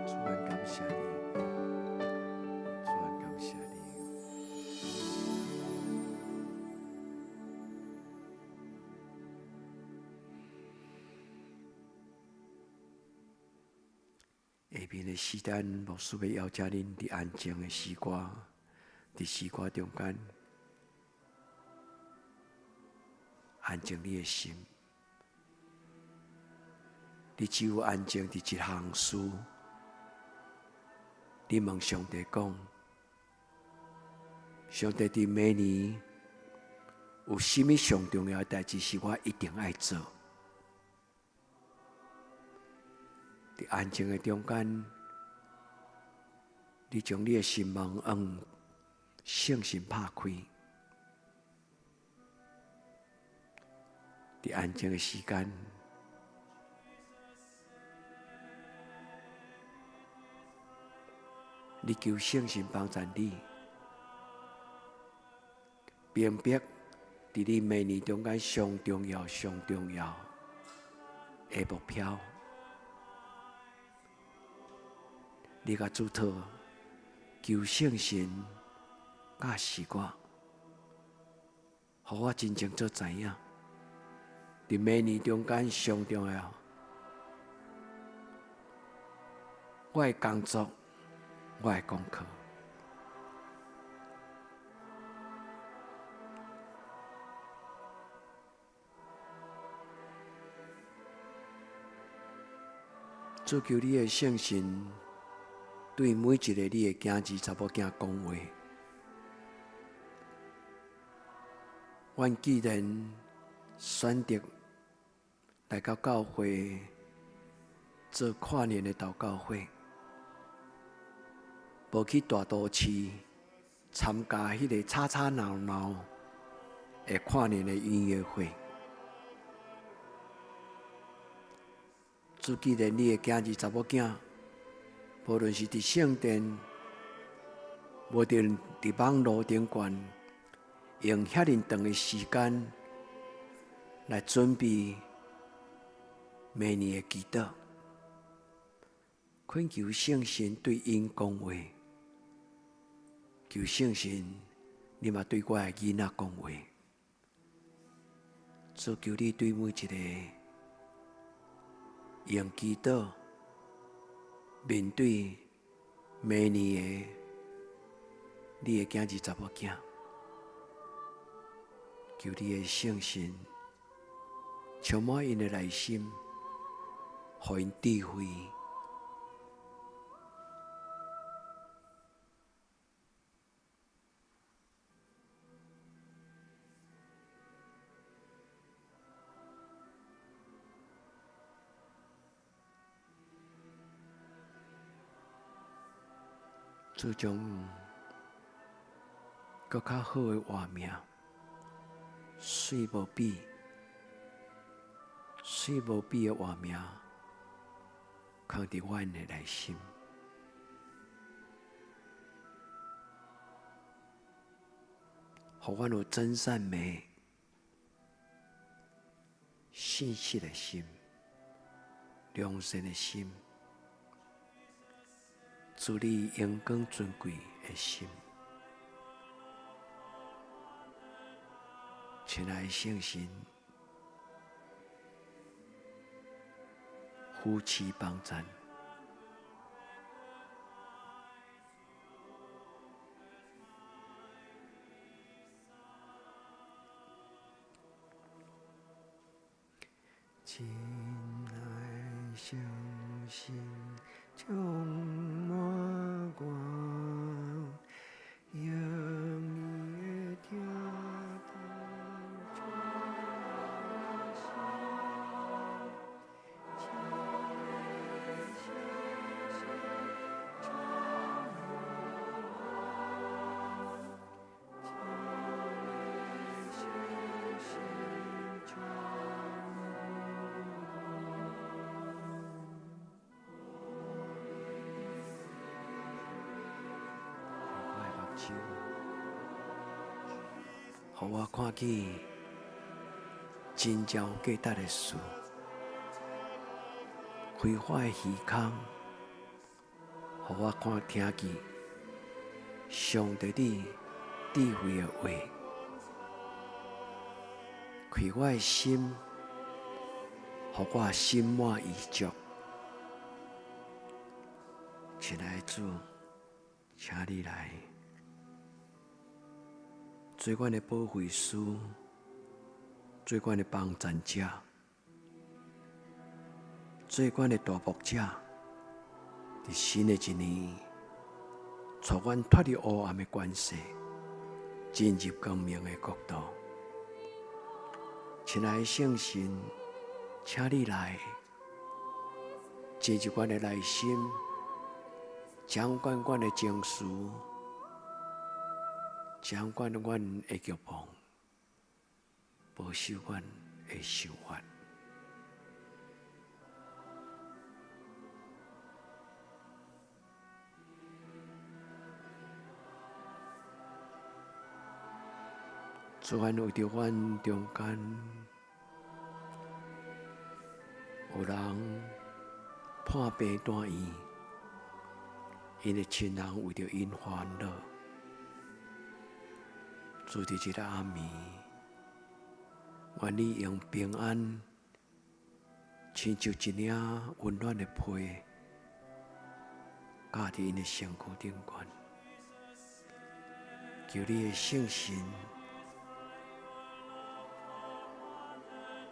主，阮感謝你，主，阮感謝你。下面的時間，牧師欲邀請恁佇安靜的詩歌，佇詩歌中間安靜你的心。你只有安靜佇一項事，你問上帝講：上帝佇明年有啥物上重要的代誌是我一定愛做？佇安靜的中間，你將你的心門用聖神拍開。佇安靜的時間，你求聖神幫助你，明白佇你明年中間上重要、上重要的目標。你共主禱，求聖神教示我，予我真正做知影，佇明年中間上重要，我的工作，我的功課。主求你的聖神對每一個你的囝兒、查某囝講話。阮既然選擇來到教會做跨年的禱告會，無去大都市參加彼个吵吵鬧鬧的跨年的音樂會。主，既然你的囝兒、查某囝，無論是佇聖殿，無論佇網路頂懸，用遐爾長的時間來準備明年的祈禱。懇求聖神對𪜶講話，求聖神，你嘛對我的囡仔講話。主求你對每一個用祈禱面對明年的你的囝兒查某囝，求你的聖神充滿𪜶的內心，予𪜶智慧。主將閣較好的畫面，媠無比、媠無比的畫面，藏佇阮的內心。予阮有真善美、信實的心、良善的心、主你榮光尊貴的心。親愛的聖神，扶持幫贊。親愛聖神充滿我，用你的疼痛充滿心，親愛聖神充滿我，親愛聖神充滿我。開我的目睭，予我看見真正有價值的事。開我的耳孔，予我看聽見上帝你智慧的話。開我的心，予我心滿意足。親愛的主，請你來做阮的保惠師，做阮的幫贊者，做阮的大牧者。佇新的一年，帶阮脫離黑暗的權勢，進入光明的國度。親愛的聖神，請你來進入阮的內心，掌管阮的情緒，掌管阮的欲望，保守阮的想法。主阮為著阮中間有人破病住院，𪜶的親人為著𪜶煩惱，主佇這個暗暝，願你用平安，親像一領溫暖的被，蓋佇𪜶的身軀頂懸。求你的聖神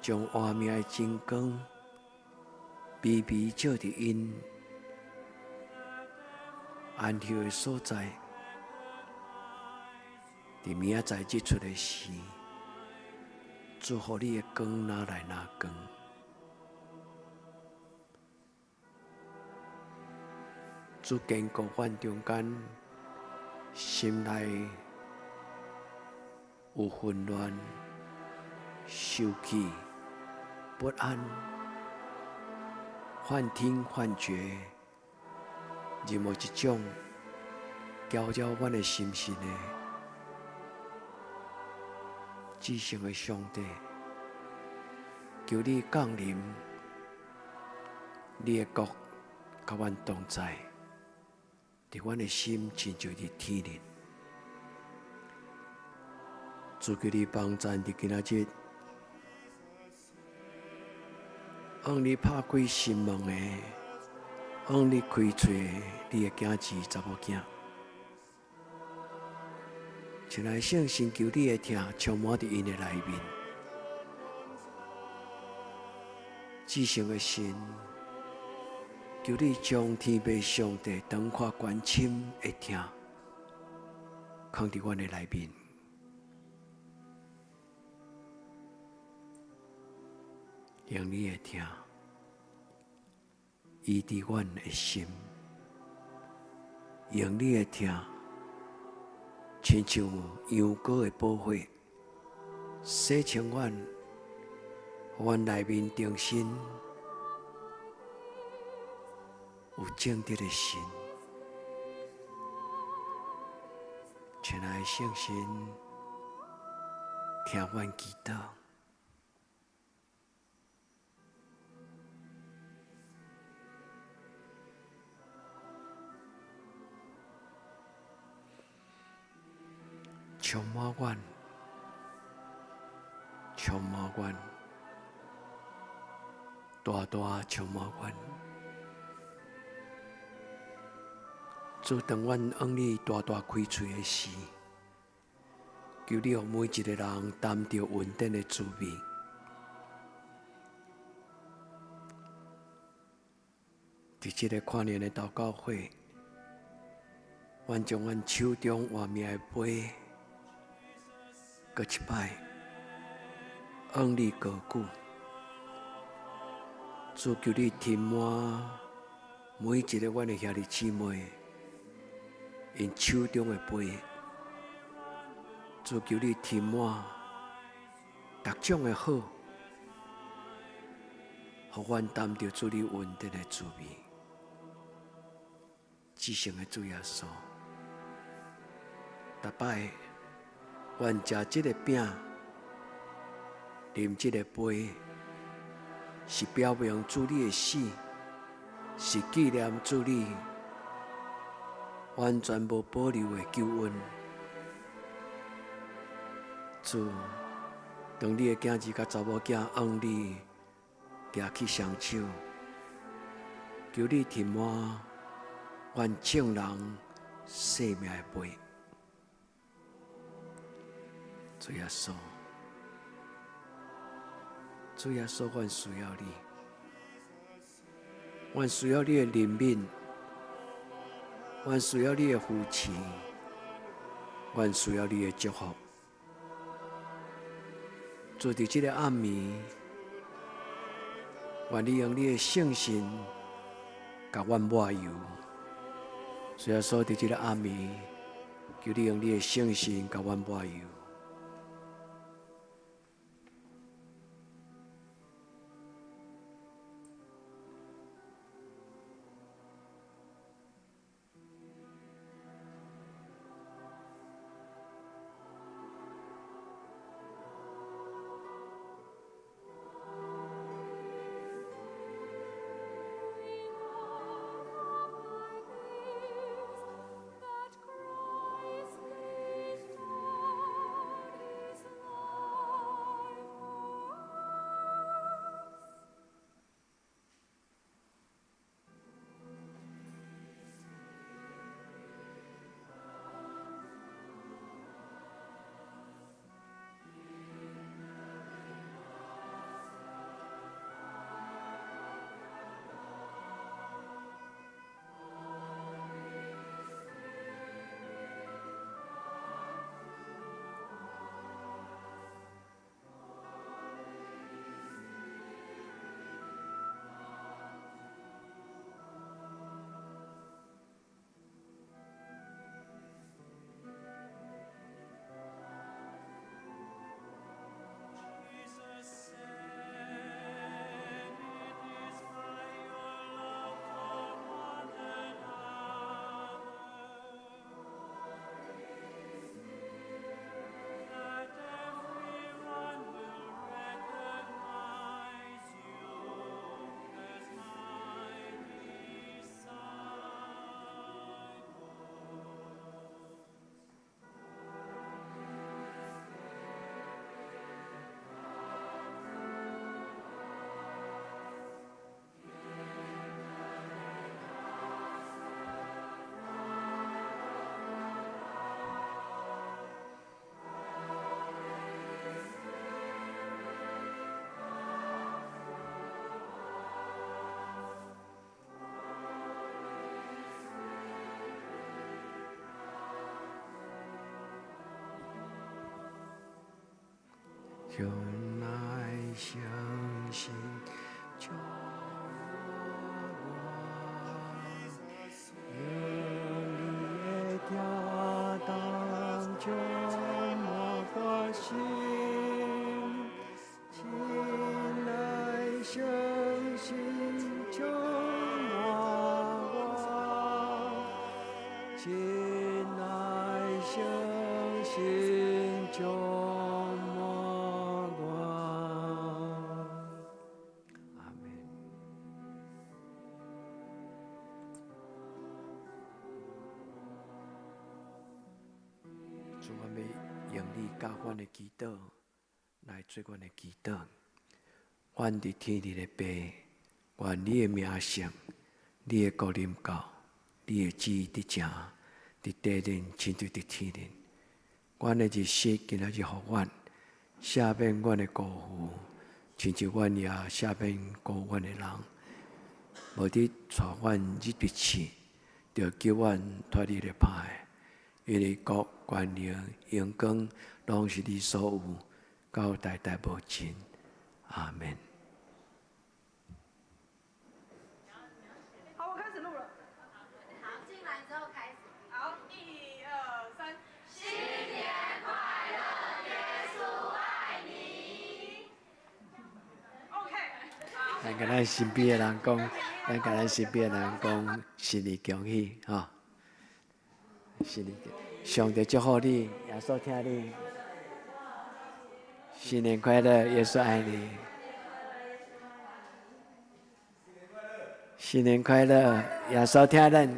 將活命的真光微微照佇𪜶安歇的所在，佇明仔載日出的時，祝福你的光哪來哪光。主堅固阮中間心內有混亂、受氣、不安、幻聽幻覺，任何一種攪擾阮的心神的，至聖的上帝，求你降臨，你的國佮阮同在，伫阮的心亲像伫天灵。主求你帮赞伫今仔日，向你拍开心门的，向你开喙，你的囝儿查某囝，亲爱圣神，求你的疼充满伫𪜶的内面，至圣的神，求你将天父上帝长阔关深的疼，藏伫阮的内面。用你的疼医治阮的心，用你的疼，亲像羊羔的宝血，洗清阮，予阮内面重新有正直的心。亲爱的圣神，听阮祈祷。充满阮，充满阮，大大充满阮。主，当阮向你大大开喙的时，求你予每一个人担著恩典的滋味。伫这个跨年的祷告会，阮将阮手中活命的杯，阁一摆，向你高举。主，求你填满每一个阮的兄弟姊妹，𪜶手中的杯。主，求你填满逐种的好，予阮担著主你恩典的滋味。至圣的主耶稣，逐摆阮食这个饼，啉这个杯，是表明主你的死，是纪念主你完全无保留的救恩。主，当你的囝儿佮查某囝向你举起双手，求你填满阮众人生命的杯。主耶稣，主耶稣，阮需要你，阮需要你的怜悯，阮需要你的扶持，阮需要你的祝福。主，伫这个暗暝，愿你用你的圣神共阮抹油。主耶稣，伫这个暗暝，求你用你的圣神共阮抹油。將來相信充滿我，用你的疼痛充滿我心，親愛聖神充滿我，親愛聖神充滿我。阿門。主，我欲用你教阮的祈禱來做阮的祈禱。阮佇天裡的父，願你的名聖，你的國臨到，你的旨意得成，佇地頂親像佇天頂。阮的日食今仔日予阮，赦免阮的過犯，親像阮也赦免過阮的人。無得帶阮入去試，著救阮脫離了歹。因為國、權能、榮光，攏是你所有，到代代無盡。阿門。好，我開始錄了。好，進來之後開始。好，一二三，新年快樂，耶穌愛你。 OK。咱共咱身邊的人講，咱共咱身邊的人講，新年恭喜，吼！新年，上帝祝福你，耶穌疼你。新年快樂，耶穌愛你。新年快樂，耶穌疼咱。